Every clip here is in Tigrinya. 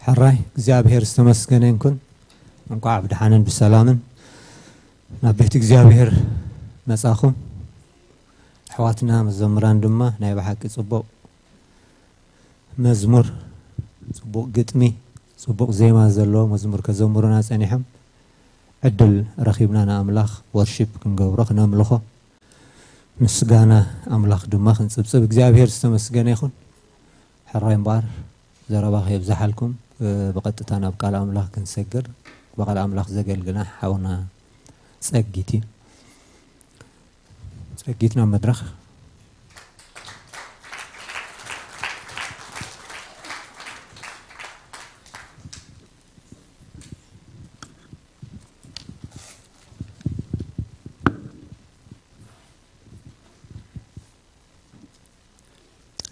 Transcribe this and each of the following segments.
ሕራይ እግዚኣብሔር ዝተመስገነ ይንኩን። እንኳዕ ብደሓንን ብሰላምን ናብ ቤት እግዚኣብሔር መጻኹም። ኣሕዋትና መዘምራን ድማ ናይ ብሓቂ ጽቡቕ መዝሙር፣ ጽቡቕ ግጥሚ፣ ጽቡቕ ዜማ ዘለዎ መዝሙር ከዘምሩና ጸኒሖም። ዕድል ረኺብና ንኣምላኽ ወርሺፕ ክንገብሮ ክነምልኾ ምስጋና ኣምላኽ ድማ ክንጽብጽብ እግዚኣብሔር ዝተመስገነ ይኹን። ሕራይ እምበኣር ዘረባ ከየብዝሓልኩም፣ እ፣ ብቐጥታ ናብ ቃል ኣምላኽ ክንሰግር ብቓል ኣምላኽ ዘገልግልና ሓውና ጸጊት እዩ። ጸጊት ናብ መድረኽ።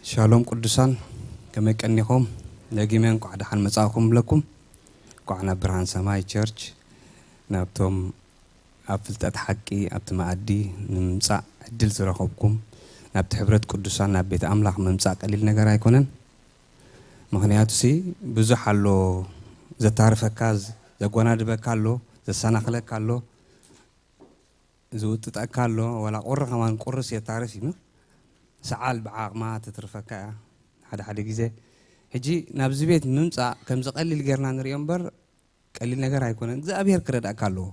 ሻሎም ቅዱሳን፣ ከመይ ቀኒኹም? ደጊመ እንኳዕ ደሓን መጻእኩም ብለኩም። እንኳዕ ናብ ብርሃን ሰማይ ቸርች፣ ናብቶም ኣብ ፍልጠት ሓቂ ኣብቲ መኣዲ ንምምጻእ ዕድል ዝረኸብኩም፣ ናብቲ ሕብረት ቅዱሳን ናብ ቤት ኣምላኽ ምምጻእ ቀሊል ነገር ኣይኮነን። ምኽንያቱሲ ብዙሕ ኣሎ፣ ዘታርፈካ፣ ዘጓናድበካ ኣሎ፣ ዘሰናኽለካ ኣሎ፣ ዝውጥጠካ ኣሎ፣ ዋላ ቁሪ ከማን ቁርስ የታርፍ እዩ። ሰዓል ብዓቕማ ትትርፈካ እያ ሓደ ሓደ ግዜ። ሕጂ ናብዚ ቤት ምምጻእ ከምዚ ቀሊል ጌርና ንሪኦ እምበር ቀሊል ነገር ኣይኮነን። እግዚኣብሔር ክረዳእካ ኣለዎ።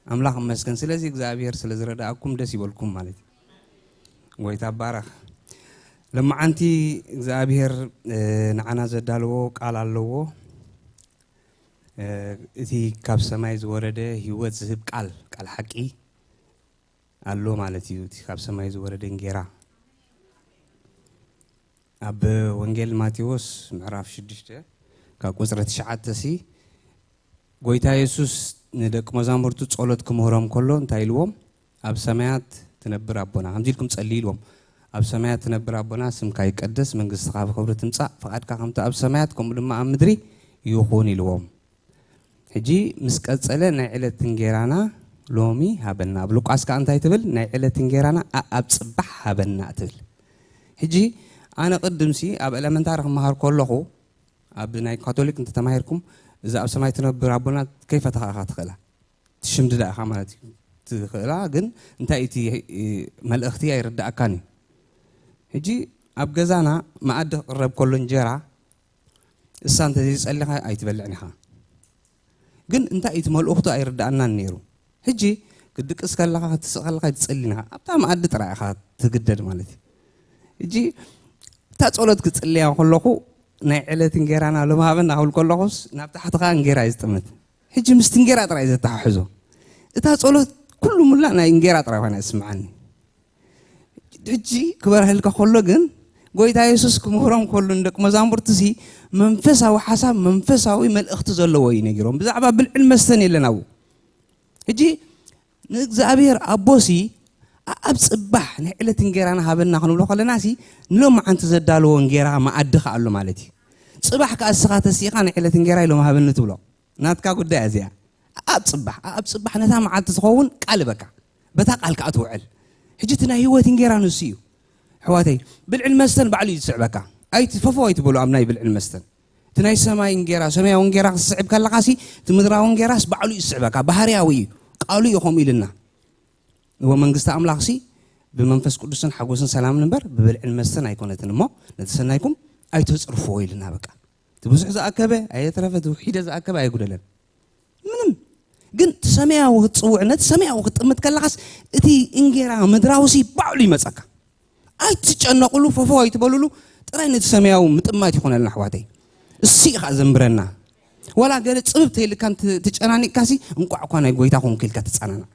ኣምላኽ እመስገን። ስለዚ እግዚኣብሔር ስለ ዝረዳእኩም ደስ ይበልኩም ማለት እዩ። ጎይታ ባረኽ። ለማዓንቲ እግዚኣብሔር፣ እ፣ ንዓና ዘዳለዎ ቃል ኣለዎ። እ፣ እቲ ካብ ሰማይ ዝወረደ ህይወት ዝህብ ቃል፣ ቃል ሓቂ ኣሎ ማለት እዩ። እቲ ካብ ሰማይ ዝወረደ እንጌራ። ኣብ ወንጌል ማቴዎስ ምዕራፍ ሽዱሽተ ካብ ቁጽሪ ትሽዓተ ሲ፣ ጎይታ የሱስ ንደቂ መዛሙርቱ ጸሎት ክምህሮም ከሎ እንታይ ኢልዎም? "ኣብ ሰማያት ትነብር ኣቦና፣ ከምዚ ኢልኩም ጸልዩ" ኢልዎም። "ኣብ ሰማያት ትነብር ኣቦና፣ ስምካ ይቀደስ፣ መንግስትኻ ብኽብሪ ትምጻእ፣ ፍቓድካ ከምቲ ኣብ ሰማያት ከምኡ ድማ ኣብ ምድሪ ይኹን" ኢልዎም። ሕጂ ምስ ቀጸለ፣ "ናይ ዕለት እንጌራና ሎሚ ሃበና"። ኣብ ሉቃስ ከኣ እንታይ ትብል? "ናይ ዕለት እንጌራና ኣኣብ ጽባሕ ሃበና" ትብል። ሕጂ ኣነ ቅድምሲ ኣብ ኤለመንታሪ ክመሃር ከለኹ፣ ኣብ ናይ ካቶሊክ እንተተማሂርኩም፣ እዛ ኣብ ሰማይ ትነብር ኣቦና ከይፈተኻ ኢኻ ትኽእላ። ትሽምድዳ ኢኻ ማለት እዩ ትኽእላ፣ ግን እንታይ እቲ፣ እ፣ መልእኽቲ ኣይርድኣካን እዩ። ሕጂ ኣብ ገዛና መኣዲ ክቕረብ ከሎ እንጀራ፣ እሳ እንተዘይጸሊኻ ኣይትበልዕን ኢኻ። ግን እንታይ እቲ መልእኽቱ ኣይርድኣናን ነይሩ። ሕጂ ክትድቅስ ከለኻ፣ ክትስቕ ከለኻ ኣይትጸልን ኢኻ። ኣብታ መኣዲ ጥራይ ኢኻ ትግደድ ማለት እዩ። ሕጂ እታ ጸሎት ክጽልያ ከለኹ፣ "ናይ ዕለት እንጌራና ሎም ሃበና" ክብል ከለኹስ፣ ናብ ታሕቲ ከኣ እንጌራ እዩ ዝጥምት። ሕጂ ምስቲ እንጌራ ጥራይ እዩ ዘተሓሕዞ። እታ ጸሎት ኩሉ ሙላእ ናይ እንጌራ ጥራይ ኮይና ትስምዓኒ። ሕጂ ክበርሃልካ ከሎ ግን፣ ጎይታ የሱስ ክምህሮም ከሎ ንደቂ መዛሙርቱሲ መንፈሳዊ ሓሳብ፣ መንፈሳዊ መልእኽቲ ዘለዎ እዩ ነጊሮም። ብዛዕባ ብልዕን መስተን የለን ኣብኡ። ሕጂ ንእግዚኣብሔር ኣቦሲ፣ "ኣኣብ ጽባሕ ናይ ዕለት እንጌራና ሃበና" ክንብሎ ከለናሲ፣ ንሎማዓንቲ ዘዳለዎ እንጌራ መኣዲ ከኣ ኣሎ ማለት እዩ። ጽባሕ ከኣ እስኻ ተሲእኻ "ናይ ዕለት እንጌራ ኢሎም ሃበኒ" ትብሎ። ናትካ ጉዳይ እዚኣ። ኣኣብ ጽባሕ፣ ኣኣብ ጽባሕ ነታ መዓልቲ ዝኸውን ቃል በካ። በታ ቃል ከኣ ትውዕል። ሕጂ እቲ ናይ ህይወት እንጌራ ንሱ እዩ። ኣሕዋተይ፣ ብልዕን መስተን ባዕሉ እዩ ዝስዕበካ። ኣይትፈፎ ኣይትበሎ ኣብ ናይ ብልዕን መስተን። እቲ ናይ ሰማይ እንጌራ፣ ሰማያዊ እንጌራ ክትስዕብ ከለኻሲ፣ እቲ ምድራዊ እንጌራስ ባዕሉ እዩ ዝስዕበካ። ባህርያዊ እዩ። ቃሉ እዩ ከምኡ ኢልና። እወ፣ መንግስቲ ኣምላኽሲ ብመንፈስ ቅዱስን ሓጎስን ሰላምን እምበር ብብልዕን መስተን ኣይኮነትን እሞ፣ ነቲ ሰናይኩም ኣይተጽርፍዎ ኢልና በቃ። እቲ ብዙሕ ዝኣከበ ኣየትረፈ፣ እቲ ውሒደ ዝኣከበ ኣየጉደለን። ምንም። ግን እቲ ሰማያዊ ክትጽውዕ፣ ነቲ ሰማያዊ ክትጥምት ከለኻስ፣ እቲ እንጌራ ምድራዊሲ ባዕሉ ይመጸካ። ኣይትጨነቑሉ፣ ፈፈው ኣይትበሉሉ፣ ጥራይ ነቲ ሰማያዊ ምጥማት ይኹነልና ኣሕዋተይ። እሱ እዩ ኸኣ ዘንብረና። ዋላ ገለ ጽብብ ተይልካን ት-፣ ትጨናኒቕካሲ፣ እንቋዕ እኳ ናይ ጎይታ ኾንኩ ኢልካ ትጸናናዕ።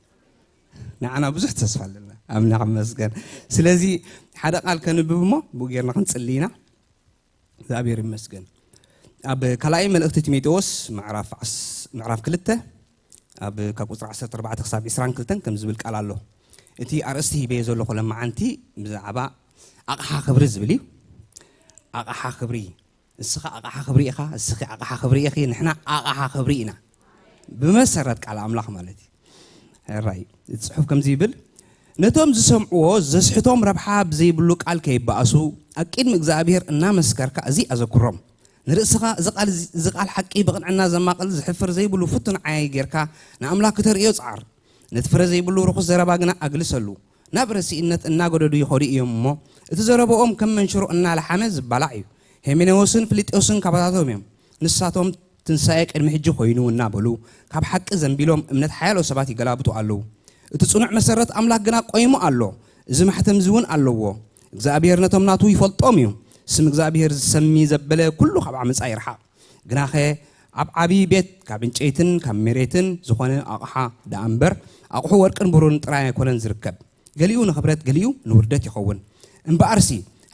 ንዓና ብዙሕ ተስፋ ኣለና። ኣምላኽ ይመስገን። ስለዚ ሓደ ቃል ከንብብ እሞ፣ ብኡ ጌርና ክንጽሊ ኢና። እግዚኣብሔር ይመስገን። ኣብ ካልኣይ መልእኽቲ ጢሞቴዎስ ምዕራፍ ዓስ-፣ ምዕራፍ ክልተ፣ ኣብ ካብ ቁጽሪ ዓሰርተ ኣርባዕተ ክሳብ ዕስራን ክልተን ከም ዝብል ቃል ኣሎ። እቲ ኣርእስቲ ሂበዮ ዘለኹ ለማዓንቲ ብዛዕባ ኣቕሓ ክብሪ ዝብል እዩ። ኣቕሓ ክብሪ። እስኻ ኣቕሓ ክብሪ ኢኻ፣ እስኺ ኣቕሓ ክብሪ ኢኺ፣ ንሕና ኣቕሓ ክብሪ ኢና። ብመሰረት ቃል ኣምላኽ ማለት እዩ። ሕራይ፣ እቲ ጽሑፍ ከምዚ ይብል፣ "ነቶም ዝሰምዕዎ ዘስሕቶም ረብሓ ብዘይብሉ ቃል ከይበኣሱ፣ ኣብ ቅድሚ እግዚኣብሔር እናመስከርካ እዚ ኣዘክሮም። ንርእስኻ እዚ ቃል እዚ፣ እዚ ቃል ሓቂ ብቕንዕና ዘማቕል ዝሕፍር ዘይብሉ ፍቱን ዓያይ ጌርካ ንኣምላኽ ክተርእዮ ጸዓር። ነቲ ፍረ ዘይብሉ ርኹስ ዘረባ ግና ኣግልሰሉ። ናብ ረሲእነት እናገደዱ ይኸዱ እዮም እሞ፣ እቲ ዘረባኦም ከም መንሽሮ እናለሓመ ዝባላዕ እዩ። ሄሜኔዎስን ፊልጦስን ካባታቶም እዮም። ንሳቶም ትንሳኤ ቅድሚ ሕጂ ኮይኑ እናበሉ ካብ ሓቂ ዘንቢሎም እምነት ሓያሎ ሰባት ይገላብጡ ኣለዉ። እቲ ጽኑዕ መሰረት ኣምላኽ ግና ቆይሙ ኣሎ። እዚ ማሕተም እዚ እውን ኣለዎ። እግዚኣብሔር ነቶም ናቱ ይፈልጦም እዩ። ስም እግዚኣብሔር ዝሰሚ ዘበለ ኩሉ ካብ ዓመጻ ይርሓቕ። ግናኸ ኣብ ዓብዪ ቤት ካብ ዕንጨይትን ካብ መሬትን ዝኾነ ኣቕሓ ደኣ እምበር፣ ኣቕሑ ወርቅን ብሩርን ጥራይ ኣይኮነን ዝርከብ። ገሊኡ ንኽብረት፣ ገሊኡ ንውርደት ይኸውን። እምበኣርሲ፣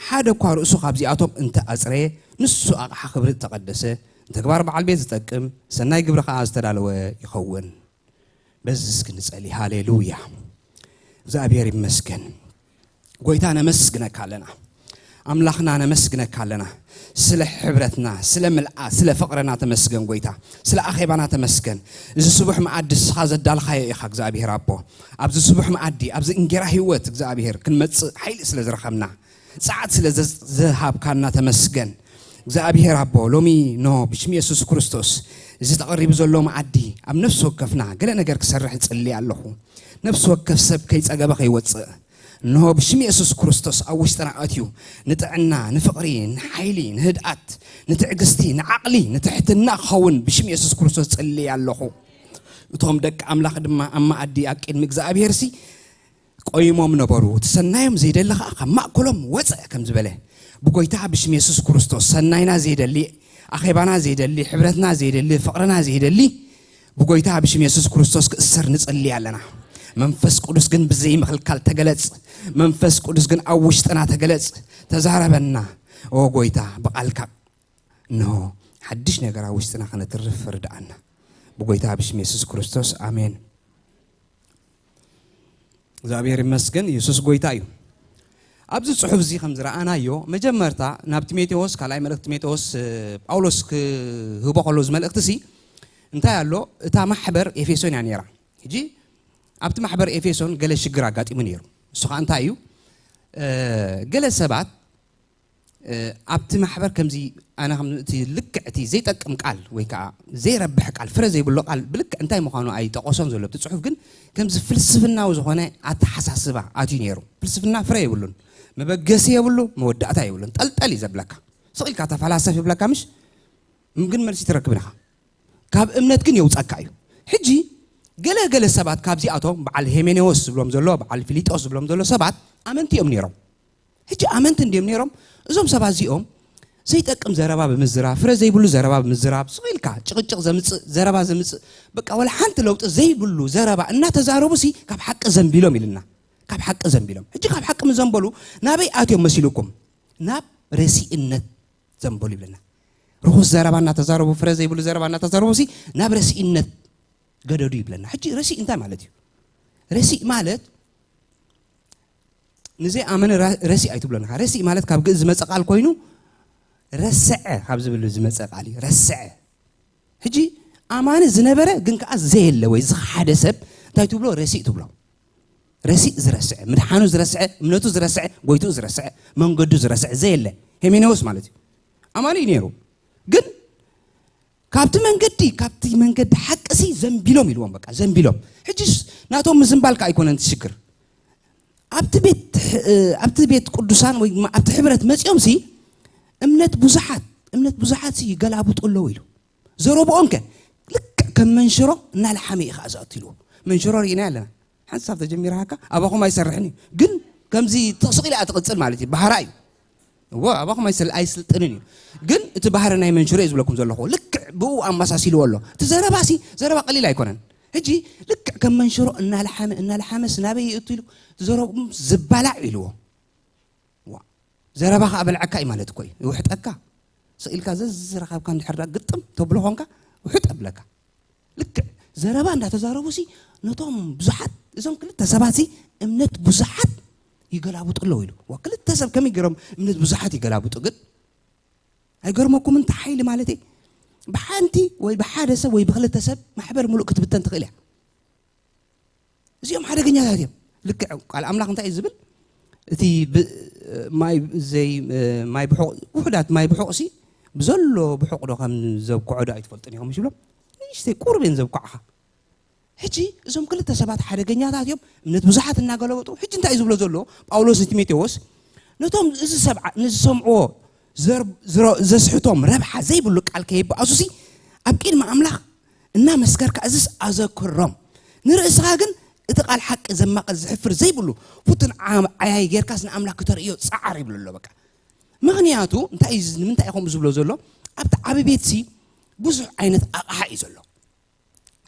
ሓደ እኳ ርእሱ ካብዚኣቶም እንተ ኣጽረየ፣ ንሱ ኣቕሓ ክብሪ እተቐደሰ፣ ንተግባር በዓል ቤት ዝጠቅም፣ ሰናይ ግብሪ ኸኣ ዝተዳለወ ይኸውን። በዚ እስኪ ንጸሊ። ሃሌሉያ። እግዚኣብሔር ይመስገን። ጎይታ ነመስግነካ ኣለና። ኣምላኽና ነመስግነካ ኣለና። ስለ ሕብረትና፣ ስለ ምልኣት፣ ስለ ፍቕርና ተመስገን ጎይታ። ስለ ኣኼባና ተመስገን። እዚ ስቡሕ መኣዲ ንስኻ ዘዳልኻዮ ኢኻ እግዚኣብሔር ኣቦ። ኣብዚ ስቡሕ መኣዲ፣ ኣብዚ እንጌራ ህይወት እግዚኣብሔር ክንመጽእ ሓይሊ ስለ ዝረኸብና፣ ጸዓት ስለ ዘ-፣ ዝሃብካና ተመስገን። እግዚኣብሔር ኣቦ፣ ሎሚ ኖ ብሽም የሱስ ክርስቶስ እዚ ተቐሪቡ ዘሎ መኣዲ ኣብ ነፍሲ ወከፍና ገለ ነገር ክሰርሕ እጽሊ ኣለኹ። ነፍሲ ወከፍ ሰብ ከይጸገበ ከይወጽእ፣ እንሆ ብሽም የሱስ ክርስቶስ ኣብ ውሽጥና ኣትዩ ንጥዕና፣ ንፍቕሪ፣ ንሓይሊ፣ ንህድኣት፣ ንትዕግስቲ፣ ንዓቕሊ፣ ንትሕትና ክኸውን ብሽም የሱስ ክርስቶስ ጽሊ ኣለኹ። እቶም ደቂ ኣምላኽ ድማ ኣብ መኣዲ ኣብ ቅድሚ እግዚኣብሔር ሲ ቆይሞም ነበሩ። እቲ ሰናዮም ዘይደሊ ኸዓ ካብ ማእከሎም ወጸ ከም ዝበለ፣ ብጎይታ ብሽም የሱስ ክርስቶስ ሰናይና ዘይደሊ፣ ኣኼባና ዘይደሊ፣ ሕብረትና ዘይደሊ፣ ፍቕርና ዘይደሊ፣ ብጎይታ ብሽም የሱስ ክርስቶስ ክእሰር ንጽሊ ኣለና። መንፈስ ቅዱስ ግን ብዘይ ምኽልካል ተገለጽ። መንፈስ ቅዱስ ግን ኣብ ውሽጥና ተገለጽ። ተዛረበና። ኦ ጎይታ፣ ብቓልካ እንሆ ሓድሽ ነገር ኣብ ውሽጥና ከነትርፍ ርድኣና። ብጎይታ ብሽም የሱስ ክርስቶስ፣ ኣሜን። እግዚኣብሔር ይመስገን። የሱስ ጎይታ እዩ። ኣብዚ ጽሑፍ እዚ ከም ዝረኣናዮ፣ መጀመርታ ናብ ጢሞቴዎስ፣ ካልኣይ መልእኽቲ ጢሞቴዎስ፣ እ፣ ጳውሎስ ክህቦ ከሎ፣ እዚ መልእኽቲ እዚ እንታይ ኣሎ? እታ ማሕበር ኤፌሶን እያ ነይራ። ሕጂ ኣብቲ ማሕበር ኤፌሶን ገለ ሽግር ኣጋጢሙ ነይሩ። እሱ ኸዓ እንታይ እዩ? እ፣ ገለ ሰባት፣ እ፣ ኣብቲ ማሕበር ከምዚ፣ ኣነ ከም እቲ ልክዕ እቲ ዘይጠቅም ቃል ወይ ከዓ ዘይረብሕ ቃል፣ ፍረ ዘይብሎ ቃል ብልክዕ እንታይ ምዃኑ ኣይጠቐሶን ዘሎ ኣብቲ ጽሑፍ፣ ግን ከምዚ ፍልስፍናዊ ዝኾነ ኣተሓሳስባ ኣትዩ ነይሩ። ፍልስፍና ፍረ የብሉን፣ መበገሲ የብሉ፣ መወዳእታ የብሉን። ጠልጠል እዩ ዘብለካ። ስቕ ኢልካ ተፈላሰፍ ይብለካ፣ ምሽ? ግን መልሲ ትረክብን ኢኻ። ካብ እምነት ግን የውጸካ እዩ። ሕጂ ገለ ገለ ሰባት ካብዚኣቶም፣ በዓል ሄሜኔዎስ ዝብሎም ዘሎ፣ በዓል ፊሊጦስ ዝብሎም ዘሎ ሰባት ኣመንቲ እዮም ነይሮም። ሕጂ ኣመንቲ እንድዮም ነይሮም። እዞም ሰባት እዚኦም ዘይጠቅም ዘረባ ብምዝራብ፣ ፍረ ዘይብሉ ዘረባ ብምዝራብ፣ ስቕ ኢልካ ጭቕጭቕ ዘምጽእ፣ ዘረባ ዘምጽእ፣ በቃ፣ ወላ ሓንቲ ለውጢ ዘይብሉ ዘረባ እናተዛረቡ ሲ ካብ ሓቂ ዘንቢሎም ኢልና። ካብ ሓቂ ዘንቢሎም። ሕጂ ካብ ሓቂ ምስ ዘንበሉ ናበይ ኣትዮም መሲሉኩም? ናብ ረሲእነት ዘንበሉ ይብለና። ርኹስ ዘረባ እናተዛረቡ፣ ፍረ ዘይብሉ ዘረባ እናተዛረቡ ሲ ናብ ረሲእነት ገደዱ ይብለና። ሕጂ ረሲእ እንታይ ማለት እዩ? ረሲእ ማለት ንዘይኣመነ ራ-፣ ረሲእ ኣይትብሎን ኢኻ። ረሲእ ማለት ካብ ግእዝ ዝመጸ ቃል ኮይኑ ረስዐ ካብ ዝብል ዝመጸ ቃል እዩ። ረስዐ። ሕጂ ኣማኒ ዝነበረ ግን ከኣ ዘየለ ወይ ዝኸሓደ ሰብ እንታይ ትብሎ? ረሲእ ትብሎ። ረሲእ ዝረስዐ፣ ምድሓኑ ዝረስዐ፣ እምነቱ ዝረስዐ፣ ጎይትኡ ዝረስዐ፣ መንገዱ ዝረስዐ፣ ዘየለ ሄሜኔዎስ ማለት እዩ። ኣማኒ እዩ ነይሩ። ግን ካብቲ መንገዲ፣ ካብቲ መንገዲ ሓቅሲ ዘንቢሎም ኢልዎም፣ በቃ ዘንቢሎም። ሕጂስ ናቶም ምዝንባል ከኣ ኣይኮነን እቲ ሽግር። ኣብቲ ቤት፣ እ፣ ኣብቲ ቤት ቅዱሳን ወይ ድማ ኣብቲ ሕብረት መጺኦም ሲ እምነት ብዙሓት፣ እምነት ብዙሓት ሲ ይገላብጡ ኣለዉ ኢሉ። ዘረብኦም ከ ልክዕ ከም መንሽሮ እናለሓመ እዩ ከኣ ዝኣቱ ኢልዎ። መንሽሮ ርኢና ኣለና። ሓንሳብ ተጀሚርሃካ ኣባኹም ኣይሰርሕን እዩ። ግን ከምዚ ትቕስቕ ኢላ ትቕጽል ማለት እዩ። ባህራ እዩ። እዎ፣ ኣባኹም ኣይስል-፣ ኣይስልጥንን እዩ። ግን እቲ ባህሪ ናይ መንሽሮ እዩ ዝብለኩም ዘለኹ። ልክዕ ብኡ ኣመሳሲልዎ ኣሎ። እቲ ዘረባሲ፣ ዘረባ ቀሊል ኣይኮነን። ሕጂ ልክዕ ከም መንሽሮ እናለሓመ፣ እናለሓመስ ናበይ ይእቱ ኢሉ፣ ዘረብኦም ዝባላዕ ኢልዎ። ዋ፣ ዘረባ ኸኣ በልዐካ እዩ ማለት እኮ እዩ። ይውሕጠካ። ስቕ ኢልካ ዘዝረኸብካ እንድሕር ደኣ ግጥም ተብሎ ኾንካ፣ ውሕጥ ኣብለካ። ልክዕ ዘረባ እንዳተዛረቡ ሲ ነቶም ብዙሓት፣ እዞም ክልተ ሰባት ሲ እምነት ብዙሓት ይገላብጡ ኣለዉ ኢሉ። ዋ፣ ክልተ ሰብ ከመይ ገይሮም እምነት ብዙሓት ይገላብጡ ግን? ኣይገርመኩምን? እንታይ ሓይሊ ማለት እዩ? ብሓንቲ ወይ ብሓደ ሰብ ወይ ብክልተ ሰብ ማሕበር ምሉእ ክትብተን ትኽእል እያ። እዚኦም ሓደገኛታት እዮም። ልክዕ ቃል ኣምላኽ እንታይ እዩ ዝብል? እቲ ብ-፣ ማይ ዘይ-፣ ማይ ብሑቕ፣ ውሑዳት ማይ ብሑቕ ሲ ብዘሎ ብሑቕ ዶ ከም ዘብክዖ ዶ ኣይትፈልጡን ኢኹም? ይብሎም። ንእሽተይ ቁርብ እየን ዘብክዓኻ። ሕጂ እዞም ክልተ ሰባት ሓደገኛታት እዮም። እምነት ብዙሓት እናገለበጡ፣ ሕጂ እንታይ እዩ ዝብሎ ዘሎ ጳውሎስ ንቲሞቴዎስ? ነቶም እዚ ሰብ ዓ-፣ ንዝሰምዕዎ ዘር-፣ ዝረ-፣ ዘስሕቶም ረብሓ ዘይብሉ ቃል ከየበኣሱሲ ኣብ ቅድሚ ኣምላኽ እናመስከርካ እዝስ ኣዘክሮም። ንርእስኻ ግን እቲ ቃል ሓቂ ዘማቐል ዝሕፍር ዘይብሉ ፍቱን ዓ-፣ ዓያይ ጌርካስ ንኣምላኽ ክተርእዮ ጸዓር ይብሉ ኣሎ። በቃ ምኽንያቱ እንታይ እዩ፣ ንምንታይ እዩ ከምኡ ዝብሎ ዘሎ? ኣብቲ ዓቢ ቤትሲ ብዙሕ ዓይነት ኣቕሓ እዩ ዘሎ።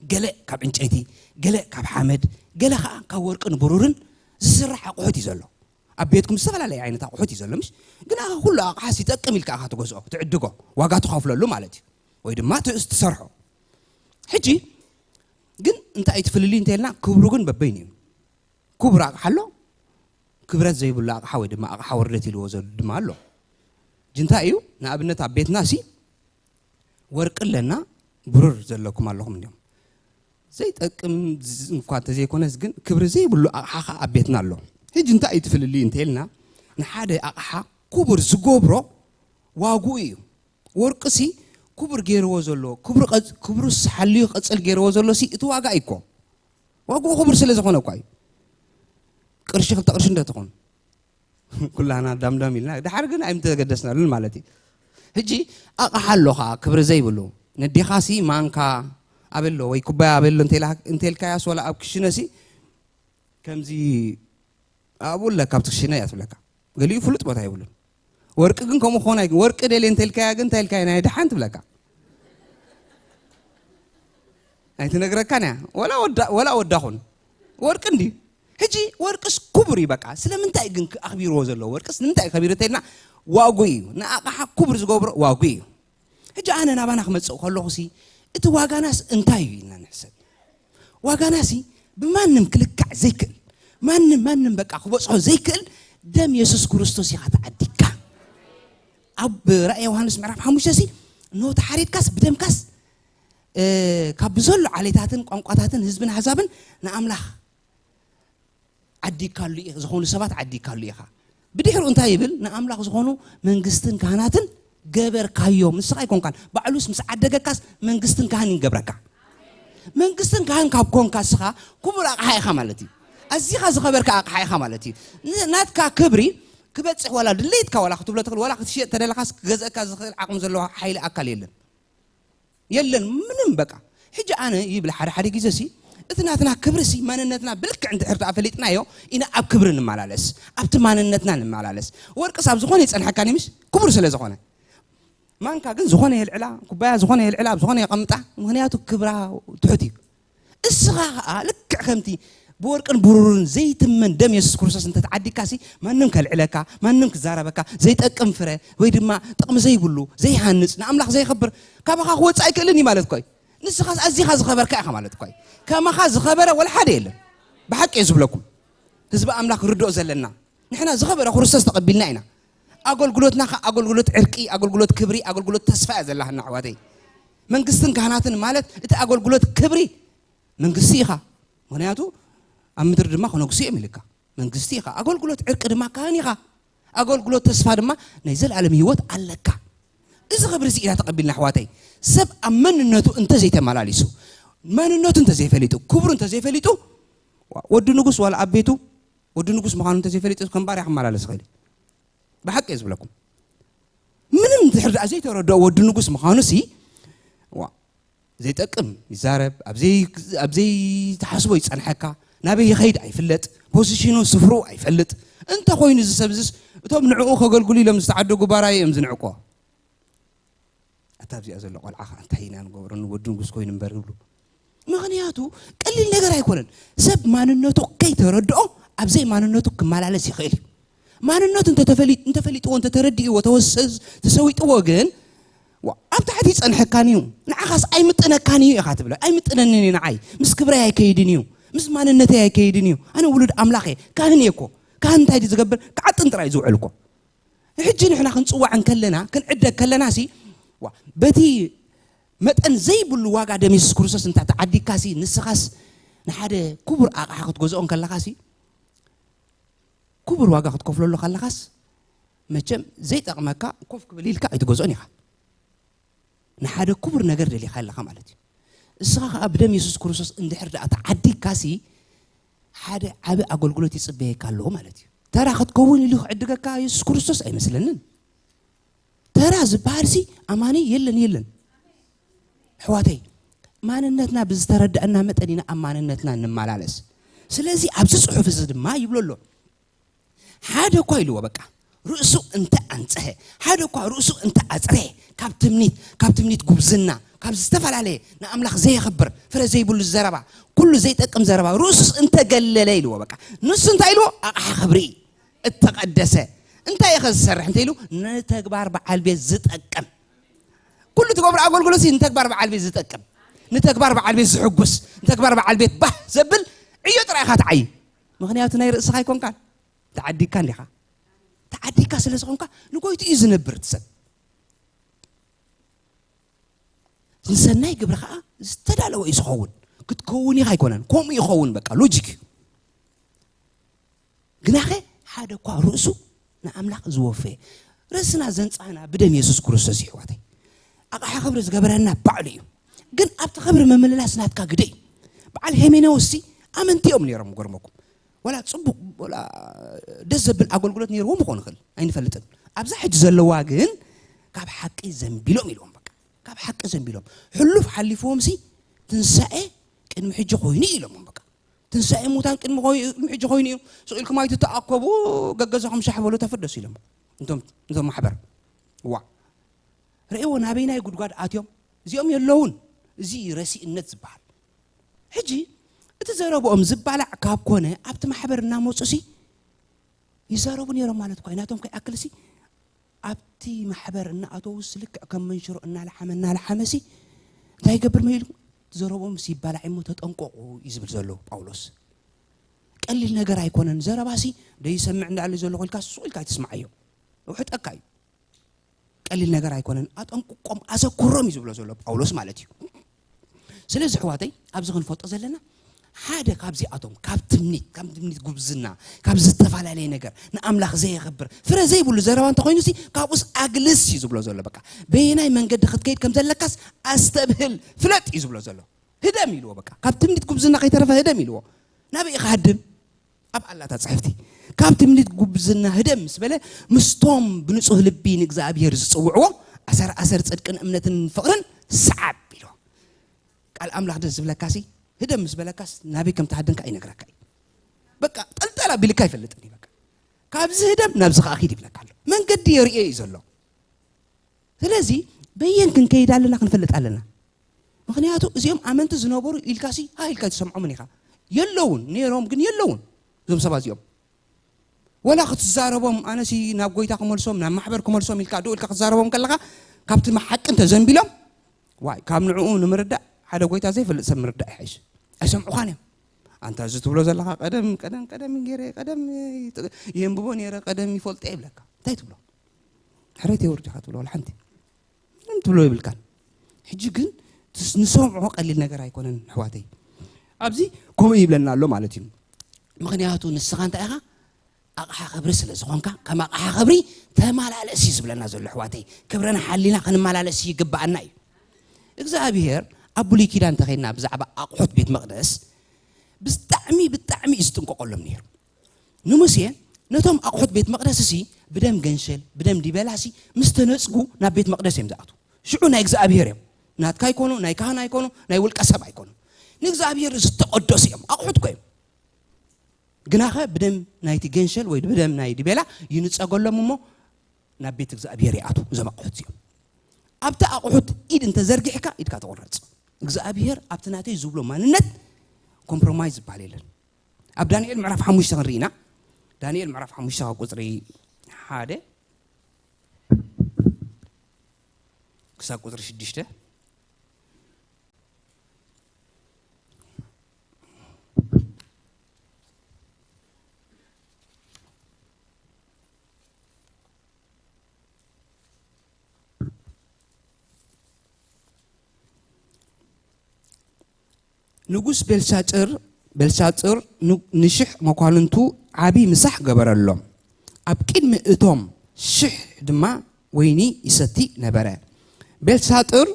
ገለ ካብ ዕንጨይቲ፣ ገለ ካብ ሓመድ፣ ገለ ኸዓ ካብ ወርቅን ብሩርን ዝስራሕ ኣቑሑት እዩ ዘሎ። ኣብ ቤትኩም ዝተፈላለየ ዓይነት ኣቑሑት እዩ ዘሎ፣ ምሽ? ግን ኣኻ ኩሉ ኣቕሓስ ይጠቅም ኢልካ ኣኻ ትገዝኦ፣ ትዕድጎ፣ ዋጋ ትኸፍለሉ ማለት እዩ። ወይ ድማ ት-፣ ትሰርሖ። ሕጂ ግን እንታይ እዩ ትፍልልይ እንተልና፣ ክብሩ ግን በበይኑ እዩ። ክቡር ኣቕሓ ኣሎ፣ ክብረት ዘይብሉ ኣቕሓ ወይ ድማ ኣቕሓ ወርደት ኢልዎ ዘሎ ድማ ኣሎ። ሕጂ እንታይ እዩ? ንኣብነት ኣብ ቤትና ሲ ወርቂ ኣለና፣ ብሩር ዘለኩም ኣለኹም እንዲዮም። ዘይጠቅም ዝ-፣ እንኳ እንተዘይኮነስ ግን ክብሪ ዘይብሉ ኣቕሓ ኸዓ ኣብ ቤትና ኣሎ። ሕጂ እንታይ እዩ ትፍልልይ እንተኢልና፣ ንሓደ ኣቕሓ ክቡር ዝገብሮ ዋግኡ እዩ። ወርቅሲ ክቡር ገይርዎ ዘሎ፣ ክብሩ ቀጽ-፣ ክብሩስ ሓልዩ ክቕጽል ገይርዎ ዘሎሲ እቲ ዋጋ እዩ እኮ። ዋግኡ ክቡር ስለ ዝኾነ እኳ እዩ። ቅርሺ ክልተ ቅርሺ እንተትኾን ኩላና ዳምዳም ኢልና፣ ድሓር ግን ኣይምተገደስናሉን ማለት እዩ። ሕጂ ኣቕሓ ኣሎ ኸዓ ክብሪ ዘይብሉ፣ ነዴኻሲ ማንካ ኣበሎ ወይ ኩባያ ኣበሎ እንተኢላ-፣ እንተልካያስ ዋላ ኣብ ክሽነሲ ከምዚ ኣብኡ ኣለካ ኣብቲ ክሽነ እያ ትብለካ። ገሊኡ ፍሉጥ ቦታ የብሉን። ወርቂ ግን ከምኡ ክኾን ኣይ-፣ ወርቂ ደልየ እንተልካያ ግን እንታይ ኢልካያ ናይ ደሓን ትብለካ። ኣይትነግረካን እያ። ወላ ወዳ-፣ ወላ ወዳኹን። ወርቂ እንዲ። ሕጂ ወርቅስ ክቡር እዩ በቃ። ስለምንታይ ግን ኣኽቢርዎ ዘሎ? ወርቅስ ንምንታይ ከቢሩ እንተኢልና ዋጉ እዩ። ንኣቕሓ ክቡር ዝገብሮ ዋጉ እዩ። ሕጂ ኣነ ናባና ክመጽእ ከለኹሲ እቲ ዋጋናስ እንታይ እዩ ኢልና ንሕሰብ። ዋጋናሲ ብማንም ክልካዕ ዘይክእል፣ ማንም፣ ማንም በቃ ክበጽሖ ዘይክእል ደም የሱስ ክርስቶስ ኢኻ ተዓዲግካ። ኣብ ራእይ ዮሃንስ ምዕራፍ ሓሙሽተ ሲ፣ እንሆ ተሓሪድካስ ብደምካስ፣ እ፣ ካብ ብዘሎ ዓሌታትን ቋንቋታትን ህዝብን ኣህዛብን ንኣምላኽ ዓዲግካሉ ኢኻ፣ ዝኾኑ ሰባት ዓዲግካሉ ኢኻ። ብድሕሪኡ እንታይ ይብል? ንኣምላኽ ዝኾኑ መንግስትን ካህናትን ገበርካዮም። ንስኻ ኣይኮንካን፣ ባዕሉስ ምስ ዓደገካስ መንግስትን ካህን ይገብረካ። መንግስትን ካህን ካብ ኮንካ ንስኻ ክቡር ኣቕሓ ኢኻ ማለት እዩ። ኣዚኻ ዝኸበርካ ኣቕሓ ኢኻ ማለት እዩ። ን-፣ ናትካ ክብሪ ክበጽሕ ዋላ ድሌትካ ዋላ ክትብሎ ትኽእል፣ ዋላ ክትሽየጥ ተደለኻስ ክገዝአካ ዝኽእል ዓቕሚ ዘለዎ ሓይሊ ኣካል የለን። የለን ምንም በቃ። ሕጂ ኣነ ይብል ሓደ ሓደ ግዜ ሲ፣ እቲ ናትና ክብሪ ሲ፣ ማንነትና ብልክዕ እንድሕር ደኣ ፈሊጥናዮ ኢና ኣብ ክብሪ ንመላለስ፣ ኣብቲ ማንነትና ንመላለስ። ወርቅስ ኣብ ዝኾነ ይጸንሐካኒ ምሽ? ክቡር ስለ ዝኾነ። ማንካ ግን ዝኾነ የልዕላ፣ ኩባያ ዝኾነ የልዕላ፣ ኣብ ዝኾነ የቐምጣ፣ ምኽንያቱ ክብራ ትሑት እዩ። እስኻ ኸኣ ልክዕ ከምቲ ብወርቅን ብሩርን ዘይትመን ደም የሱስ ክርስቶስ እንተተዓዲግካሲ፣ ማንም ከልዕለካ፣ ማንም ክዛረበካ፣ ዘይጠቅም ፍረ ወይ ድማ ጥቕሚ ዘይብሉ፣ ዘይሃንጽ፣ ንኣምላኽ ዘየኽብር ካባኻ ክወጽእ ኣይክእልን እዩ ማለት እኮ እዩ። ንስኻስ ኣዚኻ ዝኸበርካ ኢኻ ማለት እኮ እዩ። ከማኻ ዝኸበረ ወላ ሓደ የለን። ብሓቂ እየ ዝብለኩም። ህዝቢ ኣምላኽ ርድኦ ዘለና። ንሕና ዝኸበረ ክርስቶስ ተቐቢልና ኢና። ኣገልግሎትና ኸ ኣገልግሎት ዕርቂ፣ ኣገልግሎት ክብሪ፣ ኣገልግሎት ተስፋ እያ ዘላህና ኣሕዋተይ። መንግስትን ካህናትን ማለት እቲ ኣገልግሎት ክብሪ መንግስቲ ኢኻ። ምኽንያቱ ኣብ ምድሪ ድማ ክነግሱ እዮም ኢልካ። መንግስቲ ኢኻ። ኣገልግሎት ዕርቂ ድማ ካህን ኢኻ። ኣገልግሎት ተስፋ ድማ ናይ ዘላለም ህይወት ኣለካ። እዚ ክብሪ እዚ ኢና ተቐቢልና ኣሕዋተይ። ሰብ ኣብ መንነቱ እንተዘይተመላሊሱ፣ መንነቱ እንተዘይፈሊጡ፣ ክብሩ እንተዘይፈሊጡ፣ ወዲ ንጉስ ዋላ ኣብ ቤቱ ወዲ ንጉስ ምዃኑ እንተዘይፈሊጡ ከም ባርያ ክመላለስ ይኽእል እዩ። ብሓቂ እየ ዝብለኩም። ምንም እንድሕር ደኣ ዘይተረድኦ ወዲ ንጉስ ምዃኑ ሲ፣ ዋ፣ ዘይጠቅም ይዛረብ፣ ኣብ ዘይ-፣ ኣብ ዘይትሓስቦ ይጸንሐካ፣ ናበይ ይኸይድ ኣይፍለጥ፣ ፖዚሽኑ ስፍሩ ኣይፈልጥ። እንተ ኾይኑ እዚ ሰብ እዚስ እቶም ንዕኡ ከገልግሉ ኢሎም ዝተዓደጉ ባራዩ እዮም ዝንዕቆ። ኣታ ኣብዚኣ ዘሎ ቆልዓ ኸዓ እንታይ ኢና ንገብሮ፣ ንወዲ ንጉስ ኮይኑ እምበር ይብሉ። ምኽንያቱ ቀሊል ነገር ኣይኮነን። ሰብ ማንነቱ ከይተረድኦ ኣብ ዘይማንነቱ ክመላለስ ይኽእል እዩ። ማንነቱ እንተተፈሊ-፣ እንተፈሊጥዎ፣ እንተተረዲእዎ፣ ተወሰዝ-፣ ተሰዊጥዎ ግን፣ ዋ፣ ኣብ ታሕቲ ይጸንሐካን እዩ። ንዓኻስ ኣይምጥነካን እዩ ኢኻ ትብሎ። ኣይምጥነንን እዩ ንዓይ። ምስ ክብረይ ኣይከይድን እዩ። ምስ ማንነተይ ኣይከይድን እዩ። ኣነ ውሉድ ኣምላኽ እየ። ካህን እየ እኮ። ካህን እንታይ ድዩ ዝገብር? ክዓጥን ጥራይ እዩ ዝውዕል እኮ። ሕጂ ንሕና ክንጽዋዕ እንከለና፣ ክንዕደግ ከለና ሲ፣ ዋ፣ በቲ መጠን ዘይብሉ ዋጋ ደም የሱስ ክርስቶስ እንተ ተዓዲግካ ሲ፣ ንስኻስ ንሓደ ክቡር ኣቕሓ ክትገዝኦ እንከለኻ ሲ፣ ክቡር ዋጋ ክትከፍለሉ ከለኻስ፣ መቸም ዘይጠቕመካ ኮፍ ክብል ኢልካ ኣይትገዝኦን ኢኻ። ንሓደ ክቡር ነገር ደሊኻ ኣለኻ ማለት እዩ። እስኻ ከዓ ብደም የሱስ ክርስቶስ እንድሕር ደኣ ተዓዲግካሲ ሓደ ዓቢ ኣገልግሎት ይጽበየካ ኣለዎ ማለት እዩ። ተራ ክትከውን ኢሉ ክዕድገካ የሱስ ክርስቶስ ኣይመስለንን። ተራ ዝበሃልሲ ኣማኒ የለን የለን። ኣሕዋተይ፣ ማንነትና ብዝተረድአና መጠን ኢና ኣብ ማንነትና እንመላለስ። ስለዚ ኣብዚ ጽሑፍ እዚ ድማ ይብሎ ኣሎ፣ ሓደ እኳ ኢልዎ በቃ ርእሱ እንተ ኣንጽሀ፣ ሓደ እኳ ርእሱ እንተ ኣጽረ፣ ካብ ትምኒት ካብ ትምኒት ጉብዝና ካብ ዝተፈላለየ ንኣምላኽ ዘየኽብር ፍረ ዘይብሉ ዘረባ፣ ኩሉ ዘይጠቅም ዘረባ ርእሱስ እንተገለለ ኢልዎ በቃ ንሱ እንታይ ኢልዎ ኣቕሓ ክብሪ እተቐደሰ እንታይ ኢኸ ዝሰርሕ እንተ ኢሉ ንተግባር በዓል ቤት ዝጠቅም ኩሉ ትገብሮ ኣገልግሎት ንተግባር በዓል ቤት ዝጠቅም ንተግባር በዓል ቤት ዝሕጉስ ንተግባር በዓል ቤት ባህ ዘብል ዕዮ ጥራይ ኢኻ ትዓይ ምክንያቱ ናይ ርእስኻ ኣይኮንካን ተዓዲግካ እንዲኻ ተዓዲግካ ስለ ዝኾንካ ንጎይቱ እዩ ዝነብር እቲ ሰብ ንሰናይ ግብሪ ከዓ ዝተዳለወ እዩ ዝኸውን ክትከውን ኢኻ ኣይኮነን ከምኡ ይኸውን በቃ ሎጂክ እዩ ግናኸ ሓደ እኳ ርእሱ ንኣምላኽ ዝወፈየ ርእስና ዘንጻና ብደም የሱስ ክርስቶስ ይሕዋተይ ኣቕሓ ክብሪ ዝገበረና ባዕሉ እዩ ግን ኣብቲ ክብሪ ምምልላስ ናትካ ግደ እዩ በዓል ሄሜኔዎስ ሲ ኣመንቲ እዮም ነይሮም ገርመኩም ወላ ጽቡቅ ወላ ደስ ዘብል ኣገልግሎት ነይርዎም ክኾን ይኽእል ኣይንፈልጥን ኣብዛ ሕጂ ዘለዋ ግን ካብ ሓቂ ዘንቢሎም ኢልዎም በቃ ካብ ሓቂ ዘንቢሎም ሕሉፍ ሓሊፍዎም ሲ ትንሳኤ ቅድሚ ሕጂ ኮይኑ ኢሎሞም በቃ ትንሳኤ ሙታን ቅድሚ ሕጂ ኮይኑ እዩ ስቕ ኢልኩም ኣይትተኣከቡ ገገዛኹም ሻሕ በሉ ተፍደሱ ኢሎም እቶም ማሕበር ዋ ርእዎ ናበይናይ ጉድጓድ ኣትዮም እዚኦም የለውን እዚ ረሲእነት ዝበሃል ሕጂ እቲ ዘረብኦም ዝባላዕ ካብ ኮነ ኣብቲ ማሕበር እናመፁ ሲ ይዛረቡ ነይሮም ማለት እኳ ናቶም ከይኣክል ሲ ኣብቲ ማሕበር እናኣተዉ ስልክዕ ከም መንሽሮ እናለሓመ እናለሓመ ሲ እንታይ ይገብር መይሉ ዘረብኦም ሲ ይባላዕ እሞ ተጠንቀቁ እዩ ዝብል ዘሎ ጳውሎስ ቀሊል ነገር ኣይኮነን ዘረባ ሲ ደይሰምዕ እንዳኣለ ዘሎ ኮልካ ሱቕ ኢልካ ኣይትስማዓዮ ውሕጠካ እዩ ቀሊል ነገር ኣይኮነን ኣጠንቅቆም ኣዘክሮም እዩ ዝብሎ ዘሎ ጳውሎስ ማለት እዩ ስለዚ ኣሕዋተይ ኣብዚ ክንፈልጦ ዘለና ሓደ ካብዚኣቶም ካብ ትምኒት ካብ ትምኒት ጉብዝና ካብ ዝተፈላለየ ነገር ንኣምላኽ ዘየኽብር ፍረ ዘይብሉ ዘረባ እንተኮይኑ ሲ ካብኡስ ኣግልስ እዩ ዝብሎ ዘሎ በቃ በየናይ መንገዲ ክትከይድ ከም ዘለካስ ኣስተብህል ፍለጥ እዩ ዝብሎ ዘሎ ህደም ኢልዎ በቃ ካብ ትምኒት ጉብዝና ከይተረፈ ህደም ኢልዎ ናበይ ኢኻ ሃድም ኣብ ኣላታ ጽሕፍቲ ካብ ትምኒት ጉብዝና ህደም ምስ በለ ምስቶም ብንጹህ ልቢ ንእግዚኣብሔር ዝጽውዕዎ ኣሰር ኣሰር ጽድቅን እምነትን ፍቕርን ሰዓብ ኢልዎ ቃል ኣምላኽ ደስ ዝብለካሲ ህደም ምስ በለካስ ናበይ ከም ትሃድንካ ኣይነግረካ እዩ በቃ ጠልጠል ኣቢልካ ኣይፈልጥን እዩ በቃ ካብዚ ህደም ናብዚ ከኣ ኪድ ይብለካ ኣሎ መንገዲ የርእዮ እዩ ዘሎ ስለዚ በየን ክንከይድ ኣለና ክንፈልጥ ኣለና ምኽንያቱ እዚኦም ኣመንቲ ዝነበሩ ኢልካሲ ሃ ኢልካ ትሰምዖምን ኢኻ የለውን ነይሮም ግን የለውን እዞም ሰባት እዚኦም ወላ ክትዛረቦም ኣነሲ ናብ ጎይታ ክመልሶም ናብ ማሕበር ክመልሶም ኢልካ ደው ኢልካ ክትዛረቦም ከለኻ ካብቲ ሓቂ እንተዘንቢሎም ዋይ ካብ ንዕኡ ንምርዳእ ሓደ ጎይታ ዘይፈልጥ ሰብ ምርዳእ ይሓይሽ ኣይሰምዑኻን እዮም ኣንታ እዚ ትብሎ ዘለኻ ቀደም ቀደም ቀደም ገይረ ቀደም የንብቦ ነይረ ቀደም ይፈልጦ ይብለካ እንታይ ትብሎ ሕረይተይ ወርድኻ ትብሎ ወላ ሓንቲ ምንም ትብሎ ይብልካን ሕጂ ግን ንሰምዖ ቀሊል ነገር ኣይኮነን ኣሕዋተይ ኣብዚ ከምኡ ይብለና ኣሎ ማለት እዩ ምኽንያቱ ንስኻ እንታይ ኢኻ ኣቕሓ ክብሪ ስለ ዝኾንካ ከም ኣቕሓ ክብሪ ተመላለስ እዩ ዝብለና ዘሎ ኣሕዋተይ ክብረን ሓሊና ክንመላለስ ይግብኣና እዩ እግዚኣብሔር ኣብ ብሉይ ኪዳን እንተኸይድና ብዛዕባ ኣቕሑት ቤት መቕደስ ብጣዕሚ ብጣዕሚ እዩ ዝጥንቀቀሎም ነይሩ ንሙሴ ነቶም ኣቑሑት ቤት መቕደስ ሲ ብደም ገንሸል ብደም ዲበላ ሲ ምስ ተነጽጉ ናብ ቤት መቕደስ እዮም ዝኣትዉ ሽዑ ናይ እግዚኣብሔር እዮም ናትካ ኣይኮኑ ናይ ካህን ኣይኮኑ ናይ ውልቀ ሰብ ኣይኮኑ ንእግዚኣብሔር ዝተቐደሱ እዮም ኣቑሑት ኮ እዮም ግናኸ ብደም ናይቲ ገንሸል ወይ ብደም ናይ ዲቤላ ይንጸገሎም እሞ ናብ ቤት እግዚኣብሔር ይኣትዉ እዞም ኣቑሑት እዚኦም ኣብቲ ኣቑሑት ኢድ እንተዘርጊሕካ ኢድካ ተቆረጽ እግዚኣብሔር ኣብቲ ናተይ ዝብሎ ማንነት ኮምፕሮማይዝ ዝበሃል የለን ኣብ ዳንኤል ምዕራፍ ሓሙሽተ ክንርኢ ኢና ዳንኤል ምዕራፍ ሓሙሽተ ካብ ቁፅሪ ሓደ ክሳብ ቁፅሪ ሽዱሽተ ንጉስ ቤልሻጭር ቤልሻጥር ንሽሕ መኳንንቱ ዓቢ ምሳሕ ገበረሎም። ኣብ ቅድሚ እቶም ሽሕ ድማ ወይኒ ይሰቲ ነበረ። ቤልሻጥር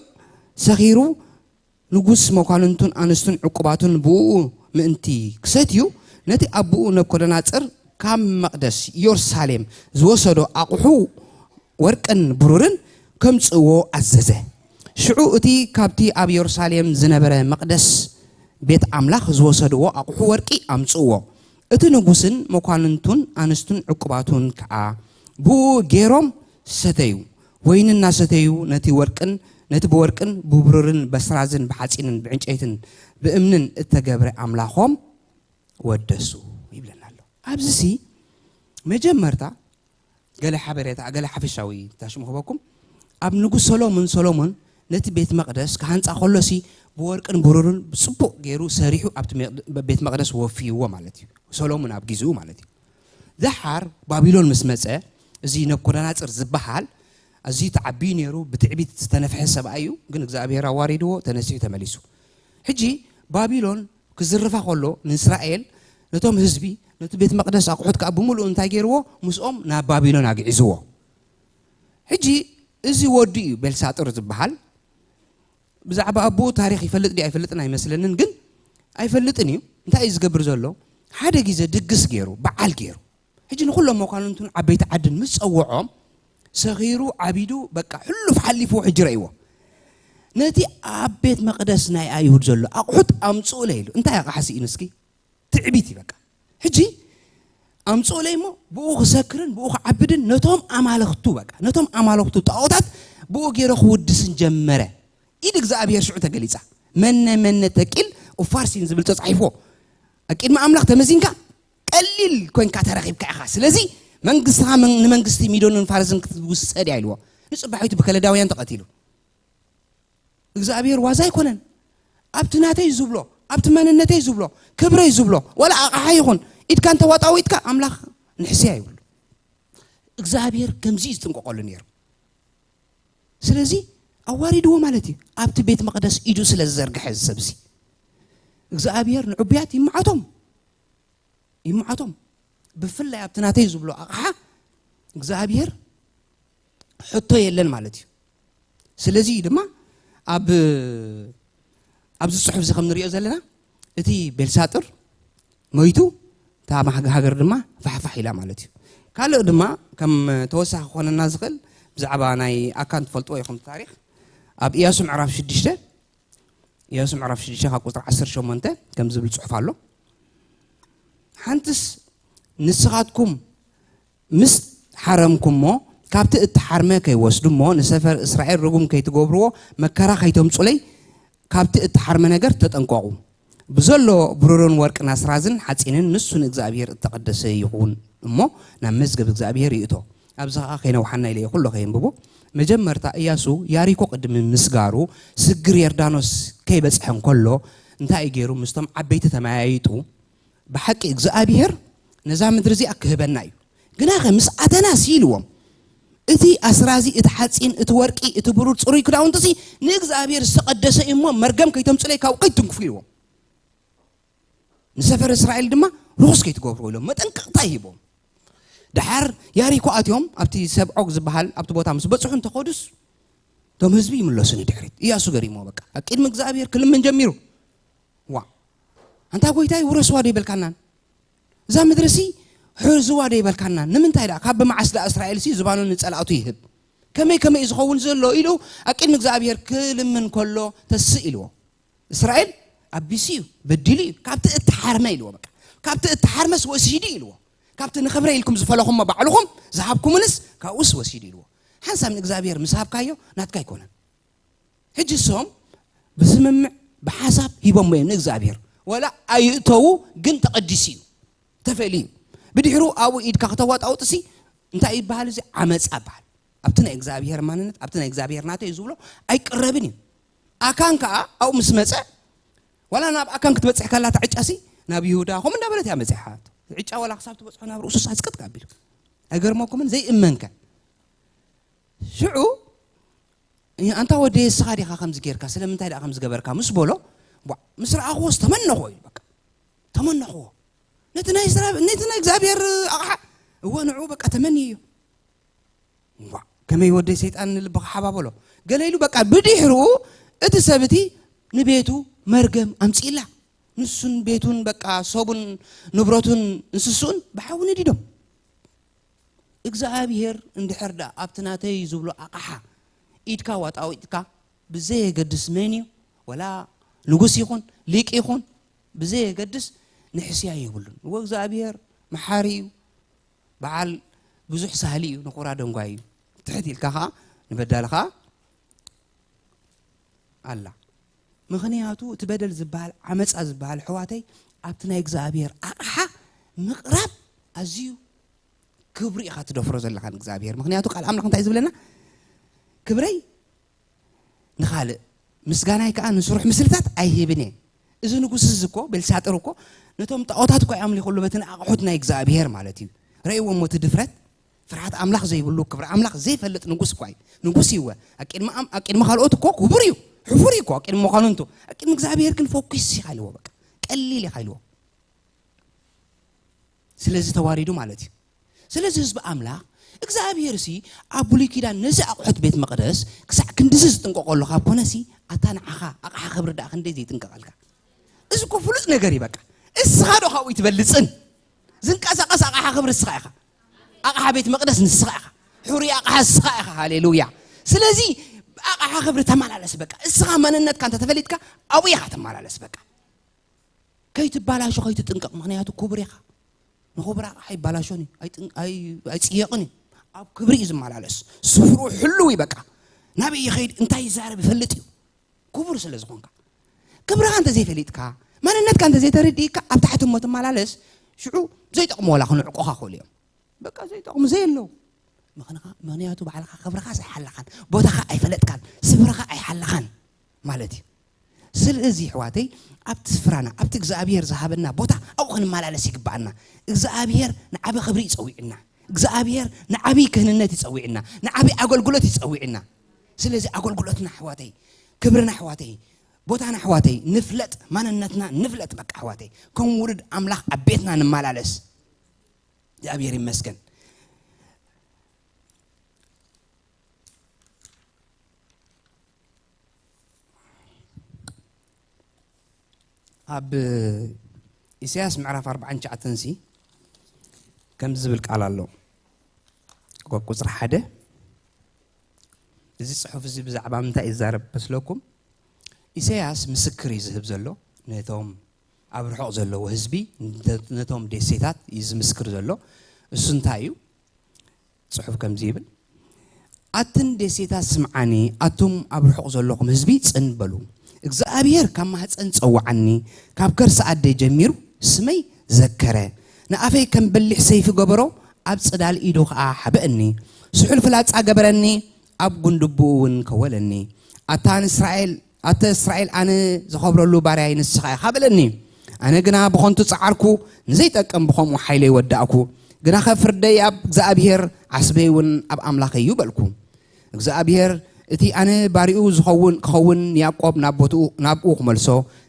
ሰኺሩ ንጉስ መኳንንቱን ኣንስቱን ዕቁባቱን ብኡ ምእንቲ ክሰትዩ፣ ነቲ ኣቦኡ ነብኮደናጽር ካብ መቕደስ ኢየሩሳሌም ዝወሰዶ ኣቑሑ ወርቅን ብሩርን ከምጽእዎ ኣዘዘ። ሽዑ እቲ ካብቲ ኣብ ኢየሩሳሌም ዝነበረ መቕደስ ቤት ኣምላኽ ዝወሰድዎ ኣቑሑ ወርቂ ኣምጽእዎ። እቲ ንጉስን መኳንንቱን ኣንስቱን ዕቁባቱን ከኣ ብኡ ገይሮም ሰተዩ። ወይኒ እናሰተዩ ነቲ ወርቅን ነቲ ብወርቅን ብብሩርን በስራዝን ብሓጺንን ብዕንጨይትን ብእምንን እተገብረ ኣምላኾም ወደሱ ይብለና ኣሎ። ኣብዚ ሲ መጀመርታ ገለ ሓበሬታ፣ ገለ ሓፈሻዊ ታሽሙ ክበኩም። ኣብ ንጉስ ሰሎሞን፣ ሰሎሞን ነቲ ቤት መቕደስ ክሃንጻ ከሎሲ ብወርቅን ብሩርን ብጽቡቕ ገይሩ ሰሪሑ ኣብቲ መቕ-፣ ቤት መቕደስ ወፍይዎ ማለት እዩ። ሰሎሞን ኣብ ግዜኡ ማለት እዩ። ደሓር ባቢሎን ምስ መጸ፣ እዚ ነብኮደናጽር ዝበሃል ኣዝዩ ተዓብዩ ነይሩ፣ ብትዕቢት ዝተነፍሐ ሰብኣይ እዩ። ግን እግዚኣብሔር ኣዋሪድዎ፣ ተነሲሑ ተመሊሱ። ሕጂ ባቢሎን ክዝርፋ ከሎ ንእስራኤል፣ ነቶም ህዝቢ፣ ነቲ ቤት መቕደስ ኣቑሑት ከኣ ብምሉኡ እንታይ ገይርዎ? ምስኦም ናብ ባቢሎን ኣግዒዝዎ። ሕጂ እዚ ወዲ እዩ ቤልሳጥር ዝበሃል። ብዛዕባ ኣቦኡ ታሪኽ ይፈልጥ ድዩ ኣይፈልጥን ኣይመስለንን፣ ግን ኣይፈልጥን እዩ። እንታይ እዩ ዝገብር ዘሎ? ሓደ ግዜ ድግስ ገይሩ፣ በዓል ገይሩ፣ ሕጂ ንኹሎም መኳንንቱን ዓበይቲ ዓድን ምስ ጸውዖም፣ ሰኺሩ ዓቢዱ፣ በቃ ሕሉፍ ሓሊፍዎ። ሕጂ ረእይዎ፣ ነቲ ኣብ ቤት መቕደስ ናይ ኣይሁድ ዘሎ ኣቑሑት ኣምጽኡለይ ኢሉ። እንታይ ኣቕሓ ስኢኑ እስኪ? ትዕቢት እዩ በቃ። ሕጂ ኣምጽኡለይ እሞ ብኡ ክሰክርን ብኡ ክዓብድን ነቶም ኣማልኽቱ፣ በቃ ነቶም ኣማልኽቱ ጣዖታት ብኡ ገይረ ክውድስን ጀመረ። ኢድ እግዚኣብሔር ሽዑ ተገሊጻ። መነ መነ ተቂል ኡፋርሲን ዝብል ተጻሒፎ። ኣብ ቅድሚ ኣምላኽ ተመዚንካ ቀሊል ኮንካ ተረኺብካ ኢኻ። ስለዚ መንግስትኻ መን-፣ ንመንግስቲ ሚዶንን ፋርስን ክትውሰድ እያ ኢልዎ። ንጽባሒቱ ብከለዳውያን ተቐቲሉ። እግዚኣብሔር ዋዛ ኣይኮነን። ኣብቲ ናተይ ዝብሎ፣ ኣብቲ መንነተይ ዝብሎ፣ ክብረይ ዝብሎ፣ ዋላ ኣቕሓ ይኹን ኢድካ እንተዋጣዊጥካ ኣምላኽ ንሕስያ ይብሉ። እግዚኣብሔር ከምዚ እዩ ዝጥንቀቐሉ ነይሩ። ስለዚ ኣዋሪድዎ ማለት እዩ። ኣብቲ ቤት መቕደስ ኢዱ ስለ ዝዘርግሐ እዚ ሰብዚ እግዚኣብሔር ንዕቡያት ይመዓቶም፣ ይመዓቶም። ብፍላይ ኣብቲ ናተይ ዝብሎ ኣቕሓ እግዚኣብሔር ሕቶ የለን ማለት እዩ። ስለዚ እዩ ድማ ኣብ፣ ኣብዚ ጽሑፍ እዚ ከም ንሪኦ ዘለና እቲ ቤልሳጥር ሞይቱ፣ እታ ማሕገ ሃገር ድማ ፋሕፋሕ ኢላ ማለት እዩ። ካልእ ድማ ከም ተወሳኺ ክኾነና ዝኽእል ብዛዕባ ናይ ኣካን ትፈልጥዎ ኢኹም ታሪኽ። ኣብ ኢያሱ ምዕራፍ ሽዱሽተ፣ ኢያሱ ምዕራፍ ሽዱሽተ ካብ ቁጽሪ ዓሰርተ ሸሞንተ ከም ዝብል ጽሑፍ ኣሎ። ሓንትስ ንስኻትኩም ምስ ሓረምኩሞ ካብቲ እተሓርመ ከይወስዱ እሞ ንሰፈር እስራኤል ርጉም ከይትገብርዎ መከራ ከይተምጹለይ ካብቲ እተሓርመ ነገር ተጠንቀቑ። ብዘሎ ብሩርን ወርቅን ኣስራዝን ሓጺንን ንሱ ንእግዚኣብሔር እተቐደሰ ይኹን እሞ ናብ መዝገብ እግዚኣብሔር ይእቶ። ኣብዚ ኸዓ ከይነውሓና ኢለ እየ ኩሎ ከየንብቦ። መጀመርታ ኢያሱ ያሪኮ ቅድሚ ምስጋሩ ስግር ዮርዳኖስ ከይበጽሐ እንከሎ እንታይ እዩ ገይሩ? ምስቶም ዓበይቲ ተመያይጡ ብሓቂ እግዚኣብሔር ነዛ ምድሪ እዚኣ ክህበና እዩ። ግናኸ ምስ ኣተናስ ኢልዎም፣ እቲ ኣስራዚ፣ እቲ ሓጺን፣ እቲ ወርቂ፣ እቲ ብሩር፣ ጽሩይ ክዳውንትሲ ንእግዚኣብሔር ዝተቐደሰ እዩ እሞ መርገም ከይተምጹለይ ካብኡ ከይትንክፉ ኢልዎም። ንሰፈር እስራኤል ድማ ርኹስ ከይትገብርዎ ኢሎም መጠንቀቕታ ሂቦም። ደሓር ያሪኮ ኣትዮም ኣብቲ ሰብ ዖግ ዝበሃል ኣብቲ ቦታ ምስ በጽሑ እንተኸዱስ እቶም ህዝቢ ይምለሱ ንድሕሪት። ኢያሱ ገሪሞ በቃ ኣብ ቅድሚ እግዚኣብሔር ክልምን ጀሚሩ። ዋ ኣንታ ጎይታይ ውረስዋ ዶ ይበልካናን እዛ ምድርሲ ሕርዝዋ ዶ ይበልካናን ንምንታይ ደኣ ካብ ብመዓስ ደኣ እስራኤልሲ ዝባኑ ንጸላእቱ ይህብ ከመይ ከመይ እዩ ዝኸውን ዘሎ ኢሉ ኣብ ቅድሚ እግዚኣብሔር ክልምን ከሎ ተስእ ኢልዎ። እስራኤል ኣቢሲ እዩ በዲሉ እዩ ካብቲ እተሓርመ ኢልዎ በቃ ካብቲ እተሓርመስ ወሲዱ ኢልዎ ካብቲ ንኽብረ ኢልኩም ዝፈለኹሞ ባዕልኹም ዝሃብኩምንስ ካብኡስ ወሲዱ ኢልዎ። ሓንሳብ ንእግዚኣብሔር ምስ ሃብካዮ ናትካ ኣይኮነን። ሕጂ እሶም ብስምምዕ ብሓሳብ ሂቦሞ እዮም ንእግዚኣብሔር ወላ ኣይእተዉ ግን ተቐዲሱ እዩ ተፈልዩ እዩ። ብድሕሩ ኣብኡ ኢድካ ከተዋጣውጥሲ እንታይ ይበሃል እዚ ዓመፃ ይበሃል። ኣብቲ ናይ እግዚኣብሔር ማንነት ኣብቲ ናይ እግዚኣብሔር ናተይ እዩ ዝብሎ ኣይቅረብን እዩ። ኣካን ከዓ ኣብኡ ምስ መፀ ዋላ ናብ ኣካን ክትበፅሕ ከላ እታ ዕጫሲ ናብ ይሁዳ ከምኡ እንዳበለት እያ መፅሓ። ዕጫ ዋላ ክሳብ ትበፅሖ ናብ ርእሱስ ኣፅቅጥ ኣቢሉ ኣይገርመኩምን ዘይእመንከ ሽዑ ኣንታ ወደየ እስኻ ዲኻ ከምዚ ጌርካ ስለምንታይ ደኣ ከምዚ ገበርካ ምስ በሎ ቧዕ ምስ ረኣኽዎስ ተመነኽዎ እዩ በቃ ተመነኽዎ ነቲ ናይ እግዚኣብሔር ኣቕሓ እወ ንዑ በቃ ተመኒ እዩ። ከመይ ወደይ ሰይጣን ንልብኻ ሓባበሎ ገለ ኢሉ በቃ ብድሕሩ እቲ ሰብ እቲ ንቤቱ መርገም ኣምጺእላ። ንሱን ቤቱን፣ በቃ፣ ሰቡን ንብረቱን እንስስኡን ብሓዊ ነዲዶም። እግዚኣብሔር እንድሕር ደኣ ኣብቲ ናተይ ዝብሎ ኣቕሓ ኢድካ ዋጣዊጥካ፣ ብዘየገድስ መን እዩ፣ ወላ ንጉስ ይኹን ሊቅ ይኹን ብዘየገድስ፣ ንሕስያ የብሉን። እወ እግዚኣብሔር መሓሪ እዩ፣ በዓል ብዙሕ ሳህሊ እዩ፣ ንኹራ ደንጓይ እዩ። ትሕት ኢልካ ኸዓ ንበዳሊ ኸዓ ኣላ። ምኽንያቱ እቲ በደል ዝበሃል፣ ዓመፃ ዝበሃል፣ ኣሕዋተይ፣ ኣብቲ ናይ እግዚኣብሔር ኣቕሓ ምቕራብ ኣዝዩ ክብሪ ኢኻ ትደፍሮ ዘለኻ ንእግዚኣብሔር። ምኽንያቱ ቃል ኣምላኽ እንታይ እዩ ዝብለና? ክብረይ ንኻልእ፣ ምስጋናይ ከዓ ንስሩሕ ምስልታት ኣይህብን እየ። እዚ ንጉስ እዚ እኮ፣ ቤልሻጥር እኮ፣ ነቶም ጣዖታት እኮ የምልኹሉ፣ በቲ ንኣቕሑት ናይ እግዚኣብሔር ማለት እዩ። ረእይዎ እሞ እቲ ድፍረት፣ ፍርሃት ኣምላኽ ዘይብሉ፣ ክብሪ ኣምላኽ ዘይፈልጥ ንጉስ እኳ እዩ። ንጉስ እዩ እወ። ኣብ ቅድሚ ኣም-፣ ኣብ ቅድሚ ካልኦት እኮ ክቡር እዩ፣ ሕፉር እዩ እኮ ኣብ ቅድሚ መኳንንቱ። ኣብ ቅድሚ እግዚኣብሔር ግን ፎኪስ ኢኻ ኢልዎ፣ በቃ ቀሊል ኢኻ ኢልዎ። ስለዚ ተዋሪዱ ማለት እዩ። ስለዚ ህዝቢ ኣምላኽ እግዚኣብሔር ሲ ኣብ ብሉይ ኪዳን ነዚ ኣቑሑት ቤት መቕደስ ክሳዕ ክንድዚ ዝጥንቀቐሉ ካብ ኮነ ሲ፣ ኣታ ንዓኻ ኣቕሓ ክብሪ ደኣ ክንደይ ዘይጥንቀቐልካ? እዚ እኮ ፍሉጥ ነገር እዩ። በቃ እስኻ ዶ ካብኡ ትበልጽን? ዝንቀሳቐስ ኣቕሓ ክብሪ እስኻ ኢኻ። ኣቕሓ ቤት መቕደስ ንስኻ ኢኻ። ሕሩይ ኣቕሓ እስኻ ኢኻ። ሃሌሉያ። ስለዚ ኣቕሓ ክብሪ ተመላለስ። በቃ እስኻ መንነትካ እንተ ተፈሊጥካ ኣብኡ ኢኻ ትመላለስ። በቃ ከይትባላሾ፣ ከይትጥንቀቕ። ምኽንያቱ ክቡር ኢኻ። ንኽቡር ኣቕሓ ኣይባላሾን እዩ፣ ኣይጥን-፣ ኣይ-፣ ኣይጽየቕን እዩ። ኣብ ክብሪ እዩ ዝመላለስ። ስፍርኡ ሕሉው እዩ። በቃ ናበይ ይኸይድ፣ እንታይ ይዛረብ ይፈልጥ እዩ። ክቡር ስለ ዝኾንካ። ክብርኻ እንተ ዘይፈሊጥካ፣ ማንነትካ እንተ ዘይተረዲእካ፣ ኣብ ታሕቲ እሞ ትመላለስ፣ ሽዑ ዘይጠቕሙ ዋላ ክንዕቁኻ ክኽእሉ እዮም። በቃ ዘይጠቕሙ ዘየለዉ። ምኽንኻ-፣ ምኽንያቱ ባዕልኻ ክብርኻስ ኣይሓለኻን፣ ቦታኻ ኣይፈለጥካን፣ ስፍርኻ ኣይሓለኻን ማለት እዩ። ስለዚ ኣሕዋተይ፣ ኣብቲ ስፍራና፣ ኣብቲ እግዚኣብሔር ዝሃበና ቦታ ኣብኡ ክንመላለስ ይግብኣና። እግዚኣብሔር ንዓቢ ክብሪ እዩ ጸዊዕና። እግዚኣብሔር ንዓቢ ክህንነት እዩ ጸዊዕና። ንዓቢ ኣገልግሎት እዩ ጸዊዕና። ስለዚ ኣገልግሎትና ኣሕዋተይ፣ ክብርና ኣሕዋተይ፣ ቦታና ኣሕዋተይ ንፍለጥ፣ ማንነትና ንፍለጥ። በቃ ኣሕዋተይ፣ ከም ውሉድ ኣምላኽ ኣብ ቤትና ንመላለስ። እግዚኣብሔር ይመስገን። ኣብ ኢሳያስ ምዕራፍ ኣርባዓን ትሽዓተን ሲ ከምዚ ዝብል ቃል ኣሎ። ካብ ቁጽሪ ሓደ፣ እዚ ጽሑፍ እዚ ብዛዕባ ምንታይ እዩ ዝዛረብ መስለኩም? ኢሳያስ ምስክር እዩ ዝህብ ዘሎ ነቶም ኣብ ርሑቕ ዘለዎ ህዝቢ፣ ነቶም ደሴታት እዩ ዝምስክር ዘሎ። እሱ እንታይ እዩ? ጽሑፍ ከምዚ ይብል፣ ኣትን ደሴታት ስምዓኒ፣ ኣቱም ኣብ ርሑቕ ዘለኹም ህዝቢ ጽን በሉ። እግዚኣብሔር ካብ ማህፀን ጸውዓኒ፣ ካብ ከርሲ ኣደይ ጀሚሩ ስመይ ዘከረ። ንኣፈይ ከም በሊሕ ሰይፊ ገበሮ፣ ኣብ ጽላል ኢዱ ኸኣ ሓበአኒ። ስሑል ፍላጻ ገበረኒ፣ ኣብ ጉንድብኡ እውን ከወለኒ። ኣታ ንእስራኤል፣ ኣተ እስራኤል፣ ኣነ ዝኸብረሉ ባርያይ ንስኻ ኢኻ በለኒ። ኣነ ግና ብኸንቱ ጸዓርኩ፣ ንዘይጠቅም ብኸምኡ ሓይለይ ወዳእኩ። ግናኸ ፍርደይ ኣብ እግዚኣብሔር፣ ዓስበይ እውን ኣብ ኣምላኸይ እዩ በልኩ። እግዚኣብሔር፣ እቲ ኣነ ባርኡ ዝኸውን፣ ክኸውን፣ ንያዕቆብ ናብ ቦትኡ፣ ናብኡ ክመልሶ፣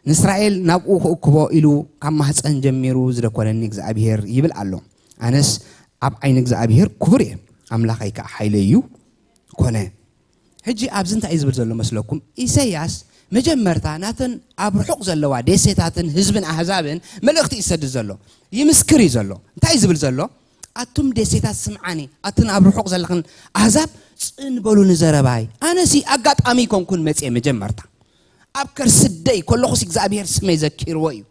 ንእስራኤል ናብኡ ክእክቦ ኢሉ ካብ ማህፀን ጀሚሩ ዝደኮነኒ እግዚኣብሔር ይብል ኣሎ። ኣነስ ኣብ ዓይኒ እግዚኣብሔር ክቡር እየ፣ ኣምላኸይ ከዓ ሓይለይ እዩ ኮነ። ሕጂ ኣብዚ እንታይ እዩ ዝብል ዘሎ መስለኩም? ኢሳይያስ መጀመርታ ናተን ኣብ ርሑቕ ዘለዋ ደሴታትን ህዝብን ኣህዛብን መልእኽቲ እዩ ዝሰድድ ዘሎ፣ ይምስክር እዩ ዘሎ። እንታይ እዩ ዝብል ዘሎ? ኣቱም ደሴታት ስምዓኒ፣ ኣቱን ኣብ ርሑቕ ዘለኽን ኣህዛብ ጽን በሉ ንዘረባይ። ኣነሲ ኣጋጣሚ ኣይኮንኩን መጽየ መጀመርታ፣ ኣብ ከርሲ ኣደይ ከለኹሲ እግዚኣብሔር ስመይ ዘኪርዎ እዩ።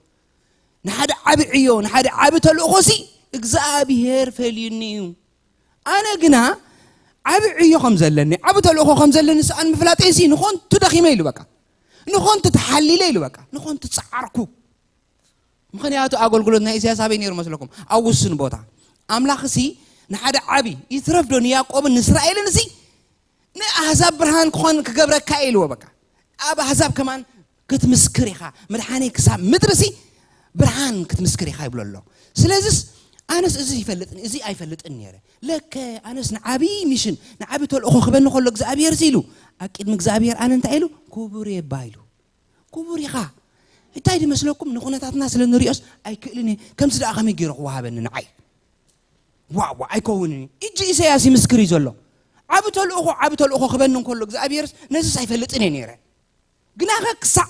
ንሓደ ዓቢ ዕዮ፣ ንሓደ ዓቢ ተልእኾሲ እግዚኣብሔር ፈልዩኒ እዩ። ኣነ ግና ዓቢ ዕዮ ከም ዘለኒ፣ ዓቢ ተልእኾ ከም ዘለኒ ሰኣን ምፍላጠይሲ ንኾንቱ ደኺመ ኢሉ በቃ። ንኾንቱ ተሓሊለ ኢሉ በቃ። ንኾንቱ ጸዓርኩ። ምኽንያቱ ኣገልግሎት ናይ ኢሳያስ ኣበይ ነይሩ መስለኩም? ኣብ ውሱን ቦታ። ኣምላኽሲ ንሓደ ዓቢ ይትረፍ ዶ ንያዕቆብን ንእስራኤልን ሲ ንኣህዛብ ብርሃን ክኾን ክገብረካ እየ ኢልዎ በቃ። ኣብ ኣህዛብ ከማን ክትምስክር ኢኻ፣ መድሓኒ ክሳብ ምድሪ ሲ ብርሃን ክትምስክር ኢኻ ይብሎ ኣሎ። ስለዚስ ኣነስ እዚ ይፈልጥን፣ እዚ ኣይፈልጥን ነይረ። ለከ ኣነስ ንዓቢ ሚሽን፣ ንዓቢ ተልእኾ ክበኒ ከሎ እግዚኣብሔር ሲ ኢሉ፣ ኣብ ቅድሚ እግዚኣብሔር ኣነ እንታይ ኢሉ? ክቡር እየ እባ ኢሉ። ክቡር ኢኻ። እንታይ ድመስለኩም? ንኹነታትና ስለ ንሪኦስ ኣይክእልን እየ። ከምዚ ደኣ ከመይ ገይሩ ክወሃበኒ ንዓይ? ዋ፣ ዋ፣ ኣይከውንን እዩ። እጂ ኢሳያስ ይምስክር እዩ ዘሎ። ዓቢ ተልእኾ፣ ዓቢ ተልእኾ ክበኒ እንከሎ እግዚኣብሔርስ ነዚስ ኣይፈልጥን እየ ነይረ። ግናኸ ክሳዕ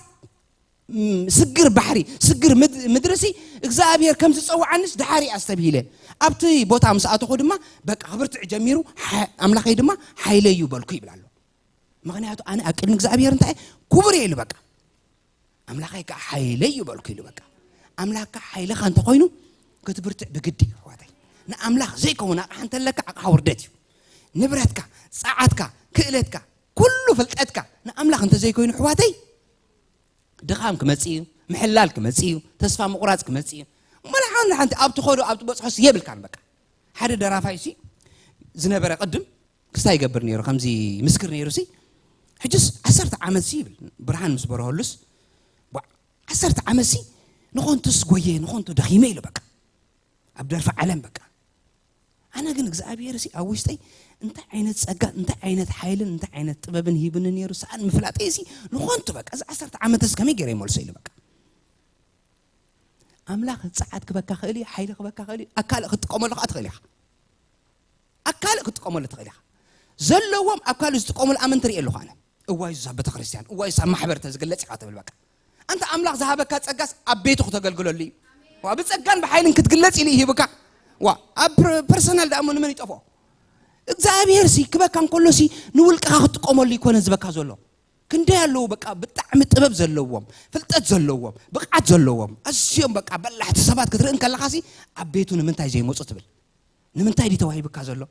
ስግር ባሕሪ፣ ስግር ምድርሲ እግዚኣብሔር ከም ዝጸውዓንስ ድሓር እየ ኣስተብሂለ። ኣብቲ ቦታ ምስ ኣተኹ ድማ በቃ ክብርትዕ ጀሚሩ፣ ኣምላኸይ ድማ ሓይለይ እዩ በልኩ ይብል ኣሎ። ምኽንያቱ ኣነ ኣብ ቅድሚ እግዚኣብሔር እንታይ ክቡር እየ ኢሉ በቃ። ኣምላኸይ ከዓ ሓይለይ እዩ በልኩ ኢሉ በቃ። ኣምላኽካ ሓይልኻ እንተኾይኑ ክትብርትዕ ብግዲ እዩ ኣሕዋተይ። ንኣምላኽ ዘይከውን ኣቕሓ እንተለካ ኣቕሓ ውርደት እዩ። ንብረትካ፣ ጸዓትካ፣ ክእለትካ፣ ኩሉ ፍልጠትካ ንኣምላኽ እንተዘይኮይኑ ኣሕዋተይ ድኻም ክመጽእ እዩ፣ ምሕላል ክመጽእ እዩ፣ ተስፋ ምቑራጽ ክመጽእ እዩ። መላሓን ሓንቲ ኣብ ትኸዶ ኣብ ትበጽሖስ የብልካን በቃ። ሓደ ደራፋይ ሲ ዝነበረ ቅድም ክስታይ ይገብር ነይሩ፣ ከምዚ ምስክር ነይሩ ሲ። ሕጅስ ዓሰርተ ዓመት ሲ ይብል ብርሃን ምስ በረኸሉስ፣ ቧዕ፣ ዓሰርተ ዓመት ሲ ንኾንቱስ ጎየ ንኾንቱ ደኺመ ኢሉ በቃ። ኣብ ደርፊ ዓለም በቃ። ኣነ ግን እግዚኣብሔር ሲ ኣብ ውሽጠይ እንታይ ዓይነት ጸጋ እንታይ ዓይነት ሓይልን እንታይ ዓይነት ጥበብን ሂብኒ ነይሩ ሰኣን ምፍላጠይ ሲ ንኾንቱ በቃ። እዚ ዓሰርተ ዓመትስ ከመይ ገይረ ይመልሶ ኢሉ በቃ። ኣምላኽ ጸዓት ክበካ ክእል እዩ፣ ሓይሊ ክበካ ክእል እዩ። ኣካል ክትጥቀመሉ ከዓ ትኽእል ኢኻ። ኣካል ክትጥቀመሉ ትኽእል ኢኻ። ዘለዎም ኣካል ዝጥቀሙሉ ኣመንቲ ርኢ ኣለኹ ኣነ። እዋይ እዛ ቤተክርስትያን፣ እዋይ እዛ ማሕበር ተዝግለጽ ኢኻ ትብል በቃ። ኣንተ ኣምላኽ ዝሃበካ ጸጋስ ኣብ ቤቱ ክተገልግለሉ እዩ። ዋ፣ ብጸጋን ብሓይልን ክትግለጽ ኢሉ ይህብካ። ዋ፣ ኣብ ፐርሰናል ደኣ እሞ ንመን ይጠፍኦ? እግዚኣብሔር ሲ ክበካ እንከሎ ሲ ንውልቅኻ ክትጥቀመሉ ይኮነ ዝበካ ዘሎ። ክንደይ ኣለዉ በቃ ብጣዕሚ ጥበብ ዘለዎም፣ ፍልጠት ዘለዎም፣ ብቕዓት ዘለዎም፣ ኣዝዮም በቃ በላሕቲ ሰባት ክትርኢ እንከለኻ ሲ ኣብ ቤቱ ንምንታይ ዘይመጹ ትብል? ንምንታይ ድዩ ተዋሂብካ ዘሎ?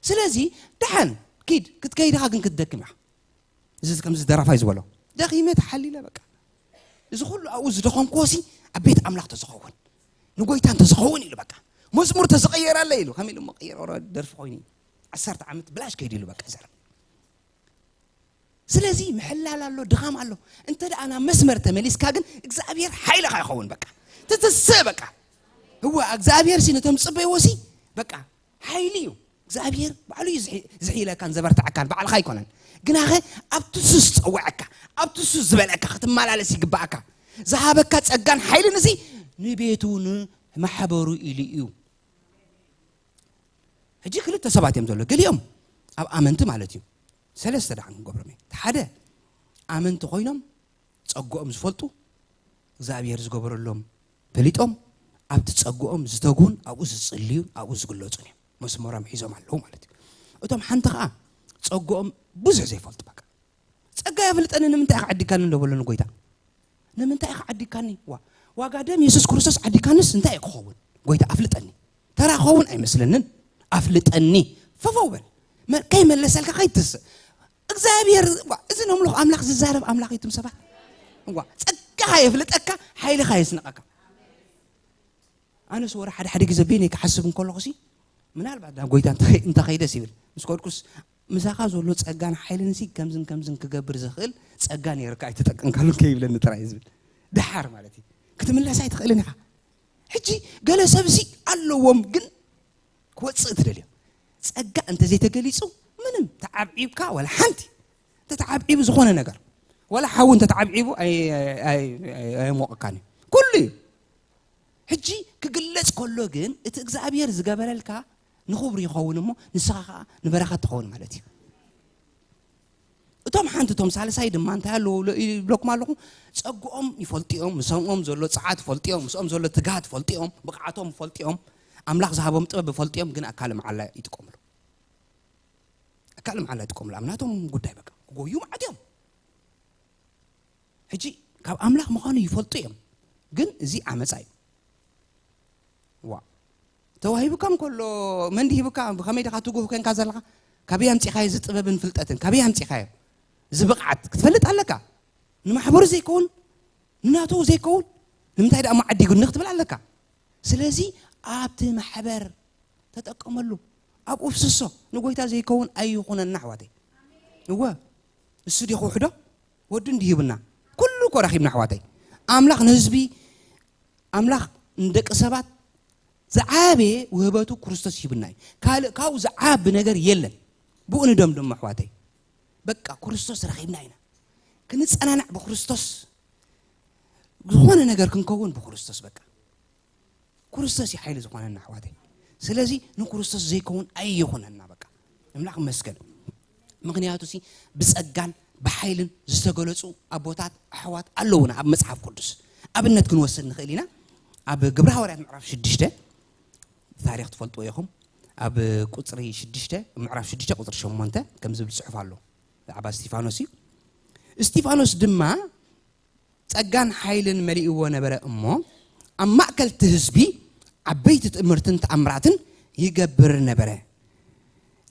ስለዚ ደሓን ኪድ ክትከይድኻ ግን ክትደክም ኢኻ። እዚ ከምዚ ደራፋይ ዝበሎ ደኺመ ተሓሊለ በቃ። እዚ ኩሉ ኣብኡ ዝደኸምክዎ ሲ ኣብ ቤት ኣምላኽ ተዝኸውን፣ ንጎይታ እንተዝኸውን ኢሉ በቃ። መዝሙር ተዝቐየረለ ኢሉ ከም ኢሉ እሞ ቀየር ደርፊ ኮይኑ። ዓሰርተ ዓመት ብላሽ ከይዱ ኢሉ በቃ ዘረብ። ስለዚ ምሕላል ኣሎ፣ ድኻም ኣሎ። እንተ ደኣ ናብ መስመር ተመሊስካ ግን እግዚኣብሔር ሓይልኻ ይኸውን በቃ። ትትስእ በቃ። እወ እግዚኣብሔር ሲ ነቶም ዝጽበይዎ ሲ በቃ ሓይሊ እዩ። እግዚኣብሔር ባዕሉ እዩ ዝሒ- ዝሕይለካን ዘበርትዐካን ባዕልኻ ኣይኮነን። ግናኸ ኣብቲ እሱ ዝጸውዐካ ኣብቲ እሱ ዝበለካ ክትመላለስ ይግባኣካ። ዝሃበካ ጸጋን ሓይልን እዚ ንቤቱ ንማሕበሩ ኢሉ እዩ። ሕጂ ክልተ ሰባት እዮም ዘሎ። ገሊኦም ኣብ ኣመንቲ ማለት እዩ። ሰለስተ ደኣ ክንገብሮም እዩ። እቲ ሓደ ኣመንቲ ኮይኖም ጸግኦም ዝፈልጡ እግዚኣብሔር ዝገበረሎም ፈሊጦም ኣብቲ ጸግኦም ዝተጉን ኣብኡ ዝጽልዩን ኣብኡ ዝግለጹን እዮም። መስመሮም ሒዞም ኣለዉ ማለት እዩ። እቶም ሓንቲ ከዓ ጸግኦም ብዙሕ ዘይፈልጡ በቃ ጸጋ የፍልጠኒ ንምንታይ ኢኻ ዓዲካኒ እንዶ በሎ ንጎይታ ንምንታይ ኢኻ ዓዲካኒ ዋ ዋጋ ደም የሱስ ክርስቶስ ዓዲካንስ እንታይ እዩ ክኸውን ጎይታ ኣፍልጠኒ ተራ ክኸውን ኣይመስለንን ኣፍልጠኒ ፈፈው በል መ- ከይመለሰልካ ከይትስእ እግዚኣብሔር ዋ፣ እዚ ነምልኽ ኣምላኽ ዝዛረብ ኣምላኽ እዩ ትም ሰባት ዋ ጸጋኻ የፍልጠካ ሓይልኻ የስንቐካ ኣነስ ወረ ሓደ ሓደ ግዜ በይነይ ክሓስብ እንከለኹሲ ምናልባት ናብ ጎይታ እንተኸይደስ ይብል ምስ ከድኩስ ምሳኻ ዘሎ ጸጋን ሓይልን ሲ ከምዝን ከምዝን ክገብር ዝኽእል ጸጋ ነይርካ ኣይተጠቀምካሉን ከይብለኒ ጥራይ ዝብል ድሓር ማለት እዩ ክትምለስ ኣይትኽእልን ኢኻ ሕጂ ገለ ሰብሲ ኣለዎም ግን ክወፅእ ትደልዮ ጸጋ እንተዘይተገሊፁ ምንም ተዓብዒብካ ወላ ሓንቲ እንተተዓብዒቡ ዝኾነ ነገር ወላ ሓዊ እንተተዓብዒቡ ኣየሞቐካን እዩ ኩሉ እዩ ሕጂ ክግለጽ ከሎ ግን እቲ እግዚኣብሔር ዝገበረልካ ንኽብሪ ይኸውን እሞ ንስኻ ከዓ ንበረኸት ትኸውን ማለት እዩ እቶም ሓንቲ እቶም ሳልሳይ ድማ እንታይ ኣለዎ ይብለኩም ኣለኹ ጸግኦም ይፈልጥኦም ምስኦም ዘሎ ጸዓት ይፈልጥኦም ምስኦም ዘሎ ትግሃት ይፈልጥኦም ብቕዓቶም ይፈልጥኦም ኣምላኽ ዝሃቦም ጥበብ ይፈልጥኦም ግን ኣካል መዓላ ይጥቀምሉ ኣካል መዓላ ይጥቀምሉ ኣብ ናቶም ጉዳይ በቃ ክጎዩ መዓት እዮም ሕጂ ካብ ኣምላኽ ምዃኑ ይፈልጡ እዮም ግን እዚ ዓመፃ እዩ ዋ ተዋሂቡካ እንከሎ መን ዲሂቡካ ብኸመይ ዲኻ ትጉህ ኮንካ ዘለኻ ካበይ ኣምፂኻዮ እዚ ጥበብን ፍልጠትን ካበይ ኣምፂኻዮ እዚ ብቕዓት ክትፈልጥ ኣለካ ንማሕበሩ ዘይከውን ንናቱ ዘይከውን ንምንታይ ደኣ ዓዲጉኒ ክትብል ኣለካ ስለዚ ኣብቲ ማሕበር ተጠቀመሉ ኣብኡ ፍስሶ ንጎይታ ዘይከውን ኣይኹነና ኣሕዋተይ እወ እሱ ዲ ክውሕዶ ወዱ እንዲሂብና ኩሉ እኮ ረኺብና ኣሕዋተይ ኣምላኽ ንህዝቢ ኣምላኽ ንደቂ ሰባት ዝዓበየ ውህበቱ ክርስቶስ ይብና እዩ ካልእ ካብኡ ዝዓቢ ነገር የለን ብኡ ንደምድሞ ኣሕዋተይ በቃ ክርስቶስ ረኺብና ኢና ክንጸናናዕ ብክርስቶስ ዝኾነ ነገር ክንከውን ብክርስቶስ በቃ ክርስቶስ እዩ ሓይሊ ዝኾነና ኣሕዋተይ ስለዚ ንክርስቶስ ዘይከውን ኣይይኹነና በቃ ኣምላኽ መስገን ምኽንያቱ ሲ ብጸጋን ብሓይልን ዝተገለጹ ኣቦታት ኣሕዋት ኣለዉና ኣብ መጽሓፍ ቅዱስ። ኣብነት ክንወስድ ንኽእል ኢና። ኣብ ግብሪ ሃዋርያት ምዕራፍ ሽዱሽተ፣ ታሪኽ ትፈልጥዎ ኢኹም። ኣብ ቁጽሪ ሽዱሽተ፣ ምዕራፍ ሽዱሽተ ቁጽሪ ሸሞንተ ከም ዝብል ጽሑፍ ኣሎ። ብዛዕባ እስጢፋኖስ እዩ። እስጢፋኖስ ድማ ጸጋን ሓይልን መሊእዎ ነበረ እሞ፣ ኣብ ማእከል እቲ ህዝቢ ዓበይቲ ትእምርትን ተኣምራትን ይገብር ነበረ።